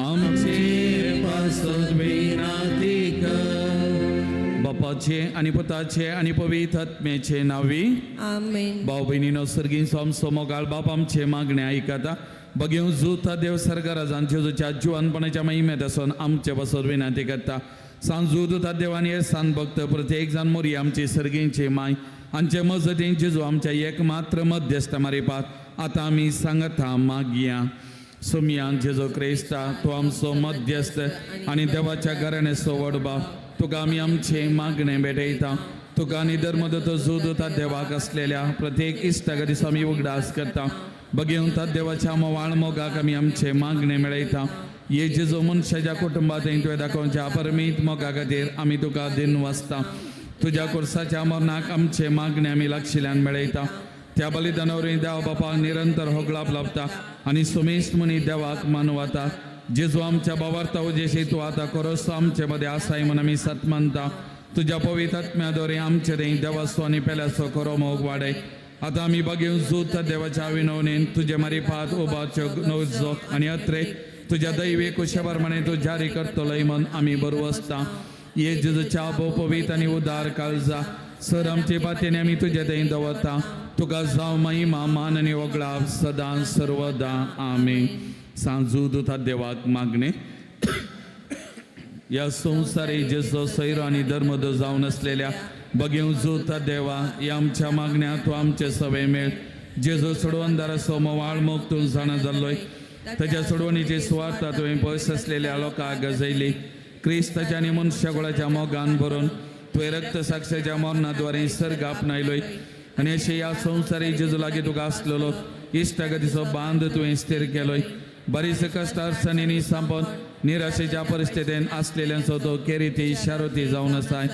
आमचे पासत विनंती कर. बापाचे आनी पुताचे आनी पवित्र आत्म्याचे नांवी आमेन. भाव भयणीनो सर्गीन आमचो मोगाळ बाप आमचे मागणे आयकता. बगेव जुता देव सरकाराजान जेजूच्या जिवनपणाच्या महिमेत आसून आमचे पासत विनंती करता. सांजू दुता देवान हे सान भक्त प्रत्येक जाण मोरी आमची सर्गींची माय आमचे मजतीन जेजू आमच्या एक मात्र मध्यस्थ मारिपात आतां आमी सांगता मागया. सोमयान जेजू क्रिस्ता तो आमचो मध्यस्थ आनी देवाच्या घराण्याचो व्हड बाप, तुका आमी आमचे मागणे भेटयता. तुका आनी धर्मदत्त जोदता देवाक आसलेल्या प्रत्येक इश्टाक दिसा आमी उगडास करता. बगेवन तात देवाच्या मोवाळ मोगाक आमी आमचे मागणे मेळयता. ये जेजू मनशाच्या कुटुंबात तुवें दाखोवच्या अपरमीत मोगा खातीर आमी तुका दिन वाचता. तुज्या कुर्साच्या मरणाक आमचे मागणे आमी लागशिल्ल्यान मेळयता. त्या बलिदाना वरवीं देवा बापाक निरंतर होगळाप लाभता आनी सुमेस्त मनी देवाक मानवता. जेजू आमच्या बाबार्था उजेशी तूं आतां कोरोसो आमचे मदें आसाय म्हूण आमी सत मानता. तुज्या पवित्र आत्म्या आमचे थंय देवाचो आनी पेल्याचो खरो मोग वाडय. आतां आमी बागेवन जूत देवाच्या विनवणेन तुजे मारिफात उबारच्यो नवजो आनी अत्रे तुज्या दैवी कुशे तूं जारी करतलोय म्हूण आमी बरो आसता. ये जेजूच्या भोव पवित्र आनी उदार काळजा सर आमचे पातयेन आमी तुजे थंय दवरता. तुका जावं महिमा मान आनी वगळाप सदां सर्वदा. आमेन. सांजू दुता देवाक मागणे. ह्या संवसारी जेजो सैरो आनी धर्मदो जावन आसलेल्या बगेव जोता देवा ह्या आमच्या मागण्या तूं आमचे सवय मेळ. जेजो सोडवणदाराचो मोवाळ मोग तूं जाणा जाल्लोय. ताच्या सोडवणीची सुवार्थ तुवें पयस आसलेल्या लोकांक गजयली. क्रिस्ताच्या आनी मनशाकुळाच्या मोगान भरून तुवें रक्त साक्षाच्या मरणाद्वारे सर्ग आपणायलोय आनी अशें ह्या संवसारी जेजू लागीं तुका आसलेलो इश्टागतीचो बांद तुवें स्थिर केलोय. बरीच कश्ट अडचणींनी सांपोन निराशेच्या परिस्थितीन आसलेल्यांचो तो केरिती शारोती जावन आसाय.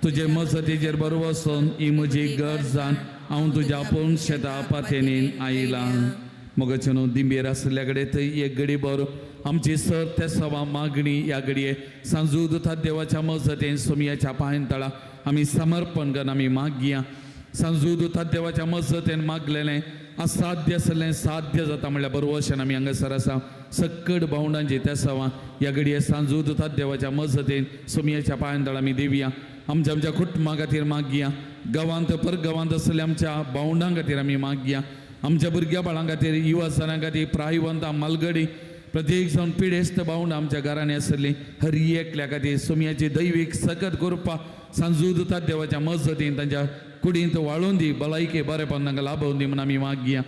तुजे मजतीचेर बरो वचून ही म्हजी गरज जाण हांव तुज्या आपूण शेता पातेनीन आयलां. मोगाचे न्हू दिंबेर आशिल्ल्या कडेन थंय एक घडी बरो आमची सर त्या सवा मागणी ह्या घडये सांजू दुथा देवाच्या मजतीन सोमयाच्या पांयन तळा आमी समर्पण करून आमी मागया. सांजू दुथा देवाच्या मजतीन मागलेलें असाध्य आसलें साध्य जाता म्हणल्यार बरोवशेन आमी हांगासर आसा. सक्कड भावंडांची त्या सवा ह्या घडये सांजू दुथा देवाच्या मजतीन सोमयाच्या पांयन तळा आमी दिवया. आमच्या आमच्या कुटुंबा खातीर मागया. गांवांत परगांवांत आसलेल्या आमच्या भावंडां खातीर आमी मागया. आमच्या भुरग्या बाळां खातीर युवा जणां खातीर प्रायवंत मालगडी प्रत्येक जावन पिडेस्त भावंडां आमच्या घरांनी आसली हर एकल्या खातीर सोमयाची दैवीक सकत करपा सांजू दुता देवाच्या मजतीन तांच्या कुडींत वाळून दी भलायके बरेपण तांकां लाभोवन दी म्हूण आमी मागया.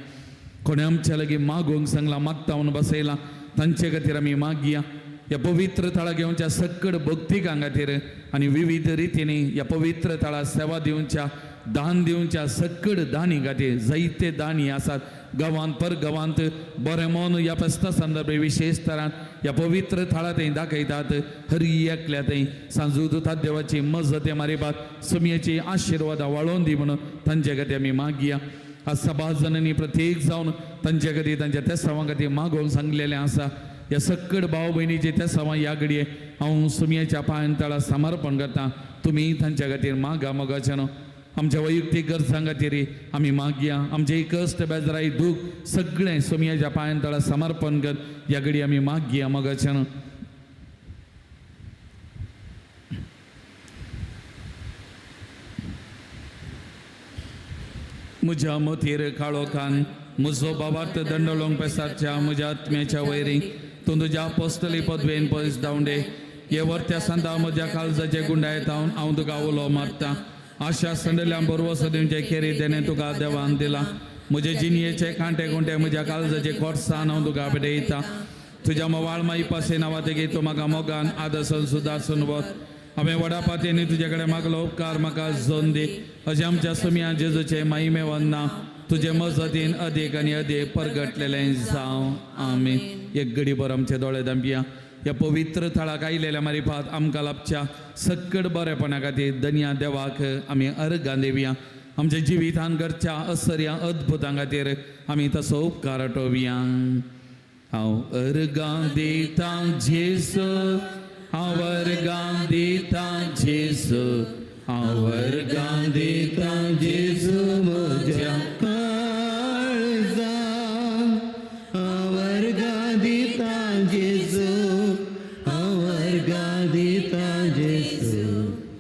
कोणें आमच्या लागीं मागूंक सांगलां मागता म्हणून बसयलां तांचे खातीर आमी मागया. ह्या पवित्र थळा घेवच्या सक्कड भक्तिकां खातीर आनी विविध रितींनी ह्या पवित्र थळा सेवा दिवच्या दान दिवच्या सक्कड दानी खातीर जायते दानी आसात गांवांत पर गांवांत बरें मन ह्या फेस्ता संदर्भे विशेश तरान ह्या पवित्र थळा थंय दाखयतात. हर एकल्या थंय सांजू दुथा देवाची मजत मारिबात सोमयेची आशिर्वादां वाळोवन दी म्हणून तांचे खातीर आमी मागया. आज सभा जणांनी प्रत्येक जावन तांचे खातीर तांच्या तेसांवा खातीर मागोवंक सांगलेलें आसा. ह्या सक्कड भाव भयणीचे तेसांवा ह्या घडये हांव सुमयेच्या पांयान तळा समर्पण करता. तुमी तांच्या खातीर मागा मोगाच्यान आमच्या वैयक्तीक गरजां खातीर आमी मागया. आमचे कश्ट बेजाराय दूख सगळें सोमयाच्या पांयान तळा समर्पण कर ह्या घडये आमी मागया मोगाच्यान. म्हज्या मतीर काळोखान म्हजो बाबार्थ दंडलोंग पेसारच्या म्हज्या आत्म्याच्या वैरी तूं तुज्या पोस्टली पदवेन पयस धांवडे हे वर्त्या संदा म्हज्या काळजाचे गुंडायत हांव हांव तुका उलो मारता. आशा संडल्या बरवस दिवचे खेरी देणे तुका देवान दिला. म्हजे जिणयेचे कांटे कुंटे म्हज्या काळजाचे खोटसान हांव तुका भेटयता. तुज्या मोवाळ माई पासे नांवा तेगी तूं म्हाका मोगान आदर्शन सुदारसून वच. हांवें व्हडा पातयेनी तुजे कडेन मागलो उपकार म्हाका जोन दी. अशें आमच्या सुमया जेजूचे माहिमे वन्ना तुजे मजतीन अदीक आनी अदीक परगटलेलें जावं. आमेन. एक घडी भर आमचे दोळे धांपया. ह्या पवित्र थळाक आयलेल्या मारिफात आमकां लाभच्या सक्कड बरेपणा खातीर दनया देवाक आमी अर्गां दिवया. आमच्या जिवितान घडच्या असर्या अद्भुतां खातीर आमी तसो उपकार आठोवया. हांव अर्गां दितां जेजू, हांव अर्गां दितां जेजू, हांव अर्गां दितां जेजू म्हज्या काळजा. हांव अर्गां दितां जेजू, हांव अर्गां दितां जेजू,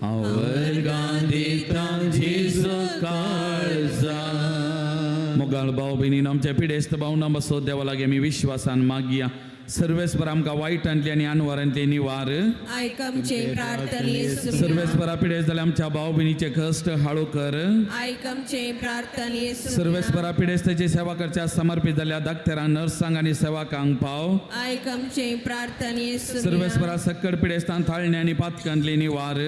हांव अर्गां दितां जेजू काळजा. मोगाळ भाव भयणीन आमच्या पिडेस्त भावना बसो देवा लागीं आमी विश्वासान मागया. सर्वेस्पर आमकां वायटांतली आनी अनवारांतली निवार. आयक आमचे प्रार्थने. सर्वेस्परा पिडेस्त जाल्यार आमच्या भाव भयणीचे कश्ट हाळू कर. आयक आमचे प्रार्थने. सर्वेस्परा पिडेस्ताची सेवा करच्या समर्पित जाल्या डाक्टरांक नर्सांक आनी सेवकांक पाव. आयक आमचे प्रार्थने. सर्वेस्परा सक्कड पिडेस्तान थाळणे आनी पातकांतली निवार.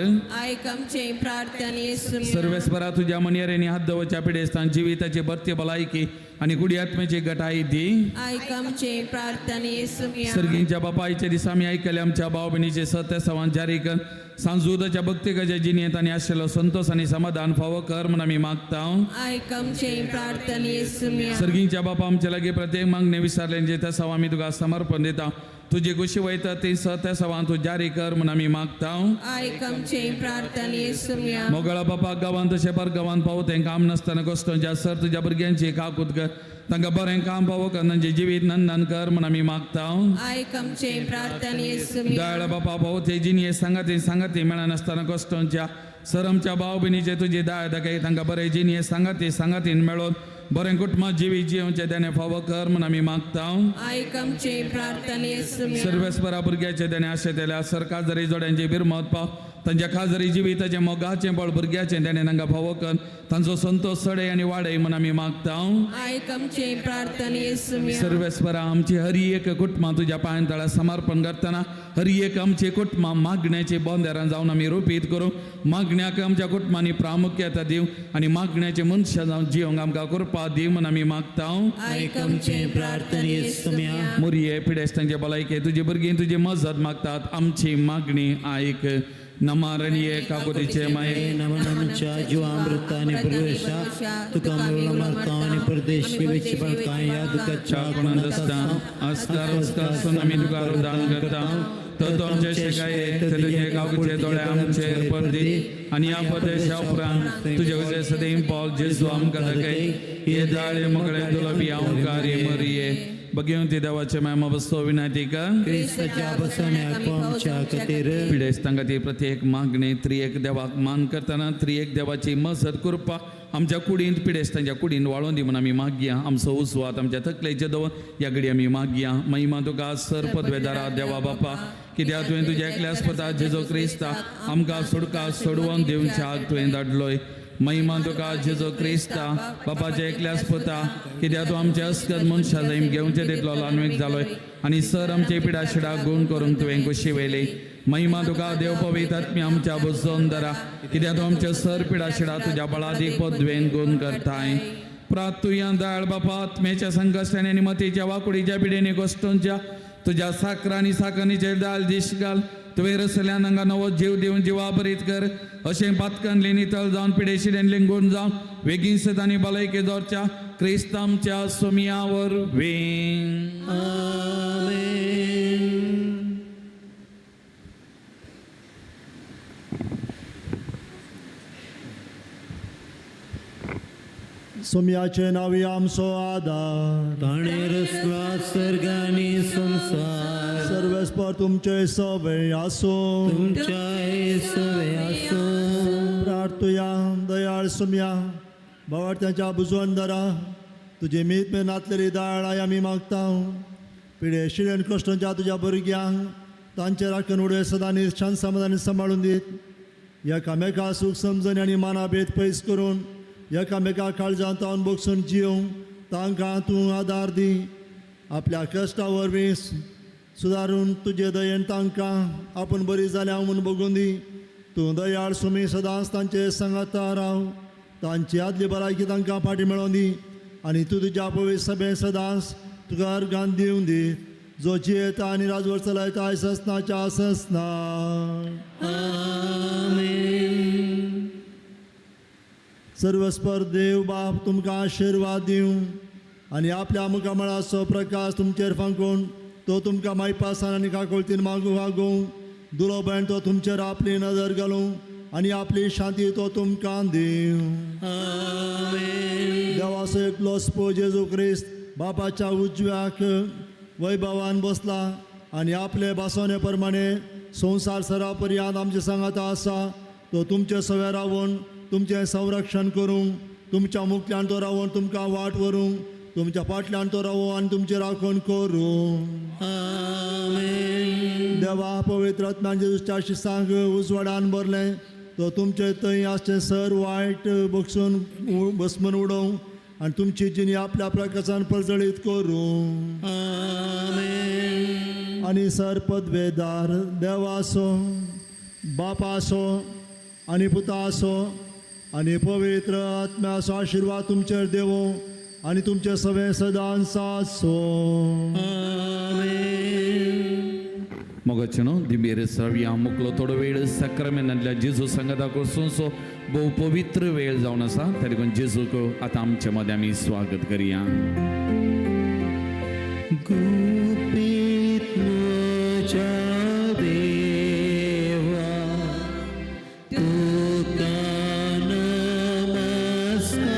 आयक आमचे प्रार्थने. सर्वेस्परा तुज्या मनयेरेनी हात दवरच्या पिडेस्तान जिविताची भरती भलायकी आनी गुडी आत्म्याची गटाई दी. आयक आमचे प्रार्थने. येसुम्या. सर्गींच्या बापायच्या दिसा आमी आयकले आमच्या भाव भयणीचे सत्य सवान जारी कर सांजूदाच्या भक्तिकाच्या जिणेंत आनी आशिल्लो संतोष आनी समाधान फावो कर म्हूण आमी मागता. आयक आमचे प्रार्थना येसुम्या. सर्गींच्या बापा, आमच्या लागीं प्रत्येक मागणे विचारले जे त्या सवा आमी तुका समर्पण दिता. तुजी खुशी वयता ती सत्य सवान तूं जारी कर म्हूण आमी मागता. आयक आमचे प्रार्थना येसुम्या. मोगळा बापा, गांवांत तशें पर गांवांत पावो तें काम नासतना कश्टांच्या सर तुज्या भुरग्यांची काकूत कर. तांकां बरें काम पावो कर, तांचें जिवीत नंदन कर म्हूण आमी मागता. आयक आमचे प्रार्थना येसुम्या. दयाळ बापा, पावो ते जिणये सांगाती सांगाती मेळनासतना कश्टांच्या सर आमच्या भाव भयणीचे तुजी दया दाखय. तांकां बरें जिणये सांगाती सांगातीन मेळोन बरें कुटुंबा जिवीत जियोवचें देणें फावो कर म्हूण आमी मागता. आयक आमचे प्रार्थना येसुम्या. सर्वेस्परा भुरग्याचे देणें आशेतल्या सर काजरी जोड्यांची बिरमत पाव. तांच्या खाजरी जिविताचें मोगाचें बळ भुरग्याचें देणें तांकां फावो कर. तांचो संतोश चडय आनी वाडय म्हूण आमी मागता. आयक आमचे प्रार्थना येसुम्या. सर्वेस्परा, आमची हरी एक कुटुंबां तुज्या पांयां तळा समर्पण करतना हरी एक आमची कुटुंबां मागण्याची बोंदेरां जावन आमी रुपीत करूं. मागण्याक आमच्या कुटुंबांनी प्रामुख्यता दिवं आनी मागण्याचे मनशां जावन जिवंक आमकां कृपा दी म्हूण आमी मागता. आयक आमचे प्रार्थना येसुम्या. मुरये पिडेस्तांचे भलायके तुजी भुरगीं तुजी मजत मागतात. आमची मागणी आयक. नमारणीये काकुतीचे माये. नमन आमच्या जीवामृत आनी परवेशा, तुका मेवला मारता आनी परदेशी वेची बाळकां ह्या दुखाच्या कोणांत आसता आस्कार आस्कार आमी तुका दान करता. तर तूं आमचे शेकाये ते तुजे काकुचे दोळे आमचेर परदी आनी ह्या परदेशा उपरांत तुजे वजे सदैव पावल जेजू आमकां दाखय. हे दाळे मोकळे दुलबी अंकारी मरिये बगेवंती देवाचे माय बसतो विनंती कर. क्रिस्ताच्या बसण्याक आमच्या खातीर. पिडेस्तां खातीर प्रत्येक मागणे त्रियेक देवाक मान करतना त्रियेक देवाची मजत करपा आमच्या कुडींत पिडेस्तांच्या कुडींत वाळोवन दी म्हूण आमी मागया. आमचो उजवात आमच्या तकलेचे दवर ह्या घडी आमी मागया. महिमा तुका सर पदवेदारा देवा बापा, कित्याक तुवें तुज्या एकल्याच पुता जेजू क्रिस्ता आमकां सोडका सोडवून दिवच्याक तुवें धाडलोय. महिमा तुका जेजू क्रिस्ता बापाच्या एकल्याच पुता, कित्याक तूं आमच्या अस्कत मनशा जैम घेवचे तितलो ल्हानवीक जालोय आनी सर आमचे पिडा शिडाक गूण करूंक तुवें खुशी वयली. महिमा तुका देव पवित्र आत्म्या आमच्या बसोवन दरा, कित्याक तूं आमच्या सर पिडा शिडा तुज्या बळादीक पदवेन गूण करताय. प्रातुया दयाळ बापा, आत्म्याच्या संकश्टाने आनी मतीच्या वाकुडीच्या पिडेने गोश्टोंच्या तुज्या साखर आनी साखरणीचेर दाल दीश घाल. तुवें रसल्यान हांगा नवो जीव दिवन जिवा बरीत कर. अशें पातकान नितळ जावन पिडेशिडेन लिंगून जावन वेगीन सत आनी भलायके दवरच्या क्रिस्त आमच्या सोमिया वरवीं. सोम्याचे नावी आमचो आदार. ताणें रचला सर्ग आनी संवसार. सर्वेस्पर तुमचे सवे आसूं. तुमच्याय सवे आसूं. प्रार्थुया. दयाळ सोम्या, बावार्थ्यांच्या बुजवण दरा तुजे मीत मेन नातलेली दयाळाय आमी मागता. पिडे शिडेन कश्टांच्या तुज्या भुरग्यांक तांचे राखण उडय सदां शांत समाधानी सांबाळून दीत. एकामेका सूख समजणी आनी मानाभेद पयस करून एकामेका काळजांत तावन बगसून जिवंक तांकां तूं आदार दी. आपल्या कश्टा वरवीं सुदारून तुजे दयेन तांकां आपूण बरी जाल्या म्हूण बगून दी. तूं दयाळ सुमी, सदांच तांचे सांगाता राव. तांची आदली भलायकी तांकां फाटी मेळोवन दी आनी तूं तुज्या पवित्र सभेंत सदांच तुका अर्गान दिवन दी, जो जियेता आनी राजवट चलयता आयज ससनाच्या ससना. सर्वस्पर देव बाप तुमकां आशिर्वाद दिवं आनी आपल्या मुखामळाचो प्रकाश तुमचेर फांकून तो तुमकां मायपासान आनी काकुळतीन मागूं वागूं. दुलोबेन तो तुमचेर आपली नदर घालूं आनी आपली शांती तो तुमकां दिवं. देवाचो एकलो स्पो जेजू क्रिस्त बापाच्या उजव्याक वैभवान बसला आनी आपले भासोने प्रमाणे संवसार सरा पर्यंत आमचे सांगाता आसा. तो तुमचे सवे रावून तुमचें संरक्षण करूंक, तुमच्या मुखल्यान तो रावून तुमकां वाट व्हरूंक, तुमच्या फाटल्यान तो रावूं आनी तुमचें राखण करूं. देवा पवित्र आत्म्यान जेजूच्या शिसांक उजवाडान भरलें तो तुमचे थंय आसचें सर वायट बगसून भस्मन उडोवंक आनी तुमची जिणी आपल्या प्रकाशान प्रजळीत करूं. आनी सर पदवेदार देवासो बापासो आनी पुतासो आनी पवित्र आत्म्याचो आशिर्वाद तुमचेर देवूं आनी तुमचे सगळे सदांच आसूं. मोगाचे न्हू दिंबेर सव्या मुकलो थोडो वेळ साक्रामेंतांतल्या जेजू सांगाता कोसो भोव पवित्र वेळ जावन आसा. त्या देखून जेजूक आतां आमच्या मदें आमी स्वागत करया. गुपीत म्हज्या देवा तुका नमस्कार,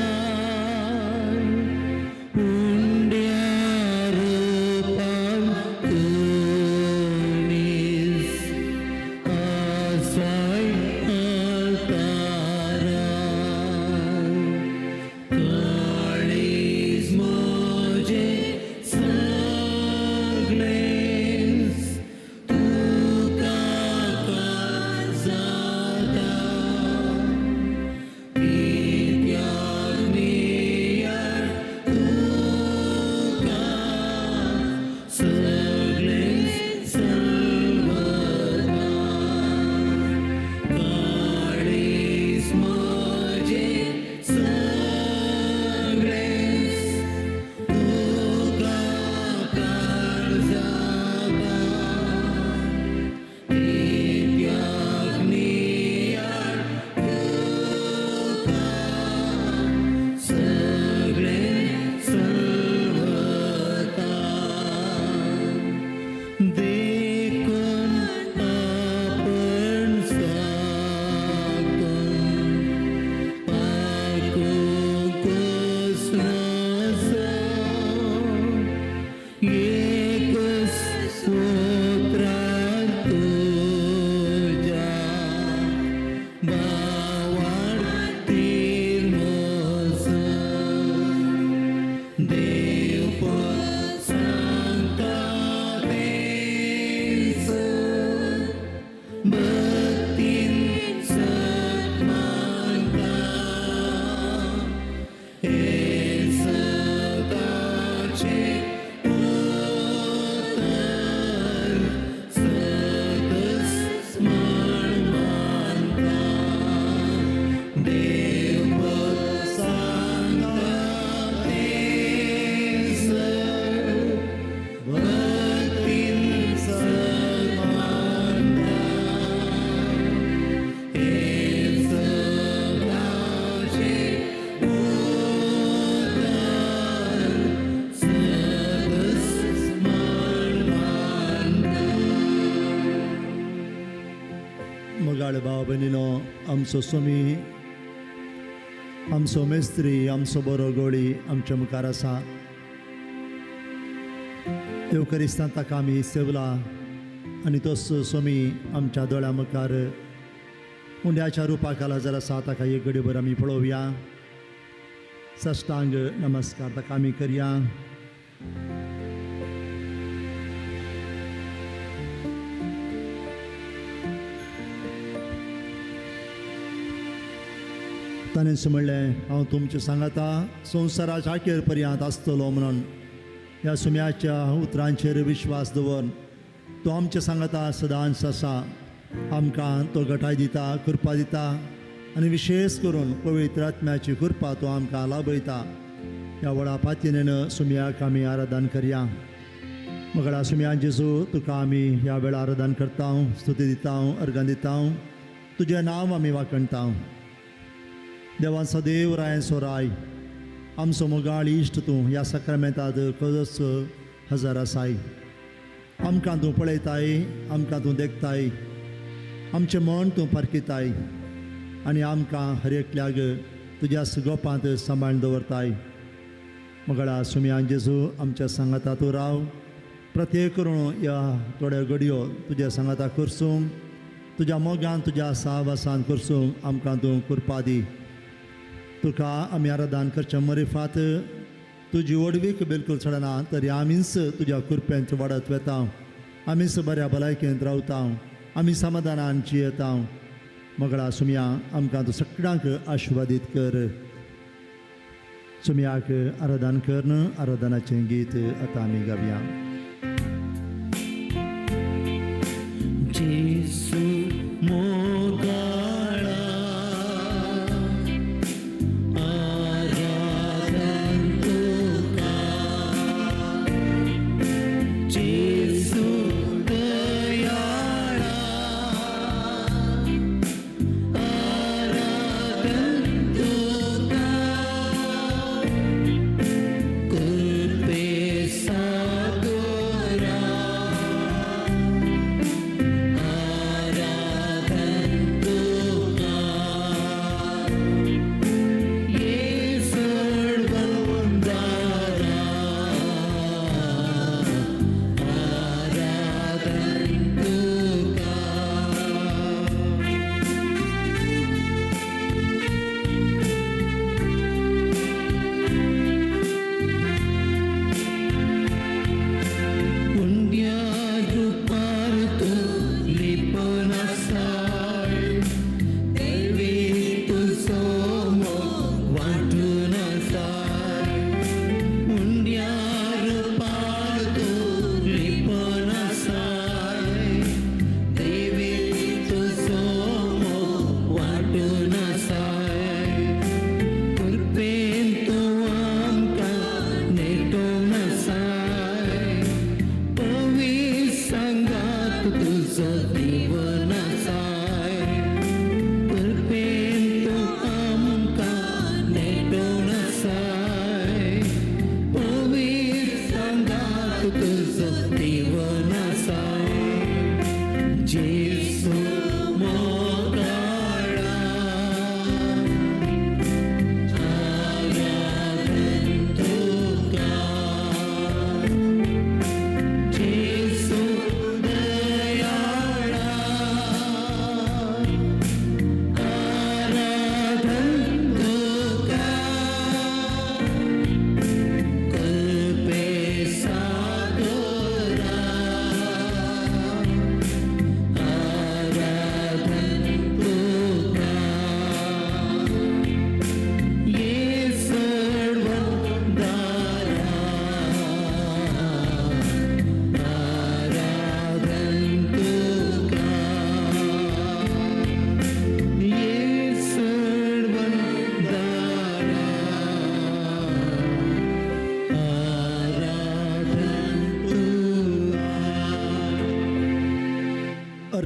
उंड्या रुपान तुमीस आसाय अवतारा, काळीज म्हजें सगळेंच तुका जाता, कित्याक नियाळ तुका सगळें सर्वता, काळीज म्हजें सगळेंच तुका जाता, कित्याक नियाळ तुका सगळें सर्वता, देखून आपण साकून पाकूंक एक सूत्रान तुज्या भावार्तीर म्हजो देव सांगता तेंच भक्तीन सन्मानता, हें सदाचें उतर सदस स्मरण मानता, देव सांगता तेंच भक्तीन सन्मानता, हें सदाचें उतर सदस स्मरण मानता. मोगाळ भाव भयणीनो, आमचो सोमी, आमचो मेस्त्री, आमचो बरो गोळी आमच्या मुखार आसा. येवकरिस्तान ताका आमी सेवला आनी तोच सोमी आमच्या दोळ्या मुखार उंड्याच्या रुपा खाला जर आसा. ताका एक घडीभर आमी पळोवया. साष्टांग नमस्कार ताका आमी करया. ताणें म्हणलें, हांव तुमचें सांगाता संवसाराच्या अखेर पर्यंत आसतलो म्हणून. ह्या सुम्याच्या उतरांचेर विश्वास दवर. तो आमच्या सांगाता सदांच आसा. आमकां तो गटाय दिता, कृपा दिता आनी विशेश करून पवित्र आत्म्याची कृपा तो आमकां लाभयता. ह्या व्हडा पातयेन सुम्याक आमी आराधन करया. मगळा सुम्या जेजू, तुका आमी ह्या वेळार आराधन करता, स्तुती दिता, अर्गां दिता, तुजें नांव आमी वाखणता. देवांचो देव रायांचो राय, आमचो मोगाळ इश्ट तूं ह्या साक्रामेंतात कदच हजार आसाय. आमकां तूं पळयताय, आमकां तूं देखताय, आमचें मन तूं पारखिताय आनी आमकां हर एकल्याक तुज्या गोपांत सांबाळून दवरताय. मगळा सुम्यान जेजू, आमच्या सांगाता तूं राव. प्रत्येक करून ह्या थोड्यो घडयो तुज्या सांगाता करसूंक, तुज्या मोगान तुज्या साहवासान करसूंक आमकां तूं कृपा दी. तुका आमी आराधन करच्या मरिफात तुजी व्हडवीक बिलकूल चडना, तरी आमीच तुज्या कृपेंत वाडत वेता, आमीच बऱ्या भलायकेंत रावता, आमी समाधानान जियेता. मगळा सुमया, आमकां तूं सगळ्यांक आशिर्वादीत कर. सुमयाक आराधन कर. आराधनाचें गीत आतां आमी गावया. जेजू मोगाळा आराधन तुका, जेजू दयाळा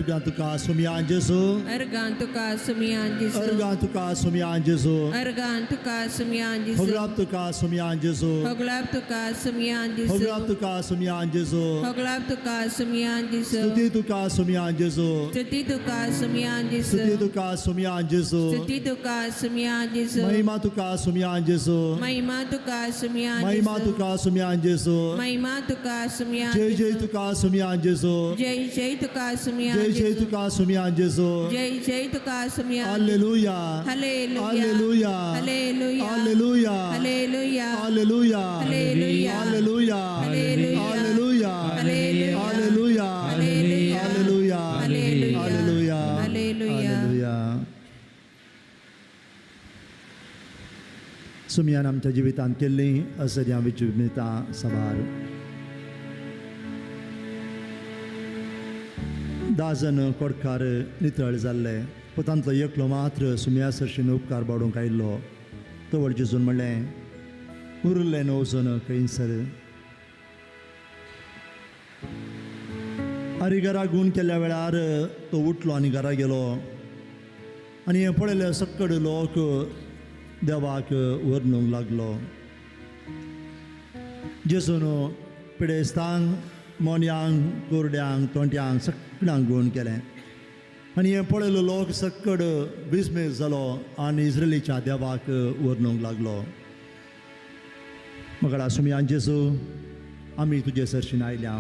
अर्गां तुका सुमयान जेजू. अर्गां तुका सुमयान जेजू. अर्गां तुका सुमयान जेजू. अर्गां तुका सुमयान जेजू. होगडाप तुका सुमयान जेजू. होगडाप तुका सुमयान जेजू. होगडाप तुका सुमयान जेजू. होगडाप तुका सुमयान जेजू. स्तुती तुका सुमयान जेजू. स्तुती तुका सुमयान जेजू. स्तुती तुका सुमयान जेजू. स्तुती तुका सुमयान जेजू. महिमा तुका सुमयान जेजू. महिमा तुका सुमयान जेजू. महिमा तुका सुमयान जेजू. महिमा तुका सुमयान. जय जय तुका सुमयान जेजू. जय जय तुका सुमयान. जय जय तुका सुमयान जेजू. जय जय तुका सुमयान. Hallelujah. Hallelujah. Hallelujah. Hallelujah. Hallelujah. Hallelujah. Hallelujah. Hallelujah. Hallelujah. Hallelujah. Hallelujah. Hallelujah. Hallelujah. Hallelujah. Hallelujah. Hallelujah. Hallelujah. Hallelujah. सुमयान आमच्या जिवितांत केल्ली असद्या विचुमिता सभार 10 जण कोडकार नितळ जाल्ले पूण तांतलो एकलो मात्र सुमया सरशीन उपकार बाडूंक आयिल्लो. तवळ जेजून म्हणलें उरिल्ले 9 जण खंयसर. आनी घरा गूण केल्ल्या वेळार तो उठलो आनी घरा गेलो आनी हें पळयलें सक्कड लोक देवाक व्हरणूंक लागलो. जेजून पिडेस्तांक मोन्यांक कोरड्यांक तोंट्यांक सगळ्यांक गूण केलें आनी हें पळयलो लोक सक्कड विस्मेत जालो आनी इस्रायलीच्या देवाक व्हरणूंक लागलो. मगळा सुमयान जेजू आमी तुजे सरशीन आयल्या.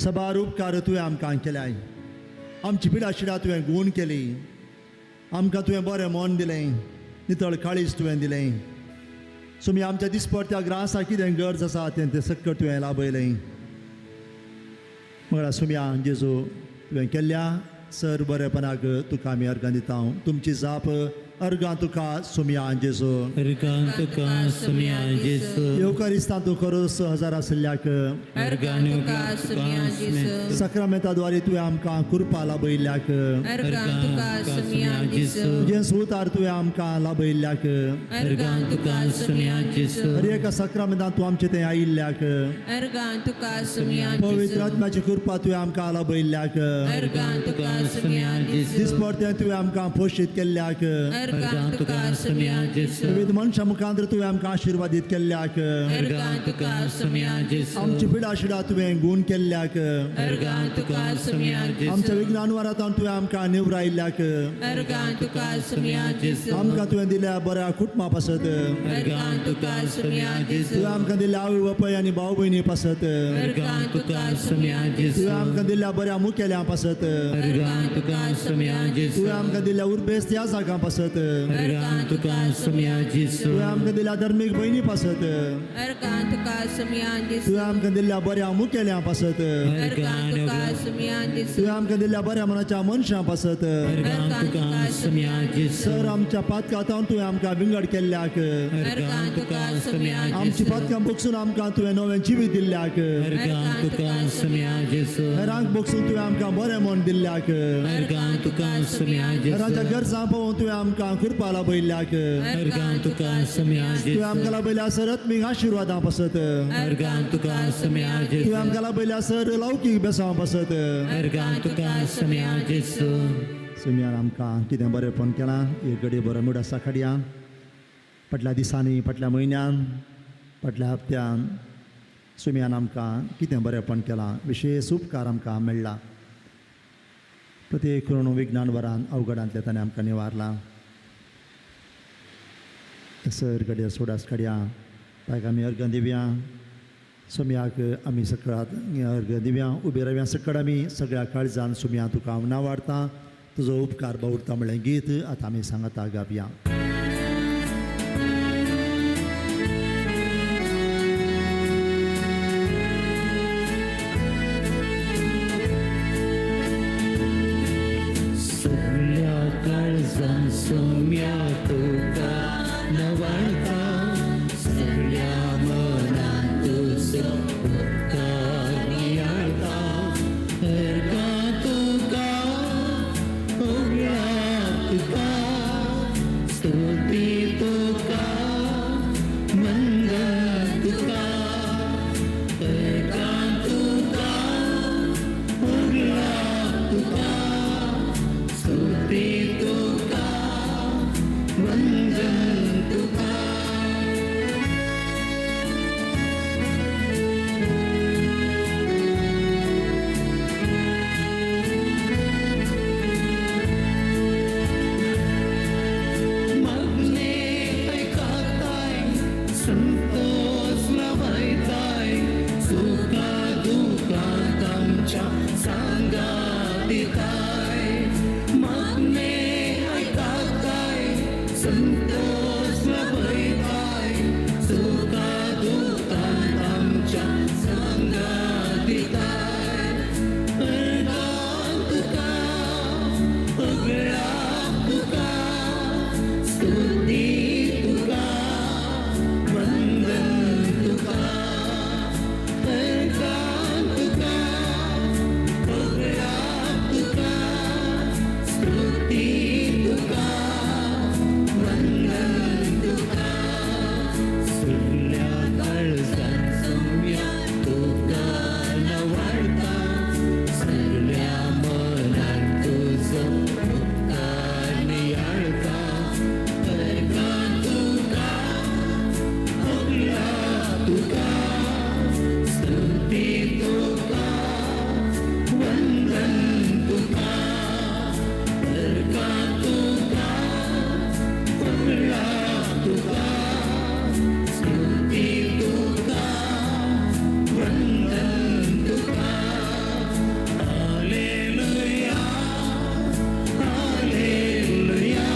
सबार उपकार तुवें आमकां केल्याय. आमची पिडा शिडा तुवें गूण केली. आमकां तुवें बरें मन दिलें, नितळ काळीज तुवें दिलें. सुमी आमच्या दिसपडत्या ग्रासाक कितें गरज आसा तें तें सक्कड तुवें लाभयलें. मगळा सुमया जेजू तुवें केल्ल्या सर बरेपणाक तुका आमी अर्गां दिता. तुमची जाप अर्गां तुका सुमया जेजू. अर्गां तुका सुमया जेजू. येवकारिस्तां तूं खरोस हजार आशिल्ल्याक अर्गां तुका सुमया जेजू. साक्रामेंताद्वारे तुवें आमकां कृपा लाभयिल्ल्याक. अर्गां तुका सुमया जेजू. तुजें सुतार तुवें आमकां लाभयिल्ल्याक. अर्गां तुका सुमया जेजू. हर एका साक्रामेंतांत तूं आमचें थंय आयिल्ल्याक. अर्गां तुका सुमया जेजू. पवित्र आत्म्याची कृपा तुवें आमकां लाभयिल्ल्याक. अर्गां तुका सुमया जेजू. दिसपडतें तुवें आमकां पोशीत केल्ल्याक. अर्गां तुका सुमया जेजू. विविध मनशां मुखांत तुवें आमकां आशिर्वादीत केल्ल्याक. अर्गां तुका सुमया जेजू. आमची पिडा शिडा तुवें गूण केल्ल्याक. अर्गां तुका सुमया जेजू. आमच्या विज्ञानवारांत तुवें आमकां निवरायिल्ल्याक. अर्गां तुका सुमया जेजू. आमकां तुवें दिल्या बऱ्या कुटुंबा पासत. अर्गां तुका सुमया जेजू. तुवें आमकां दिल्या आवय बापाय आनी भाव भयणी पासत. अर्गां तुका सुमया जेजू. तुवें आमकां दिल्या बऱ्या मुखेल्यां पासत. अर्गां तुका सुमया जेजू. तुवें आमकां दिल्या उर्बेस्त ह्या जागां पासत. अर्गां तुका सुमया जेजू. तुवें आमकां दिल्या धर्मीक भयणी पासत. अर्गां तुका सुमया जेजू. तुवें आमकां दिल्ल्या बऱ्या मुखेल्यां पासत. अर्गां तुका सुमया जेजू. तुवें आमकां दिल्ल्या बऱ्या मनाच्या मनशां पासत. अर्गां तुका सुमया जेजू. सर आमच्या पातकांत तुवें आमकां विंगड केल्ल्याक. अर्गां तुका सुमया जेजू. आमची पातकां बगसून आमकां तुवें नवें जिवीत दिल्ल्याक. अर्गां तुका सुमया जेजू. हेरांक बगसून तुवें आमकां बरें मन दिल्ल्याक. अर्गां तुका सुमया जेजू. हेरांच्या गरजां पळोवन तुवें आमकां कृपा लाभयिल्ल्याक. अर्गां तुका सुमया जेजू. तुवें आमकां लाभयल्या सर आत्मीक आशिर्वादां पासत. अर्गां तुका सुमया जेजू. तुवें आमकां लाभयल्या सर लौकीक बेसांव पासत. अर्गां तुका सुमया जेजू. सुमयान आमकां कितें बरेंपण केलां एक घडये बरो मूड आसा खाडया. फाटल्या दिसांनी, फाटल्या म्हयन्यान, फाटल्या हप्त्यान सुमयान आमकां कितें बरेंपण केलां, विशेश उपकार आमकां मेळ्ळा. प्रत्येक करून विज्ञान वरान अवघडांतलें ताणें आमकां निवारलां. सर घडये सोडास काडया ताका आमी अर्गां दिवया. सुमयाक आमी सकळात अर्गां दिवया. उबे रावया सकळ आमी सगळ्या काळजान सुमया तुका हांव नांव वाडटा, तुजो उपकार बावुरता म्हणलें गीत आतां आमी सांगता गावया. सगळ्या काळजान सुमया तुका नवाळता. सगळ्या मनान तुजो उपकार नियाळता. अर्गां तुका उगळा तुका स्तुती तुका मंगल तुका. अर्गां तुका उगळा आमच्या सांगात दिताय मागणे आयकताय संतोष लाभयताय सुखा दुखांत आमच्या सांगात दिताय अर्गां तुका सगळ्याक तुका स्तुती तुका वंदन तुका अर्गां तुका सगळ्याक तुका स्तुती तुका वंदन तुका सगल्या काळजान सोम्या तुका नवाळता सगल्या मनान तुजो उपकार नियाळता अर्गां तुका सगळ्याक तुका स्तुती तुका वंदन तुका अर्गां तुका सगळ्याक तुका स्तुती तुका वंदन तुका hallelujah hallelujah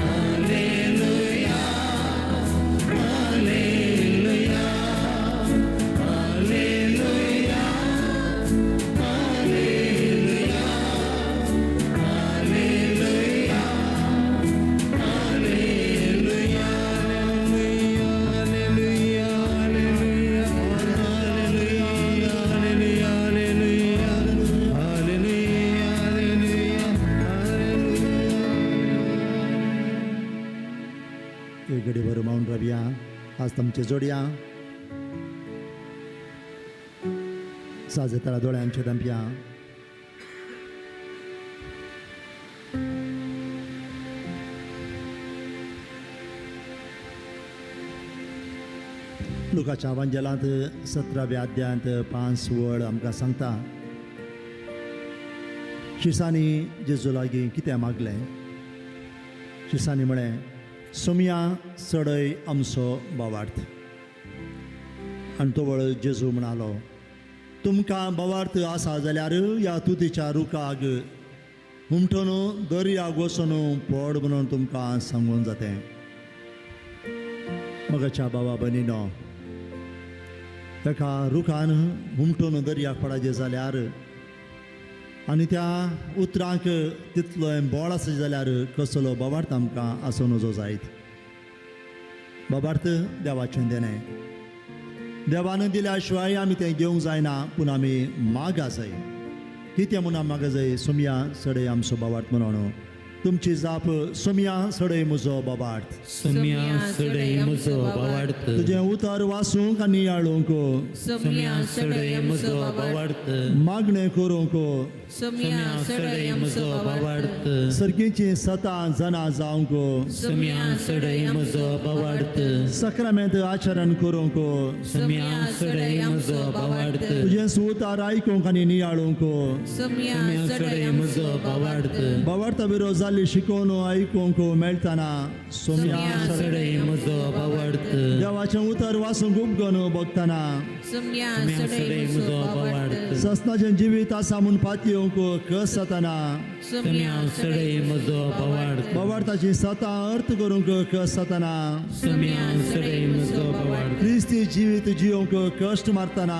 hallelujah hallelujah hallelujah hallelujah hallelujah hallelujah hallelujah hallelujah hallelujah hallelujah hallelujah hallelujah एक घडी भर मौन रावया. आज तुमचे जोडया साजेतारा दोळ्यांचे दंपया. लुकाच्या वांजेलांत 17व्या अध्यायांत 5 वळ आमकां सांगता शिसांनी जेजू लागीं कितें मागलें. शिसांनी म्हळें सोमया चडय आमचो भावार्थ. आनी तो वळ जेजू म्हणालो तुमकां भावार्थ आसा जाल्यार ह्या तुतीच्या रुखाक हुमटून दर्याक वचून पड म्हणून तुमकां सांगून जातें. मगाच्या बाबा बनीनो ताका रुखान हुमटून दर्याक पडायचें जाल्यार आनी त्या उतरांक तितलो बोळ आसा जाल्यार कसलो भावार्थ आमकां आसूं नजो जायत. भावार्थ देवाचें देणें देवान दिल्या शिवाय आमी तें घेवंक जायना पूण आमी मागा जाय. कितें म्हूण मागा जाय सोमया सडय आमचो भावार्थ म्हणून तुमची जाप सोमया सडय म्हजो भावार्थ. सोम्या सडय म्हजो भावार्थ. तुजें उतर वाचूंक आनी नियाळूंक सोम्या सडय म्हजो भावार्थ. मागणें करूंक सोम्या सडय म्हजो भावार्थ. सर्गीचीं सतां जाणा जावंक सोम्या सडय म्हजो भावार्थ. सक्रामेंत आचरण करूंक सोम्या सडय म्हजो भावार्थ. तुजें उतर आयकूंक आनी नियाळूंक सोम्या सडय म्हजो भावार्थ. भावार्था विरोध जाल्ली शिकोवन आयकूंक मेळटना सोम्या सडय म्हजो भावार्थ. देवाचें उतर वाचूंक उपगन बघतना सोम्या सडय म्हजो भावार्थ. ससनाचें जिवीत आसा म्हूण पातयेवंक कस जातना सोम्या सडय म्हजो भावार्थ. भावार्थाची सतां अर्थ करूंक कस जातना सोम्या सडय म्हजो भावार्थ. क्रिस्ती जिवीत जियोवंक कश्ट मारतना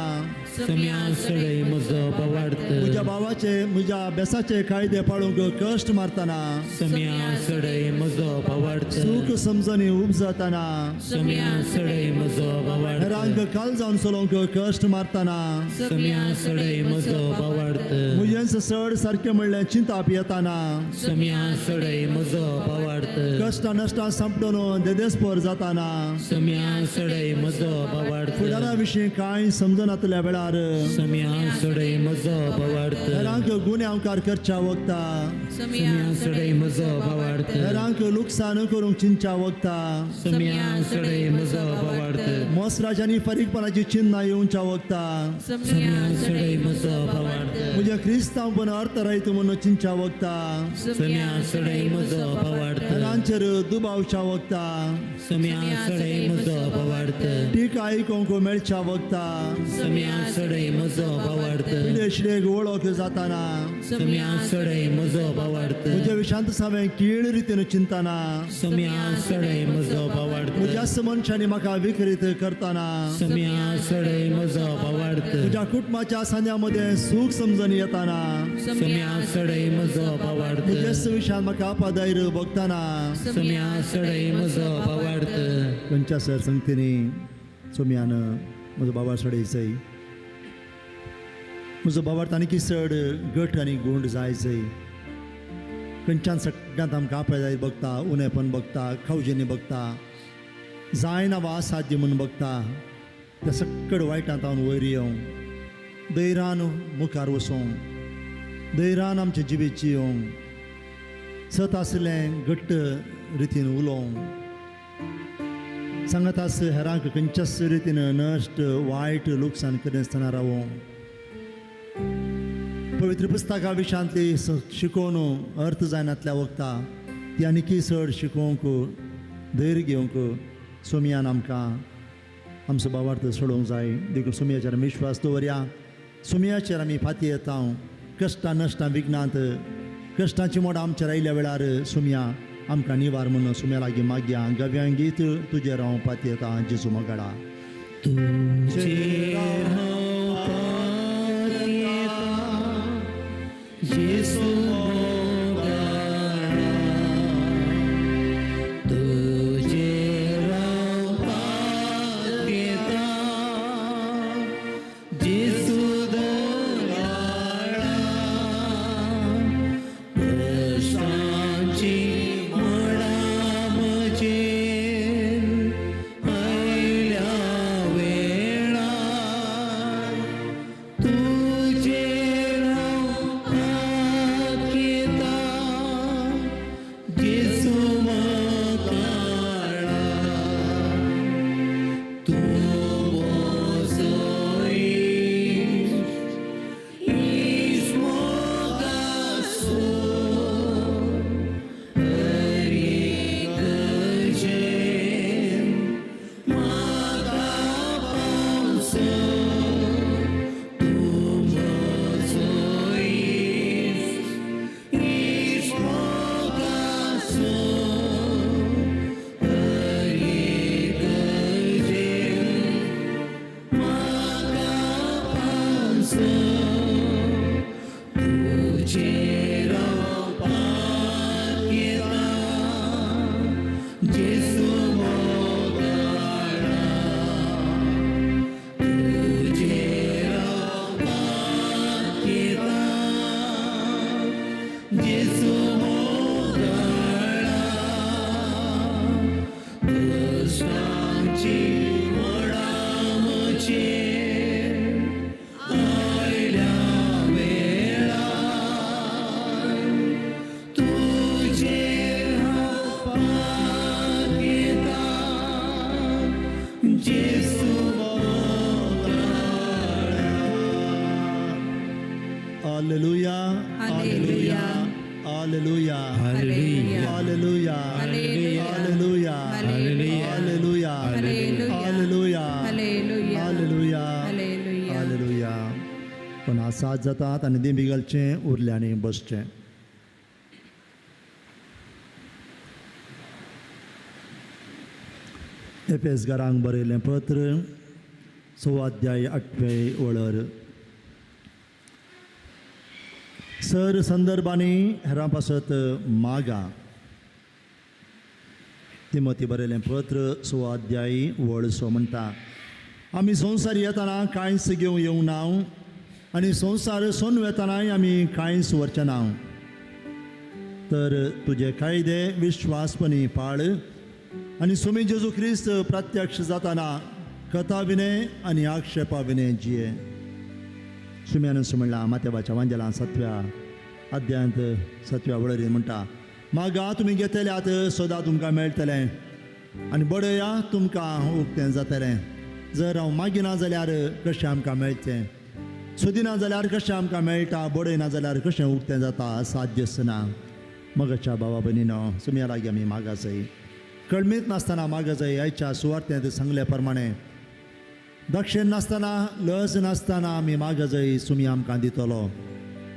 सोम्या सडय म्हजो भावार्थ. म्हज्या भावाचे म्हज्या बेसाचे कायदे पाळूंक कश्ट मारतना सोम्या सडय म्हजो भावार्थ. सूख समजणी उपजतना सोम्या सडय म्हजो भावार्थ. हेरांक काल जावन चलोवंक कश्ट मारतना सोम्या सडय म्हजो भावार्थ. म्हजेंच चड सारकें म्हणलें चिंताप येताना सोम्या सडय म्हजो भावार्थ. कश्टां नश्टां सांपडून देदेस्पोर जाताना सोम्या सडय म्हजो भावार्थ. फुडारा विशीं कांय समजनातल्या वेळार सोम्या सडय म्हजो भावार्थ. हेरांक गुन्यांवकार करच्या वखता सोम्या सडय म्हजो भावार्थ. हेरांक लुकसाण करूंक चिंतच्या वखता सोम्या सडय म्हजो भावार्थ. मोस मसराजांनी फारीकपणाची चिन्हां येवच्या वखता सोम्या चडय म्हजो भावार्थ म्हज्या क्रिस्तांवपण अर्थ रायत म्हणून चिंच्या वखता सोम्या चडय म्हजो भावार्थ हेरांचेर दुबावच्या वखता सोम्या चडय म्हजो भावार्थ टिका आयकूंक मेळच्या वखता सोम्या चडय म्हजो भावार्थ पिडेशिडेक वळख जाताना सोम्या चडय म्हजो भावार्थ म्हज्या विशांत हांवें किळ रितीन चिंतना सोम्या चडय म्हजो भावार्थ म्हज्याच मनशांनी म्हाका विकृत करतना सोम्या चडय म्हजो भावार्थ म्हज्या कुटुंबाच्या सांद्यामध्ये सूख समजून येताना सोम्या चडय म्हजो भावार्थ म्हज्याच विशयान म्हाका आपादायर बघताना सोम्या चडय म्हजो भावार्थ खंयच्या सर संगतीनी सोम्यान म्हजो बाबा सडयचय म्हजो बाबार्थ आनी चड गट आनी गुंड जायचय खंयच्यान सगळ्यांत आमकां आपय बघता उणेपण बघता खावजेनी बघता जायना वा असाध्य म्हूण बघता त्या सक्कड वायटांत हांव वयर येवं दैरान मुखार वचूं दैरान आमचें जिवीत जियोवंक सत आसलें घट्ट रितीन उलोवंक सांगत आस हेरांक खंयच्याच रितीन नश्ट वायट लुकसाण करिनासतना रावों पवित्र पुस्तका विशयांतली शिकोवन अर्थ जायनातल्या वखता ती आनीकय चड शिकोवंक धैर्य घेवंक सोमयान आमकां आमचो भावार्थ सोडोवंक जाय. देखून सोमयाचेर आमी विश्वास दवरया. सोमयाचेर आमी फाती येता कश्टां नश्टां विघ्नांत कश्टांची मोडां आमचेर आयल्या वेळार सोमया आमकां निवार म्हणून सोम्या लागीं मागया. गव्यांगीत तुजेर हांव पाती येता जेजू मोगाळा. तुजेर हांव पातयेता जेजू मोगाळा तुजेर हांव पातयेता जेजू दयाळा कश्टांची मोडां म्हजेर आयल्या वेळार तुजेर हांव पातयेता जेजू मोगाळा तूं म्हजो इश्ट इश्ट मोगाचो हर एक गरजेन म्हाका पावसो तूं म्हजो इश्ट इश्ट मोगाचो हर एक गरजेन म्हाका पावसो तुजेर हांव पातयेता जेजू मोगाळा तुजेर हांव पातयेता जेजू मोगाळा कश्टांची मोडां म्हजेर आयल्या वेळार तुजेर हांव पातयेता जेजू मोगाळा. Hallelujah, hallelujah, hallelujah, hallelujah, hallelujah, hallelujah, hallelujah, hallelujah, hallelujah, hallelujah, hallelujah, hallelujah, hallelujah, hallelujah. Hallelujah. पण सात जातात आनी दिंबी घालचें उरल्यांनी बसचें. एफेसगारांक बरयलें पत्र 6 अध्याय 8वे वळर. सर संदर्भांनी हेरां पासत मागा. तिमोती बरयलें पत्र 6 अध्याय वळ 6 म्हणटा आमी संवसार येतना कांयच घेवंक येवंक ना आनी संवसार सोडून वेतनाय आमी कांयच व्हरचें ना. तर तुजे कायदे विश्वासपणी पाळ आनी स्वामी जेजू क्रिस्त प्रत्यक्ष जाताना कथा विणे आनी आक्षेपा विणे जिये. सुम्यान म्हणलां माथ्याबाच्या वांजेलां 7व्या अध्यायांत 7व्या वळरीन म्हणटा मागा तुमी घेतल्यात सदां तुमकां मेळटलें आनी बडया तुमकां उक्तें जातलें. जर हांव मागिना जाल्यार कशें आमकां मेळचें, सोदिना जाल्यार कशें आमकां मेळटा, बडयना जाल्यार कशें उक्तें जाता, साध्यच ना। मगाच्या भावा भयणीनो, सुमया लागीं आमी मागा जाय, कळमीत नासतना मागा जाय। आयच्या सुवार्थेंत सांगले प्रमाणे दक्षिण नासतना, लज नासतना आमी मागा जाय, सुमी आमकां दितलो।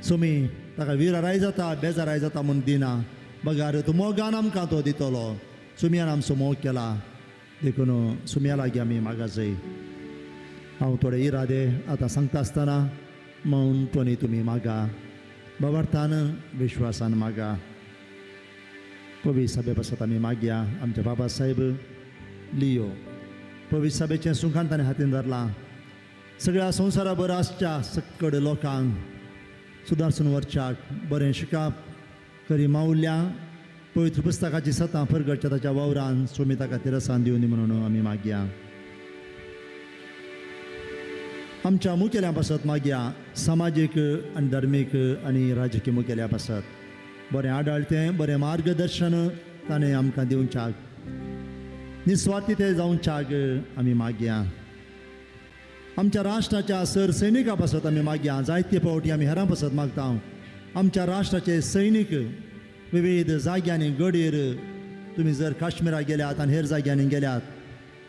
सुमी ताका विराराय जाता, बेजाराय जाता म्हूण दिना, बगार तूं मोगान आमकां तो दितलो। सुमयान आमचो मोग केला, देखून सुमया लागीं आमी मागा जाय। हांव थोडे इरादे आतां सांगता आसतना मौनपणी तुमी मागा, बाबार्थान विश्वासान मागा। पवित्र सभे पासत आमी मागया। आमच्या बाबा साहेब लियो पवित्र सभेचें सुखान ताणें हातीन धरलां। सगळ्या संवसाराभर आसच्या सक्कड लोकांक सुदारसून व्हरच्याक बरें शिकप करी मावल्या पवित्र पुस्तकाची सतां परगटच्या ताच्या वावरान सोमी ताका तिरसान दिवनी म्हणून आमी मागया। आमच्या मुखेल्या पासत मागया, समाजीक आनी धर्मीक आनी राजकीय मुखेल्या पासत बरें आडाळतें बरें मार्गदर्शन ताणें आमकां दिवच्याक, निस्वार्थी ते जावच्याक आमी मागया। आमच्या राष्ट्राच्या सर सैनिकां पासत आमी मागया। जायते फावटी आमी हेरां पासत मागता। आमच्या राष्ट्राचे सैनीक विविध जाग्यांनी गडयेर, तुमी जर काश्मीराक गेल्यात आनी हेर जाग्यांनी गेल्यात,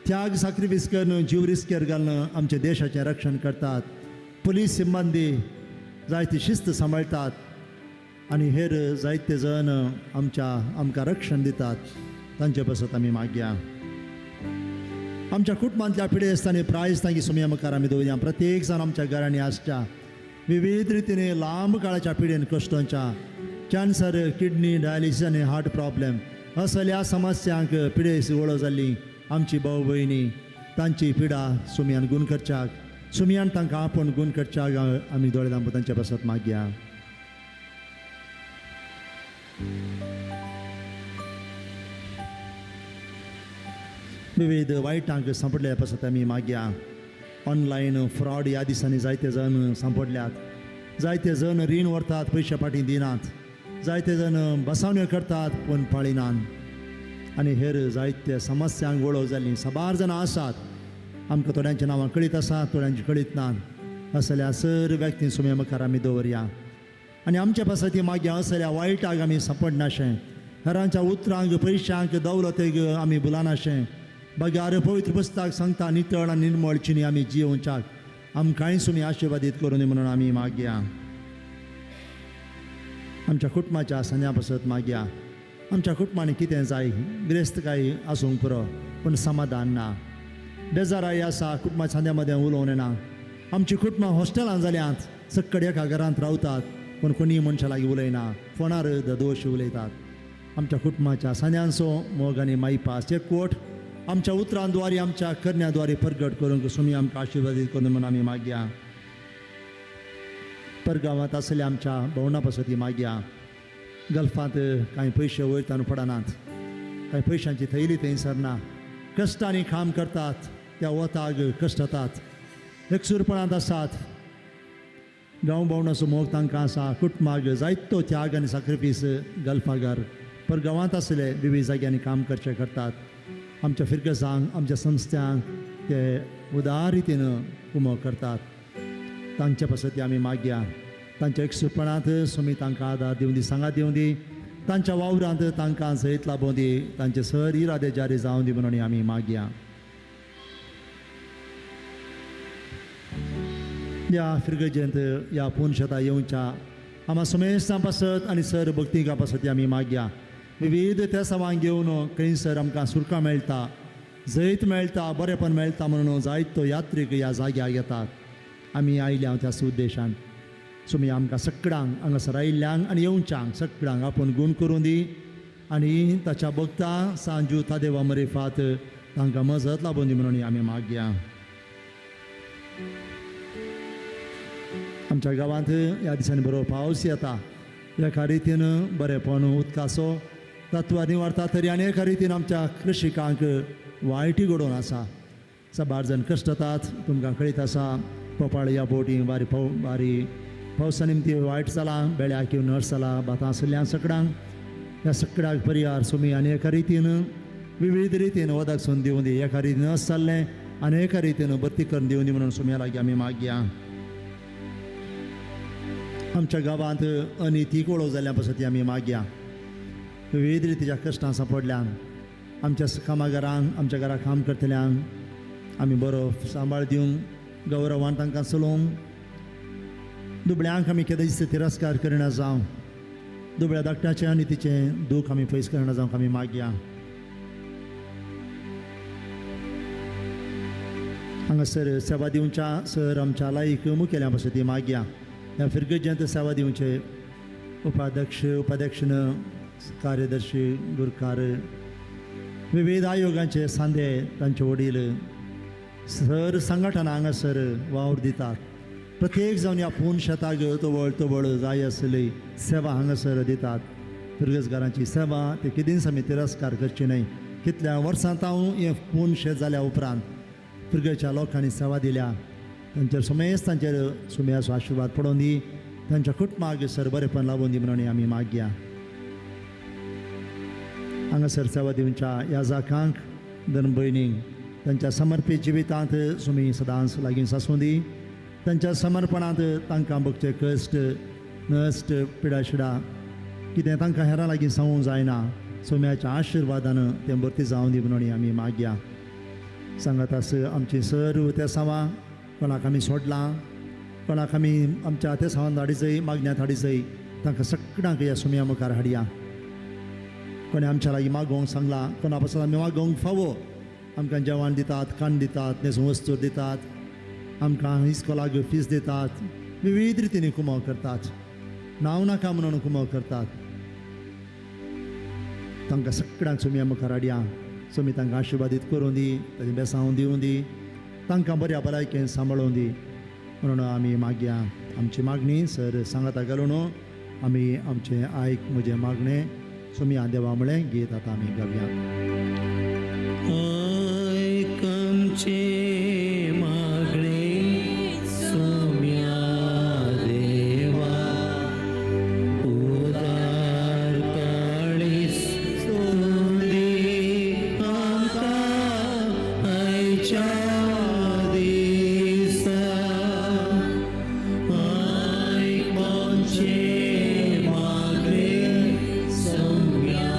त्याग साक्रिफीस करून जीव रिस्केर घालून आमच्या देशाचें रक्षण करतात। पुलीस सिब्बंदी जायती शिस्त सांबाळटात आनी हेर जायते जण आमकां रक्षण दितात, तांचे पासत आमी मागया। आमच्या कुटुंबांतल्या पिडेस्त आनी प्रायस्तांकी सुमया मुखार आमी दवरया। प्रत्येक जाण आमच्या घरांनी आसच्या विविध रितीने लांब काळाच्या पिडेन कश्टांच्या कॅन्सर, किडनी, डायलिसीस आनी हार्ट प्रॉब्लेम असल्या समस्यांक पिडेस्त वळख जाल्ली आमची भाव भयणी, तांची पिडा सुमयान गूण करच्याक, सुमयान तांकां आपूण गूण करच्याक आमी दोळे धांपून तांच्या पासत मागया। विविध वायटांक सांपडल्या पासत आमी मागया। ऑनलायन फ्रॉड ह्या दिसांनी जायते जण सांपडल्यात, जायते जण रीण व्हरतात पयशे फाटीं दिनात, जायते जण बसावण्यो करतात पूण पाळिनात आनी हेर जायते समस्यांक वळख जाल्लीं साबार जाणां आसात। आमकां थोड्यांची नांवां कळीत आसा, थोड्यांची कळीत ना। असल्या सर व्यक्ती सुमया मुखार आमी दवरया आनी आमच्या पासत मागीर असल्या वायटाक आमी सांपडनाशें, हेरांच्या उतरांक, पयशांक, दौलतेक आमी भुलानाशें। बगार पवित्र पुस्तक सांगता नितळ आनी निर्मळ चिनी आमी जियोवच्याक आमकांय सुमी आशिर्वादीत करूं म्हणून आमी मागया। आमच्या कुटुंबाच्या सांद्या पासत मागया। आमच्या कुटुंबांनी कितें जाय, गिरेस्तकाय आसूंक पुरो पूण समाधान ना, बेजाराय आसा, कुटुंबा सांद्या मदें उलोवं येना। आमची कुटुंबां हॉस्टेलां जाल्यांत, सक्कड एका घरांत रावतात पूण कोणीय मनशां लागीं उलयना, फोनार दोश उलयतात। आमच्या कुटुंबाच्या सांद्यांचो मोग आनी मायपास एकवट आमच्या उतरांद्वारे, आमच्या करण्या द्वारे प्रगट करूंक सुमी आमकां आशिर्वादीत करून म्हणून आमी मागया। परगांवांत आसल्या आमच्या भोवना पासत मागया। गल्फांत कांय पयशे वयतान पडनात, कांय पयशांची थैली थंयसर ना, कश्टांनी काम करतात, त्या वताक कश्टतात, एकसूरपणांत आसात। गांव भोवणाचो मोग तांकां आसा, कुटुंबाक जायतो त्याग आनी साक्रिफीस गल्फागर परगांवांत आसले विविध जाग्यांनी काम करचें करतात। आमच्या फिरगजांक, आमच्या संस्थांक ते उदार रितीन उमो करतात, तांचे पासत आमी मागया। तांच्या एकसूरपणांत सुमी तांकां आदार दिवं दी, सांगात दिवं दी, तांच्या वावरांत तांकां जैत लाबोवं दी, तांचे सर इरादे जारी जावं दी म्हणून आमी मागया। ह्या फिरगजेंत ह्या पुनशता येवच्या आमा सुमेस्तां पासत आनी सर भक्तिकां पासत आमी मागया। विविध त्या सवांक घेवन खंयसर आमकां सुरकां मेळटा, जैत मेळटा, बरेंपण मेळटा म्हणून जायतो यात्रीक ह्या जाग्यार येतात। आमी आयल्या त्या उद्देशान सुमी आमकां सगळ्यांक हांगासर आयिल्ल्यांक आनी येवच्यांक सगळ्यांक आपूण गूण करूं दी आनी ताच्या भक्तां सांजू तादेवा मरेफात तांकां मजत लाबून दी म्हणून आमी मागया। आमच्या गांवांत ह्या दिसांनी बरो पावस येता, एका रितीन बरेंपण उदकाचो तत्वां निवारता तरी आनी एका रितीन आमच्या कृशिकांक वायटी घडोवन आसा। साबार जाण कश्टतात, तुमकां कळीत आसा। पोपाळ ह्या बोटी बारी बारी पावसा निमती वायट जालां, बेळ्याक येवन नर्स जालां, भातां आशिल्ल्यान सगळ्यांक ह्या सगळ्याक परिहार सुमी आनी एका रितीन विविध रितीन वदक सून दिवं दी। एका रितीन नस जाल्लें अनेक रितीन भरती करून दिवनी म्हणून सोम्या लागीं आमी मागया. आमच्या गांवांत अनितीक वळख जाल्ल्या पासत आमी मागया. विविध रितीच्या कश्टां सांपडल्यान आमच्या कामागारांक, आमच्या घरा काम करतल्यांक आमी बरो सांबाळ दिवंक, गौरवान तांकां चलोवंक, दुबळ्यांक आमी केदीस तिरस्कार करिना जावं, दुबळ्या धाकट्याचें आनी तिचें दूख आमी पयस करिना जावंक आमी मागया. हांगासर सेवा दिवच्या सर आमच्या लायक मुखेल्या पासत मागया. ह्या फिरगर्जेंत सेवा दिवचे उपाध्यक्ष, उपाध्यक्षन, कार्यदर्शी, गुरकार, विविध आयोगांचे सांदे, तांचे वडील सर संघटना हांगासर वावर दितात. प्रत्येक जावन ह्या पूर्ण शेताक तवळ तवळ जाय आसली सेवा हांगासर दितात. फिरगजगारांची सेवा ते केदींच आमी तिरस्कार करची न्हय. कितल्या वर्सां तावन हें पूर्ण शेत जाल्या उपरांत फिरगच्या लोकांनी सेवा दिल्या. तांचेर समेस्त तांचेर सुम्याचो आशिर्वाद पडोवन दी, तांच्या कुटुंबाक सर बरेपण लावून दी म्हणून आमी मागया. हांगासर सेवा दिवच्या ह्या जाकांक, धर्म भयणींक तांच्या समर्पीत जिवितांत सुमी सदांच लागीं आसूं दी. तांच्या समर्पणांत तांकां भोगचे कश्ट, नश्ट, पिडाशिडा कितें तांकां हेरां लागीं सांगूंक जायना, सोम्याच्या आशिर्वादान तें भरती जावं दी म्हणून आमी मागया. सांगात आस आमची सर्व तेसांवां, कोणाक आमी सोडलां, कोणाक आमी आमच्या तेसांवान धाडीचय, मागण्यांत हाडीचय, तांकां सगळ्यांक ह्या सोम्या मुखार हाडया. कोणें आमच्या लागीं मागोवंक सांगलां, कोणा पासून आमी मागोवंक फावो, आमकां जेवण दितात, खाण दितात, न्हेसूं वस्तू दितात, आमकां इस्कोलाक फीस दितात, विविध रितीनी कुमो करतात, नांव नाका म्हणून कुमो करतात. तांकां सगळ्यांक सोम्या मुखार हाडया. सोमी तांकां आशिर्वादीत करूं दी, तांचे बेसांव दिवं दी, तांकां बऱ्या भलायकेन सांबाळूं दी म्हणून आमी मागया. आमची मागणी सर सांगाता घालून आमी आमचें आयक म्हजें मागणें सोम्या देवा म्हळें गीत आतां आमी गावया. आयक आमचें मागणें सोम्या देवा, उदार काळीज दी आमकां आयच्या दिसा. आयक आमचें मागणें सोम्या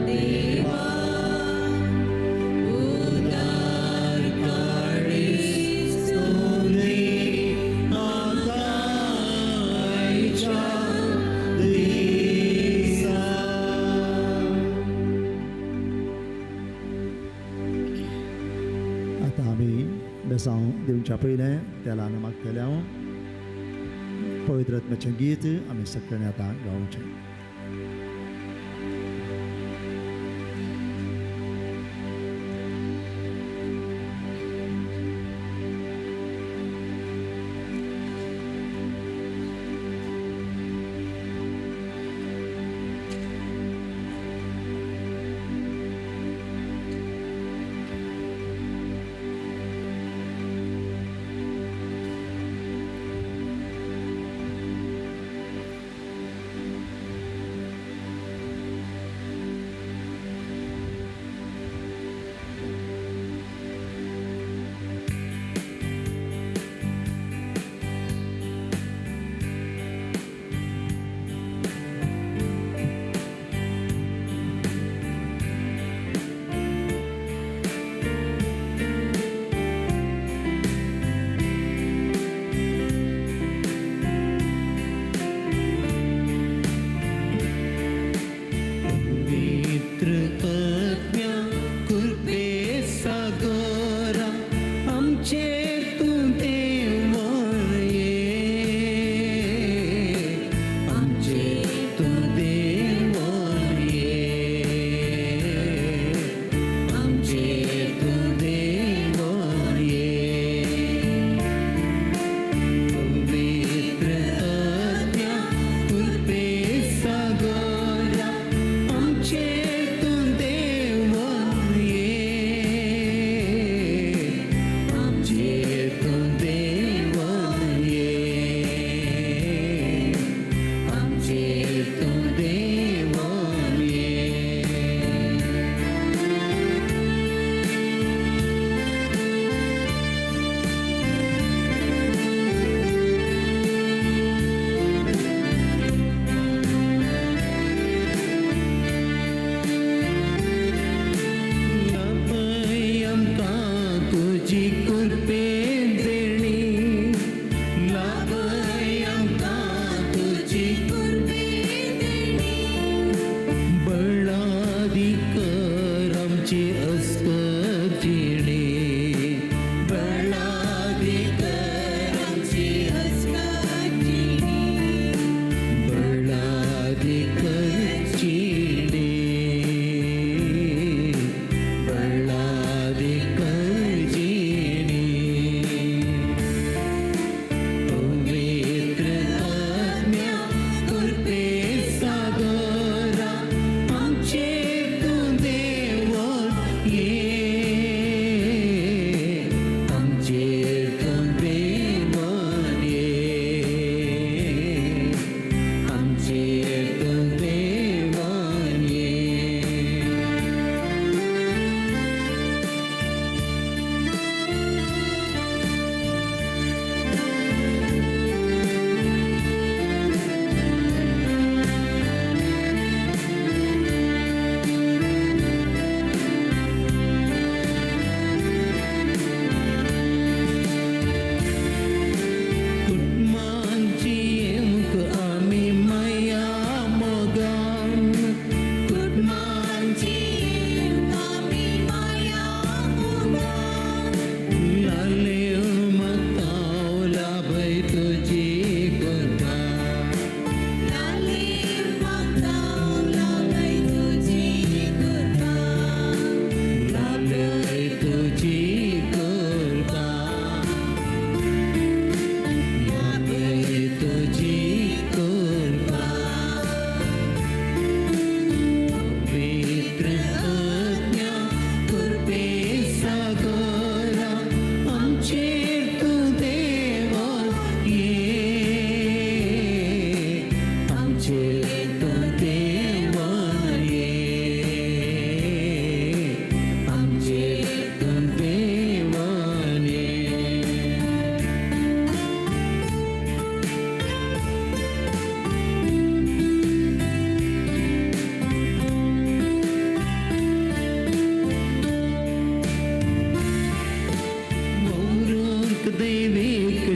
देवा, उदार काळीज दी आमकां आयच्या दिसा. आतां आमी बेसांव दिवच्या पयलें तेलान मागतले हांव पवित्र आत्म्याचें गीत आमी सगळ्यांनी आतां गावचें.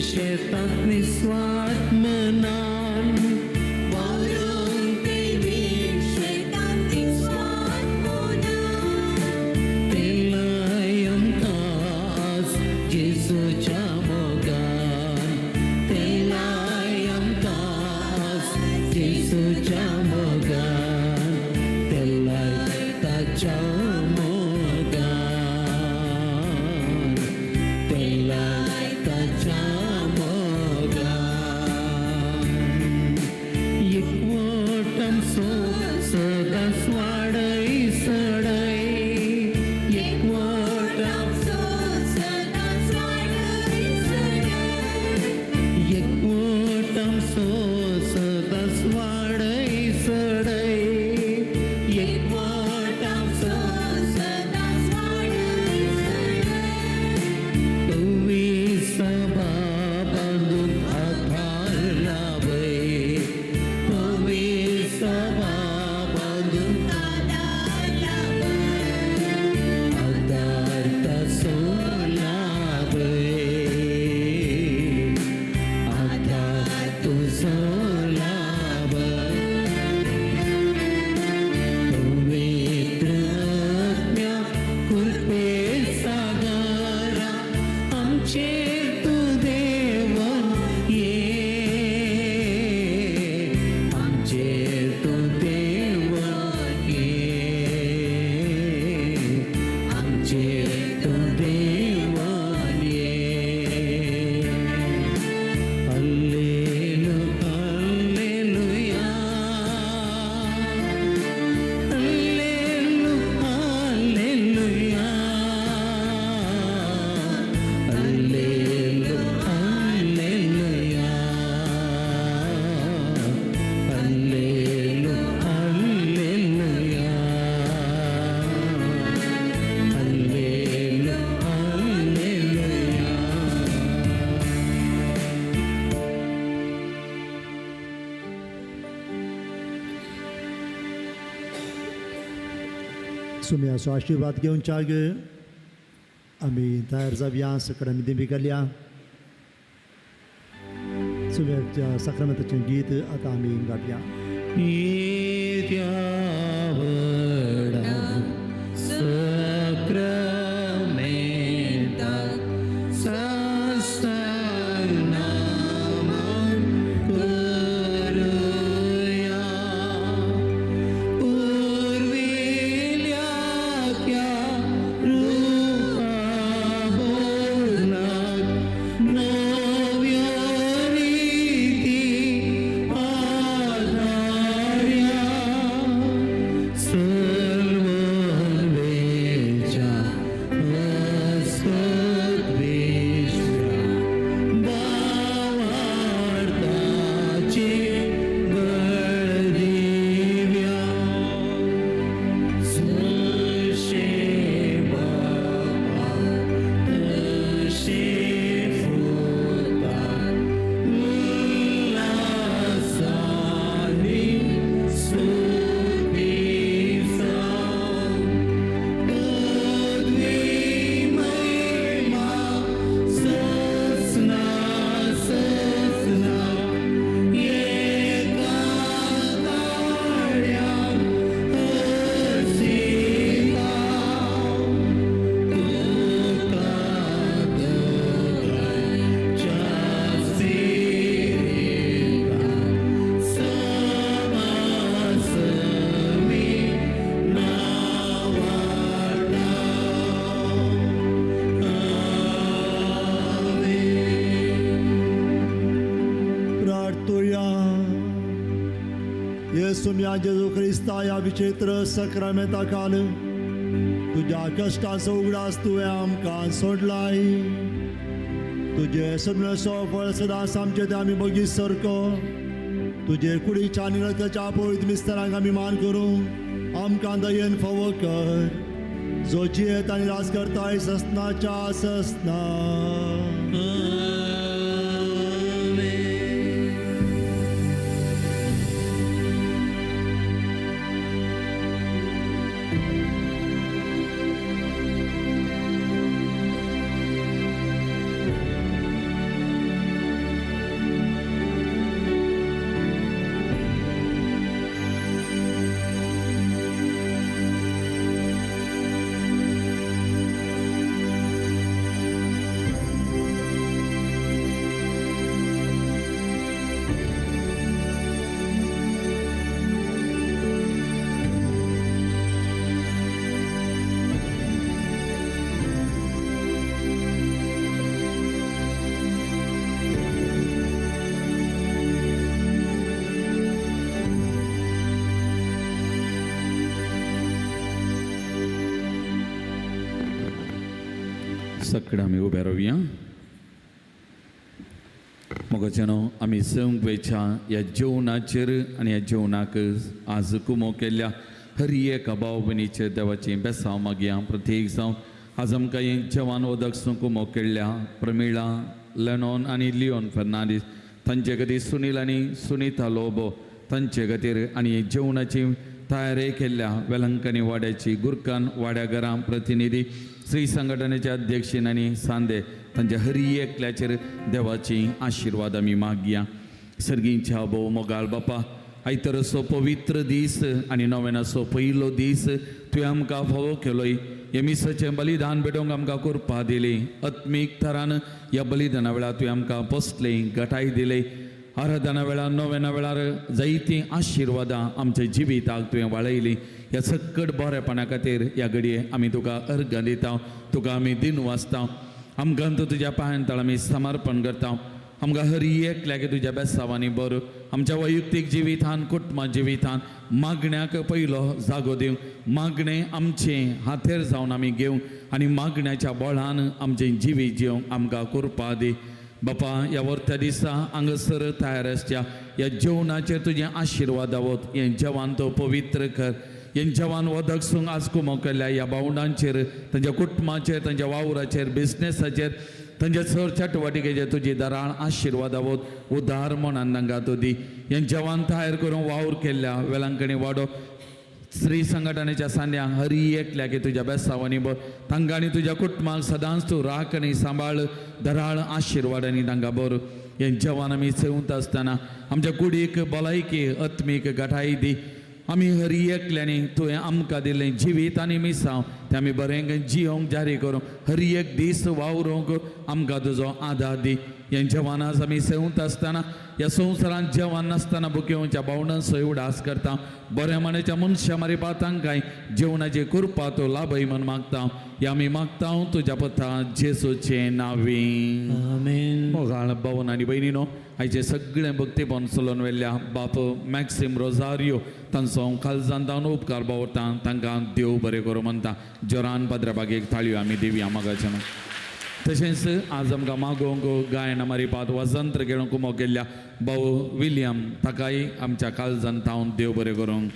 विशेतात निस्वार्थ मनान वावरून ते विशेतात निस्वार्थ मनान तेलाय आमकां आज जेजूच्या मोगान तेलाय आमकां आज जेजूच्या मोगान तेलाय ताच्या मोगान तेलाय ताच्या मोगान एकवट आमचो सदांच वाडय सडय एकवट आमचो सदांच वाडय सडय एकवट आमचो सदांच वाडय सडय एकवट आमचो सदांच वाडय सडय तुवी सभा बांदून आधार लावय तुवी सभा बांदून आधार लावय आधार ताचो लावय आधार तुजो लावय पवित्र आत्म्या कृपे सागरा आमचेर तूं देवन ये आमचेर तूं देवन ये आमचेर तूं देवन ये हल्लेलू हल्लेलुया हल्लेलू हल्लेलुया हल्लेलू हल्लेलुया हल्लेलू हल्लेलुया हल्लेलू हल्लेलुया. सुम्याचो आशिर्वाद घेवच्याक आमी तयार जावया. सकडामी दिंबी घालया. सुम्याच्या साक्रामेंताचें गीत आतां आमी गावया. येद्या व्हडा साक्रामेंताक साष्टांग नमन करुया. पुर्विल्या त्या रुपा बदलाक नव्या रिती आधार्या सलवनवेच्या वसत विश्वा भावार्थाचे बळ दिव्या जशे बापा तशे पुता उल्हासानी स्तुती जावं. पदवी महिमा ससना ससना एका ताळ्यान हसिता. तुका दोगांयच्या स्पिरितान समासमी नांवाडा. आमेन. प्रार्थुया. येसुम्या जेजू क्रिस्ता, ह्या विचित्र सक्रामेंता खाल तुज्या कश्टांचो उगडास तुवें आमकां सोडलाय. तुजे सगळेचो फळ सदांच आमचे ते आमी बगीत सारको तुजे कुडीच्या आनी रक्ताच्या पवित्र मिस्तरांक आमी मान करूं आमकां दयेन फावो कर, जो जियेत आनी राज करताय ससनाच्या ससना. आमेन. सगळे आमी उबे रावया. मोगाच्यानो आमी संक वेच्या ह्या जेवणाचेर आनी ह्या जेवणाक आज कुमो केल्ल्या हर एका भाव भयणीचेर देवाची बेसांव मागया. प्रत्येक जावन आज आमकां हें जेवण उदक कुमो केल्ल्या प्रमिळा लेनॉन आनी लियोन फर्नांडीस तांचे खातीर, सुनील आनी सुनीता लोबो तांचे खातीर आनी जेवणाची तयारी केल्ल्या वेलंकनी वाड्याची गुरकान वाड्याघरां प्रतिनिधी श्री संघटनेचे अध्यक्ष आनी सांदे तांच्या हरी एकल्याचेर देवाची आशिर्वाद आमी मागया. सर्गींच्या भोव मोगाळ बापा, आयतरसो पवित्र दीस आनी नव्यानाचो पयलो दीस तुवें आमकां फावो केलोय. हे मिसाचें बलिदान भेटोवंक आमकां कृपा दिली. आत्मीक थरान ह्या बलिदाना वेळार तुवें आमकां पोसलें, गटाय दिले. आराधना वेळार, नव्याना वेळार जायतीं आशिर्वादां आमच्या जिविताक तुवें वाळयलीं. ह्या सक्कट बरेपणा खातीर ह्या घडये आमी तुका अर्घ दिता, तुका आमी दिन वाचता. आमकां तूं तुज्या पांयां तळ आमी समर्पण करता. आमकां हर एकल्याक तुज्या बेसावांनी बरो आमच्या वैयक्तीक जिवितान, कुटुंबा जिवितान मागण्याक पयलो जागो दिवं. मागणें आमचें हातेर जावन आमी घेवं आनी मागण्याच्या बळान आमचें जिवीत जिवंक आमकां कृपा दी. बापा, ह्या वर्त्या दिसा हांगासर तयार आसच्या ह्या जेवणाचेर तुजें आशिर्वाद आवत. हें जेवण तो पवित्र कर. हें जेवण वदक सूंग आज कुमो केल्ल्या ह्या भावंडांचेर, तांच्या कुटुंबाचेर, तांच्या वावराचेर, बिजनेसाचेर, तांच्या चड चटवटिकेचेर तुजी दराळ आशिर्वाद आवत उदार मनान तांकां तूं दी. हें जेवण तयार करून वावर केल्ल्या वेलांकणी वाडो स्त्री संघटनेच्या सांद्यांक हरी एकल्याक तुज्या बेसावांनी बर. तांकां आनी तुज्या कुटुंबाक सदांच तूं राख आनी सांबाळ. दराळ आशिर्वाद आनी तांकां बरो. हें जेवण आमी सेवंत आसतना आमच्या कुडीक भलायकी आत्मीक गटाय दी. आमी हरी एकल्यांनी तुवें आमकां दिल्लें जिवीत आनी मिसांव तें आमी बरें जियोंक जारी करूंक हर एक दीस वावरूंक आमकां तुजो आदार दी. हें जेवण आज आमी सेवंत आसतना ह्या संवसारांत जेवण नासतना बुकेवच्या भावंडांचो उडास करता. बऱ्या मनाच्या मनशां मारिपा तांकांय जेवणाची कृपा तूं लाभय म्हण मागता. ह्या आमी मागता तुज्या पथा जेसूचे नांवी, आमेन. मोगाळ भावन आनी भयणीनो, आयचे सगळें भक्तीपण चलोवन व्हेल्ल्या बाप मॅक्सिम रोजारियो तांचो हांव काळजान जावन उपकार बावरता. तांकां देव बरें करूं म्हणटा. जोरान पाद्रा बागेक थाळयो आमी दिवया मागाच्या. तशेंच आज आमकां मागोवंक गायन मारिपात वाजंत्र खेळूंक कुमो केल्ल्या भाऊ विलियम ताकाय आमच्या काळजान तावन देव बरें करूंक.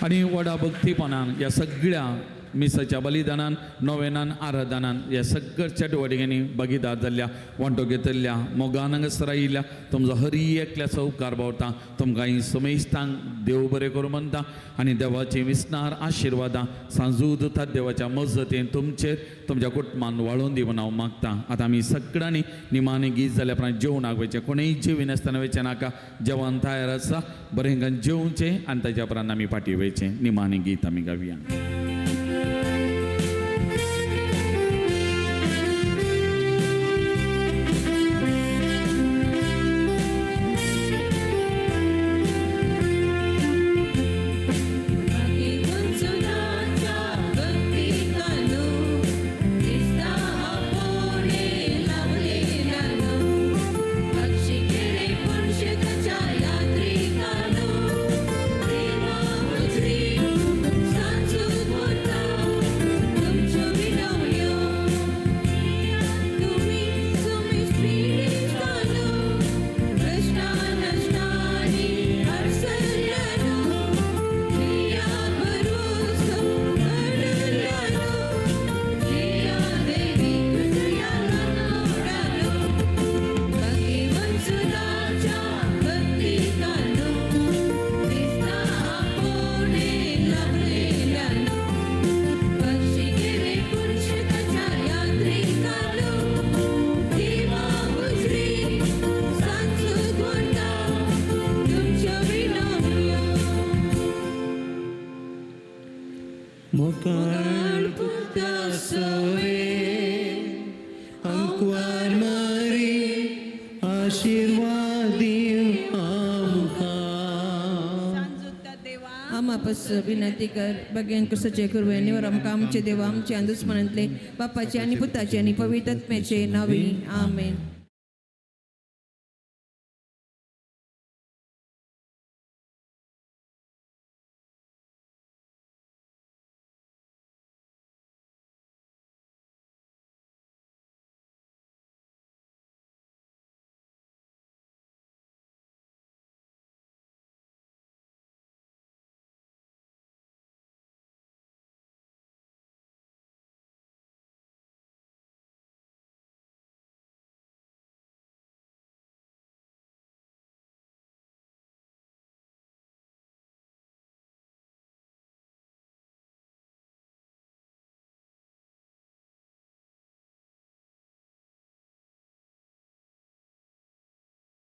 आनी व्हडा भक्तीपणान ह्या सगळ्या मिसाच्या बलिदानान, नोवेनान, आराधनान ह्या सगळ्या चटवटिकांनी भागीदार जाल्ल्या, वांटो घेतल्या, मोगान हांगासर आयिल्ल्या तुमचो हरी एकल्याचो उपकार बावता. तुमकां ही समेस्तांक देव बरें करूं म्हणटा आनी देवाची विसनार आशिर्वादां सांजू दुतात देवाच्या मजतीन तुमचेर तुमच्या कुटुंबान वाळोवन दी म्हूण हांव मागता. आतां आमी सगळ्यांनी निमाणी गीत जाल्या उपरांत जेवणाक वयचें. कोणूय जेवी नासतना वयचें नाका. जेवण तयार आसा, बरें जेवचें आनी ताच्या उपरांत आमी फाटीं वयचें. निमाणी गीत आमी गावया. मुखार पुता सवे अंकवार मारी आशीर्वाद दिव आमकां. आमापस विनंती कर. बगेन कृष्णाचे कृपेन निवर आमकां आमचे देवा आमचे अंदुस्मनांतले बापाचे आनी पुताचे आनी पवित्र आत्म्याचे नावी, आमेन.